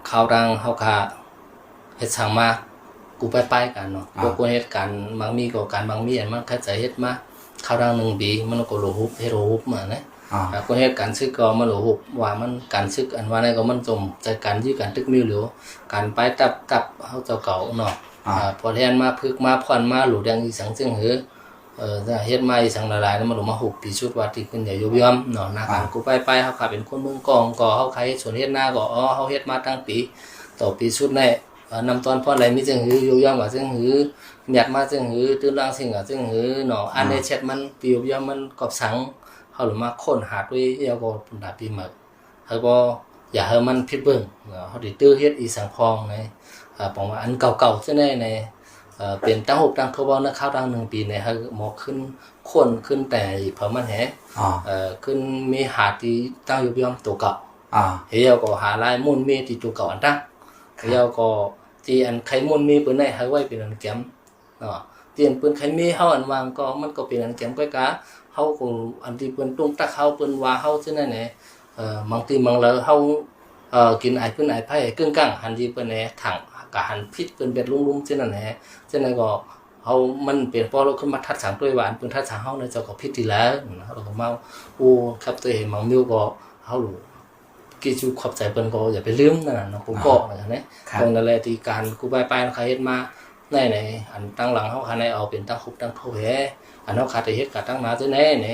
ຄາວທາງເຮົາຄາເຮັດສ້າງມາ ກູ່ປາຍໆກັນເນາະ ພວກຄົນເຮັດການມັກມີກໍການມັກມີ ອັນມັນຂະຈາຍເຮັດມາ ຄາວທາງໜຶ່ງປີ ມັນກໍໂລຫຸບ ເຮັດໂລຫຸບມານະ ອ່າ ຄົນເຮັດການຊຶກກໍມາໂລຫຸບວ່າມັນການຊຶກ ອັນວ່ານັ້ນກໍມັນຈົມໃຈການຢື້ການຕຶກມີວຫຼຽວ ການປາຍຕັບ ຕັບເຮົາເຈົ້າເກົ່າເນາະ ອ່າ ອ່າ ພໍແທນມາ ຝຶກມາ ຜ່ອນມາ ໂຫຼດແດງອີສັງເຊິ່ງເຫີ ເອີ ເຮັດມາອີສັງຫຼາຍໆ ມັນລົງມາຫົກປີສຸດວ່າທີ່ຂຶ້ນໃຫຍ່ຍົກຍ້ອມເນາະ ນາການ ອ່າ ກູ່ປາຍໆ ເຮົາຄາເປັນຄົນເມືອງກອງ ກໍເຮົາຄາເຮັດສວນເຮັດນາ ກໍ ອໍ ເຮົາເຮັດມາຕັ້ງປີ ຕໍ່ປີສຸດໃນ ເອີ ນຳຕອນພອນໄລມີເຊິ່ງຫື ໂຍກຍ້ອນວ່າເຊິ່ງຫື ຍາດມາເຊິ່ງຫື ຕື່ນລ່າງເຊິ່ງຫາເຊິ່ງຫືເນາະ ອັນໃນແຊັດມັນ ປີໂຍກຍ້ອນມັນກອບສັງ ເຮົາລະມາຄົ້ນຫາຕົວເອງ ແລ້ວກໍບຸນດາປີໃໝ່ ເຮົາບໍ່ຢາກໃຫ້ມັນຜິດເບິ່ງເນາະ ເຮົາໄດ້ຕື່ເຮັດອີກສັງພອງໃນ ເອີ ປອງວ່າອັນເກົ່າໆ ເຊັ່ນໃນ ໃນ ເອີ ເປັນຕັ້ງຮູບຕັ້ງໂທເວົ້າໃນຄາວຕັ້ງໜຶ່ງປີໃນ ເຮົາໝໍຂຶ້ນ ຄົ້ນຂຶ້ນແຕ່ເພິ່ນມັນແຮ ເອີ ຂຶ້ນມີຫາທີ່ຕັ້ງຢູ່ຍ້ອມໂຕເກົ່າ ອ່າ ແລ້ວກໍຫາລາຍມູນເມທີ່ໂຕເກົ່າອັນຕັ້ງ ແລ້ວກໍທີ່ອັນໄຄມູນເມເພິ່ນໃຫ້ເຮົາໄວ້ເປັນອັນແກມ ເນາະ ທີ່ອັນເພິ່ນໄຄເມເຮົາອັນວາງກໍ ມັນກໍເປັນອັນແກມ ກ້ອຍກາເຮົາກໍ ອັນທີ່ເພິ່ນຕົງຕັກເຮົາ ເພິ່ນວ່າເຮົາເຊັ່ນນັ້ນແຫຼະ ເອີ ບາງທີບາງເລີເຮົາ ເອີ ກິນອາຍຟືນອາຍໄຟ ເກິ່ງກັງ ຫັ້ນທີ່ເພິ່ນແນຖັງ ກະຫັນຜິດເພິ່ນແບບລຸ່ມໆ ເຊັ່ນນັ້ນແຫຼະ ເຊັ່ນນັ້ນກໍເຮົາ ມັນເປັນ ພໍເຮົາຂຶ້ນມາທັດສັງຕົວເອງວ່າ ອັນເພິ່ນທັດສັງເຮົາໃນເຈົ້າກໍຜິດທີ່ແລ້ວ ເຮົາກໍມາ ໂອ້ ຄັບຕົວເອງ ບາງມື້ກໍເຮົາ ກິດຈຸຂອບໃຈເພິ່ນກໍຢ່າໄປລືມນັ້ນນະ ຜູ້ກອກນັ້ນນະ ເພາະນັ້ນແຫຼະທີ່ການກູ່ປາຍໆ ເຮົາເຮັດມາໃນ ໃນອັນຕັ້ງຫຼັງເຮົາຄະໃນເອົາເປັນຕັ້ງຄົບຕັ້ງໂທແຮ ອັນເຮົາຄະໄດ້ເຮັດກະຕັ້ງໜ້າເຈົ້າແນ່ ໃນ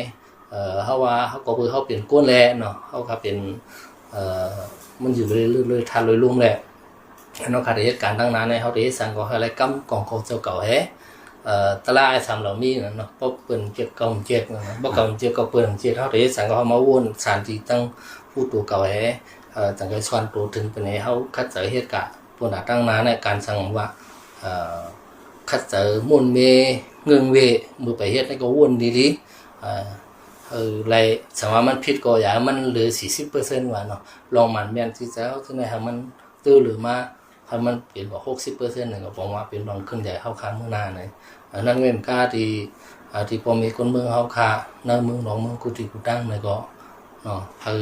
ເອີ ເຮົາວ່າເຮົາກໍເບິ່ງເຮົາເປັນກົ້ນແຫຼະເນາະ ເຮົາກະເປັນ ເອີ ມັນຢູ່ເລີຍ ເລີຍທາດເລີຍລົມແຫຼະ ເນາະ ການໄດ້ເຮັດການຕັ້ງນານໃນ ເຮົາໄດ້ເຮັດສັງກໍໃຫ້ໄລ່ກຳກອງຂອງເຈົ້າເກົ່າແຮ ເອີ ຕະລາອ້າຍສາມເຫຼົ່າມີນັ້ນເນາະ ເພາະເພິ່ນເຈັດເກົ່າເຈັດ ບໍ່ເກົ່າເຈັດກໍເພິ່ນເຈັດ ເຮົາໄດ້ເຮັດສັງກໍເຮົາມາວົນສານທີ່ຕັ້ງຜູ້ໂຕເກົ່າແຮ ເອີ ຈັ່ງໄດ້ສອນໂຕເຖິງປານໃດ ເຮົາຄັດເຈົ້າເຮັດກະ ໂຕໜ້າຕັ້ງນາໃນການສັງວ່າ ເອີ ຄັດເຈີມູນເມ ເງື່ອງເວ ມື້ໄປເຮັດໃຫ້ກໍວົນດີໆ ເອີ ເອີ ໄລ່ ສຳວ່າມັນຜິດກໍຢ່າໃຫ້ມັນເຫຼືອສີ່ສິບເປີເຊັນວ່າເນາະ ລອງໝັ້ນແມ່ນຊິເຈົ້າ ຈັ່ງໃດໃຫ້ມັນ ຕື່ເຫຼືອມາ ໃຫ້ມັນເປັນກວ່າຫົກສິບເປີເຊັນນັ້ນ ກໍບອກວ່າເປັນບາງເຄື່ອນໃຫຍ່ເຮົາຄາມື້ໜ້າໃນ ອັນນັ້ນເປັນກາທີ່ ອ່າ ທີ່ພໍ່ແມ່ຄົນເມືອງເຮົາຄາ ໃນເມືອງນອກເມືອງ ກູ່ທີ່ກູ່ຕັ້ງໃນກໍເນາະ ໃຫ້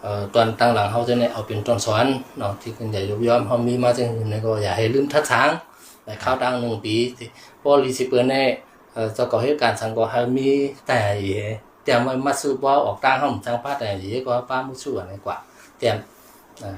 ເອີ ຕອນຕັ້ງຫຼັງເຮົາຈະໄດ້ເອົາເປັນຕອນສອນເນາະ ທີ່ເປັນໃຫຍ່ຍົກຍ້ອມເຮົາມີມາຈັ່ງໃດກໍຢ່າໃຫ້ລືມທັດສາງ ໃນຄາວຕັ້ງໜຶ່ງປີ ພໍລີຊິເປີໃນ ເອີ ເຈົ້າກໍເຮັດການສັງກໍໃຫ້ມີແຕ່ ຕຽມໄວ້ມັດສຸບໍ່ອອກຕ່າງ ເຮົາຈັ່ງປາແຕ່ເດ ກໍປາໝູ່ສູ່ອັນນີ້ກວ່າ ຕຽມ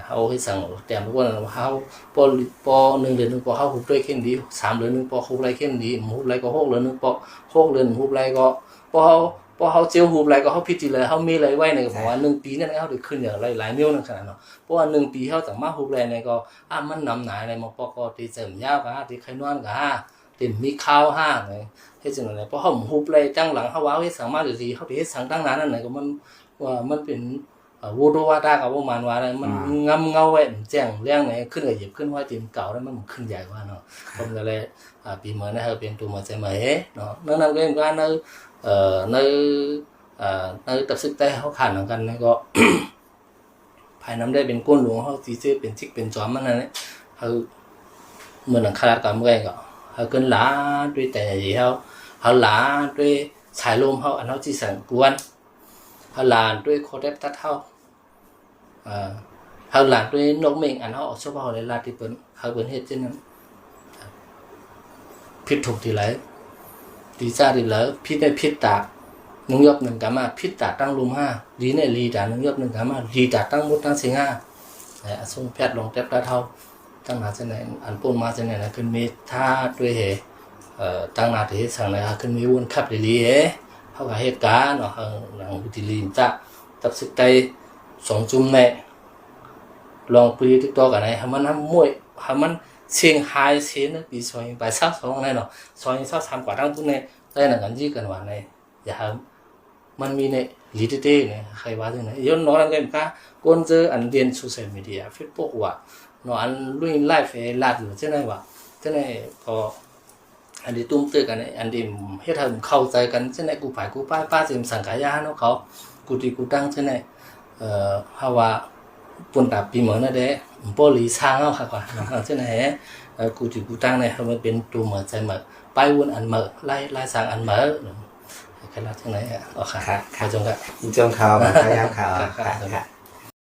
ເຮົາເຮັດສັງ ຕຽມທຸກຄົນ ເຮົາ ພໍ ພໍໜຶ່ງເດືອນໜຶ່ງ ພໍເຮົາຮຸບໄດ້ເຂັ້ນດີ ສາມເດືອນໜຶ່ງ ພໍຮຸບໄດ້ເຂັ້ນດີ ໝູ່ຮຸບໄດ້ກໍຫົກເດືອນໜຶ່ງ ພໍຫົກເດືອນໝູ່ຮຸບໄດ້ກໍ ພໍເຮົາ ພໍເຮົາເຊວຮຸບໄດ້ກໍເຮົາພິດທີ່ແລ້ວ ເຮົາມີລາຍໄວ້ໃນ ເພາະວ່າໜຶ່ງປີນັ້ນເຮົາໄດ້ຂຶ້ນຢ່າງຫຼາຍໆ ມິວນັ້ນຂະໜາດເນາະ ເພາະວ່າໜຶ່ງປີເຮົາຈະມາຮຸບໄດ້ໃນກໍ ອາ ມັນນຳໜາໃນ ມາປອກກໍຕີເສີມຍາວກະ ຕີໄຄນວນກະ ມີຂ່າວຫານະ ເຮັດຈັ່ງໃດ ເພາະເຮົາຮູ້ແລ້ວ ຈັ່ງຫຼັງເຮົາວ່າເຮົາເຮັດສັງມາດີໆ ເຮົາໄປເຮັດສັງຕັ້ງນານນັ້ນນະ ກໍມັນວ່າມັນເປັນ ເອີ ໂວໂດວາດາ ກໍບໍ່ມານວ່າໄດ້ ມັນ ອ່າ ງາມເງົາໄວ້ ມັນແຈ້ງແລງໃນ ຂຶ້ນກໍຫຍິບຂຶ້ນຮອຍຕີນເກົ່າ ແລ້ວມັນຂຶ້ນໃຫຍ່ກວ່າເນາະ. ເພິ່ນກໍເລີຍ ອ່າ ປີໃໝ່ໃນເຮົາເປັນຕົວເມືອໃຈໃໝ່ເນາະ. ນອກນັ້ນກໍຍັງວ່າໃນ ເອີ ໃນ ອ່າ ໃນຕັບຊຶກໃຕ້ເຮົາຂານນຳກັນນັ້ນກໍ ພາຍນຳໄດ້ເປັນກົ້ນຫຼວງເຮົາ ທີ່ຈະເປັນຈິກເປັນຈອມມັນນັ້ນແຫຼະ ເຮົາ ເມື່ອນັ້ນຄະລາດກຳໄວ້ກໍ ເຮົາຂຶ້ນຫຼານດ້ວຍແຕ່ເຮົາ ເຮົາຫຼານດ້ວຍສາຍລົມເຮົາ ອັນເຮົາຊິສັງກວນ ເຮົາຫຼານດ້ວຍຂໍ້ແຕບຕັດເຮົາ ເອີ ເຮົາຫຼານດ້ວຍນົກເມັ່ງ ອັນເຮົາເອົາສົບເຮົາໄດ້ລາດທີ່ເພິ່ນ ເຮົາເພິ່ນເຮັດເຊັ່ນນັ້ນ ຜິດທຸກທີ່ໃດ ດີຈ້າທີ່ໃດ ຜິດໃນຜິດຕາໜຶ່ງຢອບໜຶ່ງກາມາ ຜິດຕາຕັ້ງລຸມຫ້າ ດີໃນລີຕາໜຶ່ງຢອບໜຶ່ງກາມາ ດີຕາຕັ້ງໝົດທັງສິງຫ້າ ແລະ ອາສົງແພດລົງແຕບຕາເທົາ ຕັ້ງໜ້າເຊັ່ນໃດ ອັນປົນມາເຊັ່ນໃດນະ ຂຶ້ນມີທ່າດ້ວຍເຮ ເອີ ຕັ້ງໜ້າທີ່ເຮັດສັງໃດ ຂຶ້ນມີວຸ້ນຂັບດີໆເຮ ເຮົາກໍເຮັດການເນາະ ເຮົາໜັງດີລີຈາກຕັບຊຶກໃຕ້ສອງຈຸ່ມແນ່ ລອງປະຕິດຕໍ່ກັນໃຫ້ ໃຫ້ມັນຫ້ຳມວຍ ໃຫ້ມັນເສັງຫາຍເສນໃນປີສອງພັນຊາວສອງແນ່ເນາະ ສອງພັນຊາວສາມກວ່າທັງພຸ້ນແນ່ ໄດ້ນຳກັນຢີກັນວ່າໃນ ຢ່າໃຫ້ມັນມີໃນລີເຕເຕໃນ ໃຄວ່າຈັ່ງໃດ ຍ້ອນນອກນັ້ນກໍເປັນການ ກົນເຈີອັນເດັ່ນໂຊຊຽວມີເດຍ ເຟສບຸກວ່າເນາະ ອັນລຸຍໄລຟ໌ເອລາດຢູ່ຈັ່ງໃດວ່າ ຈັ່ງໃດກໍ ອັນທີ່ຕຸ້ມເຕີກັນ ອັນທີ່ເຮັດໃຫ້ເຂົ້າໃຈກັນ ຈັ່ງໃດ ກູປາຍກູປາຍ ປາເສມສັງກາຍາເນາະ ເຂົາກູຕີກູຕັ້ງ ຈັ່ງໃດ ເອີ ເຮົາວ່າ ປຸນຕາປີເໝີ່ນັ້ນເດ້ ບໍ່ຫຼີຊ່າງເຮົາຄັກວ່າ ຈັ່ງໃດ ເອີ ກູຕີກູຕັ້ງໃນ ໃຫ້ມັນເປັນຕົວເໝີໃຈເໝີ ປາຍວຸ້ນອັນເໝີ ລາຍ ລາຍສ້າງອັນເໝີ ຂະໜາດຈັ່ງໃດ ເອົາ ຄ່ະ ຂອບໃຈ ຂອບໃຈ ຂອບໃຈ ຂອບໃຈ.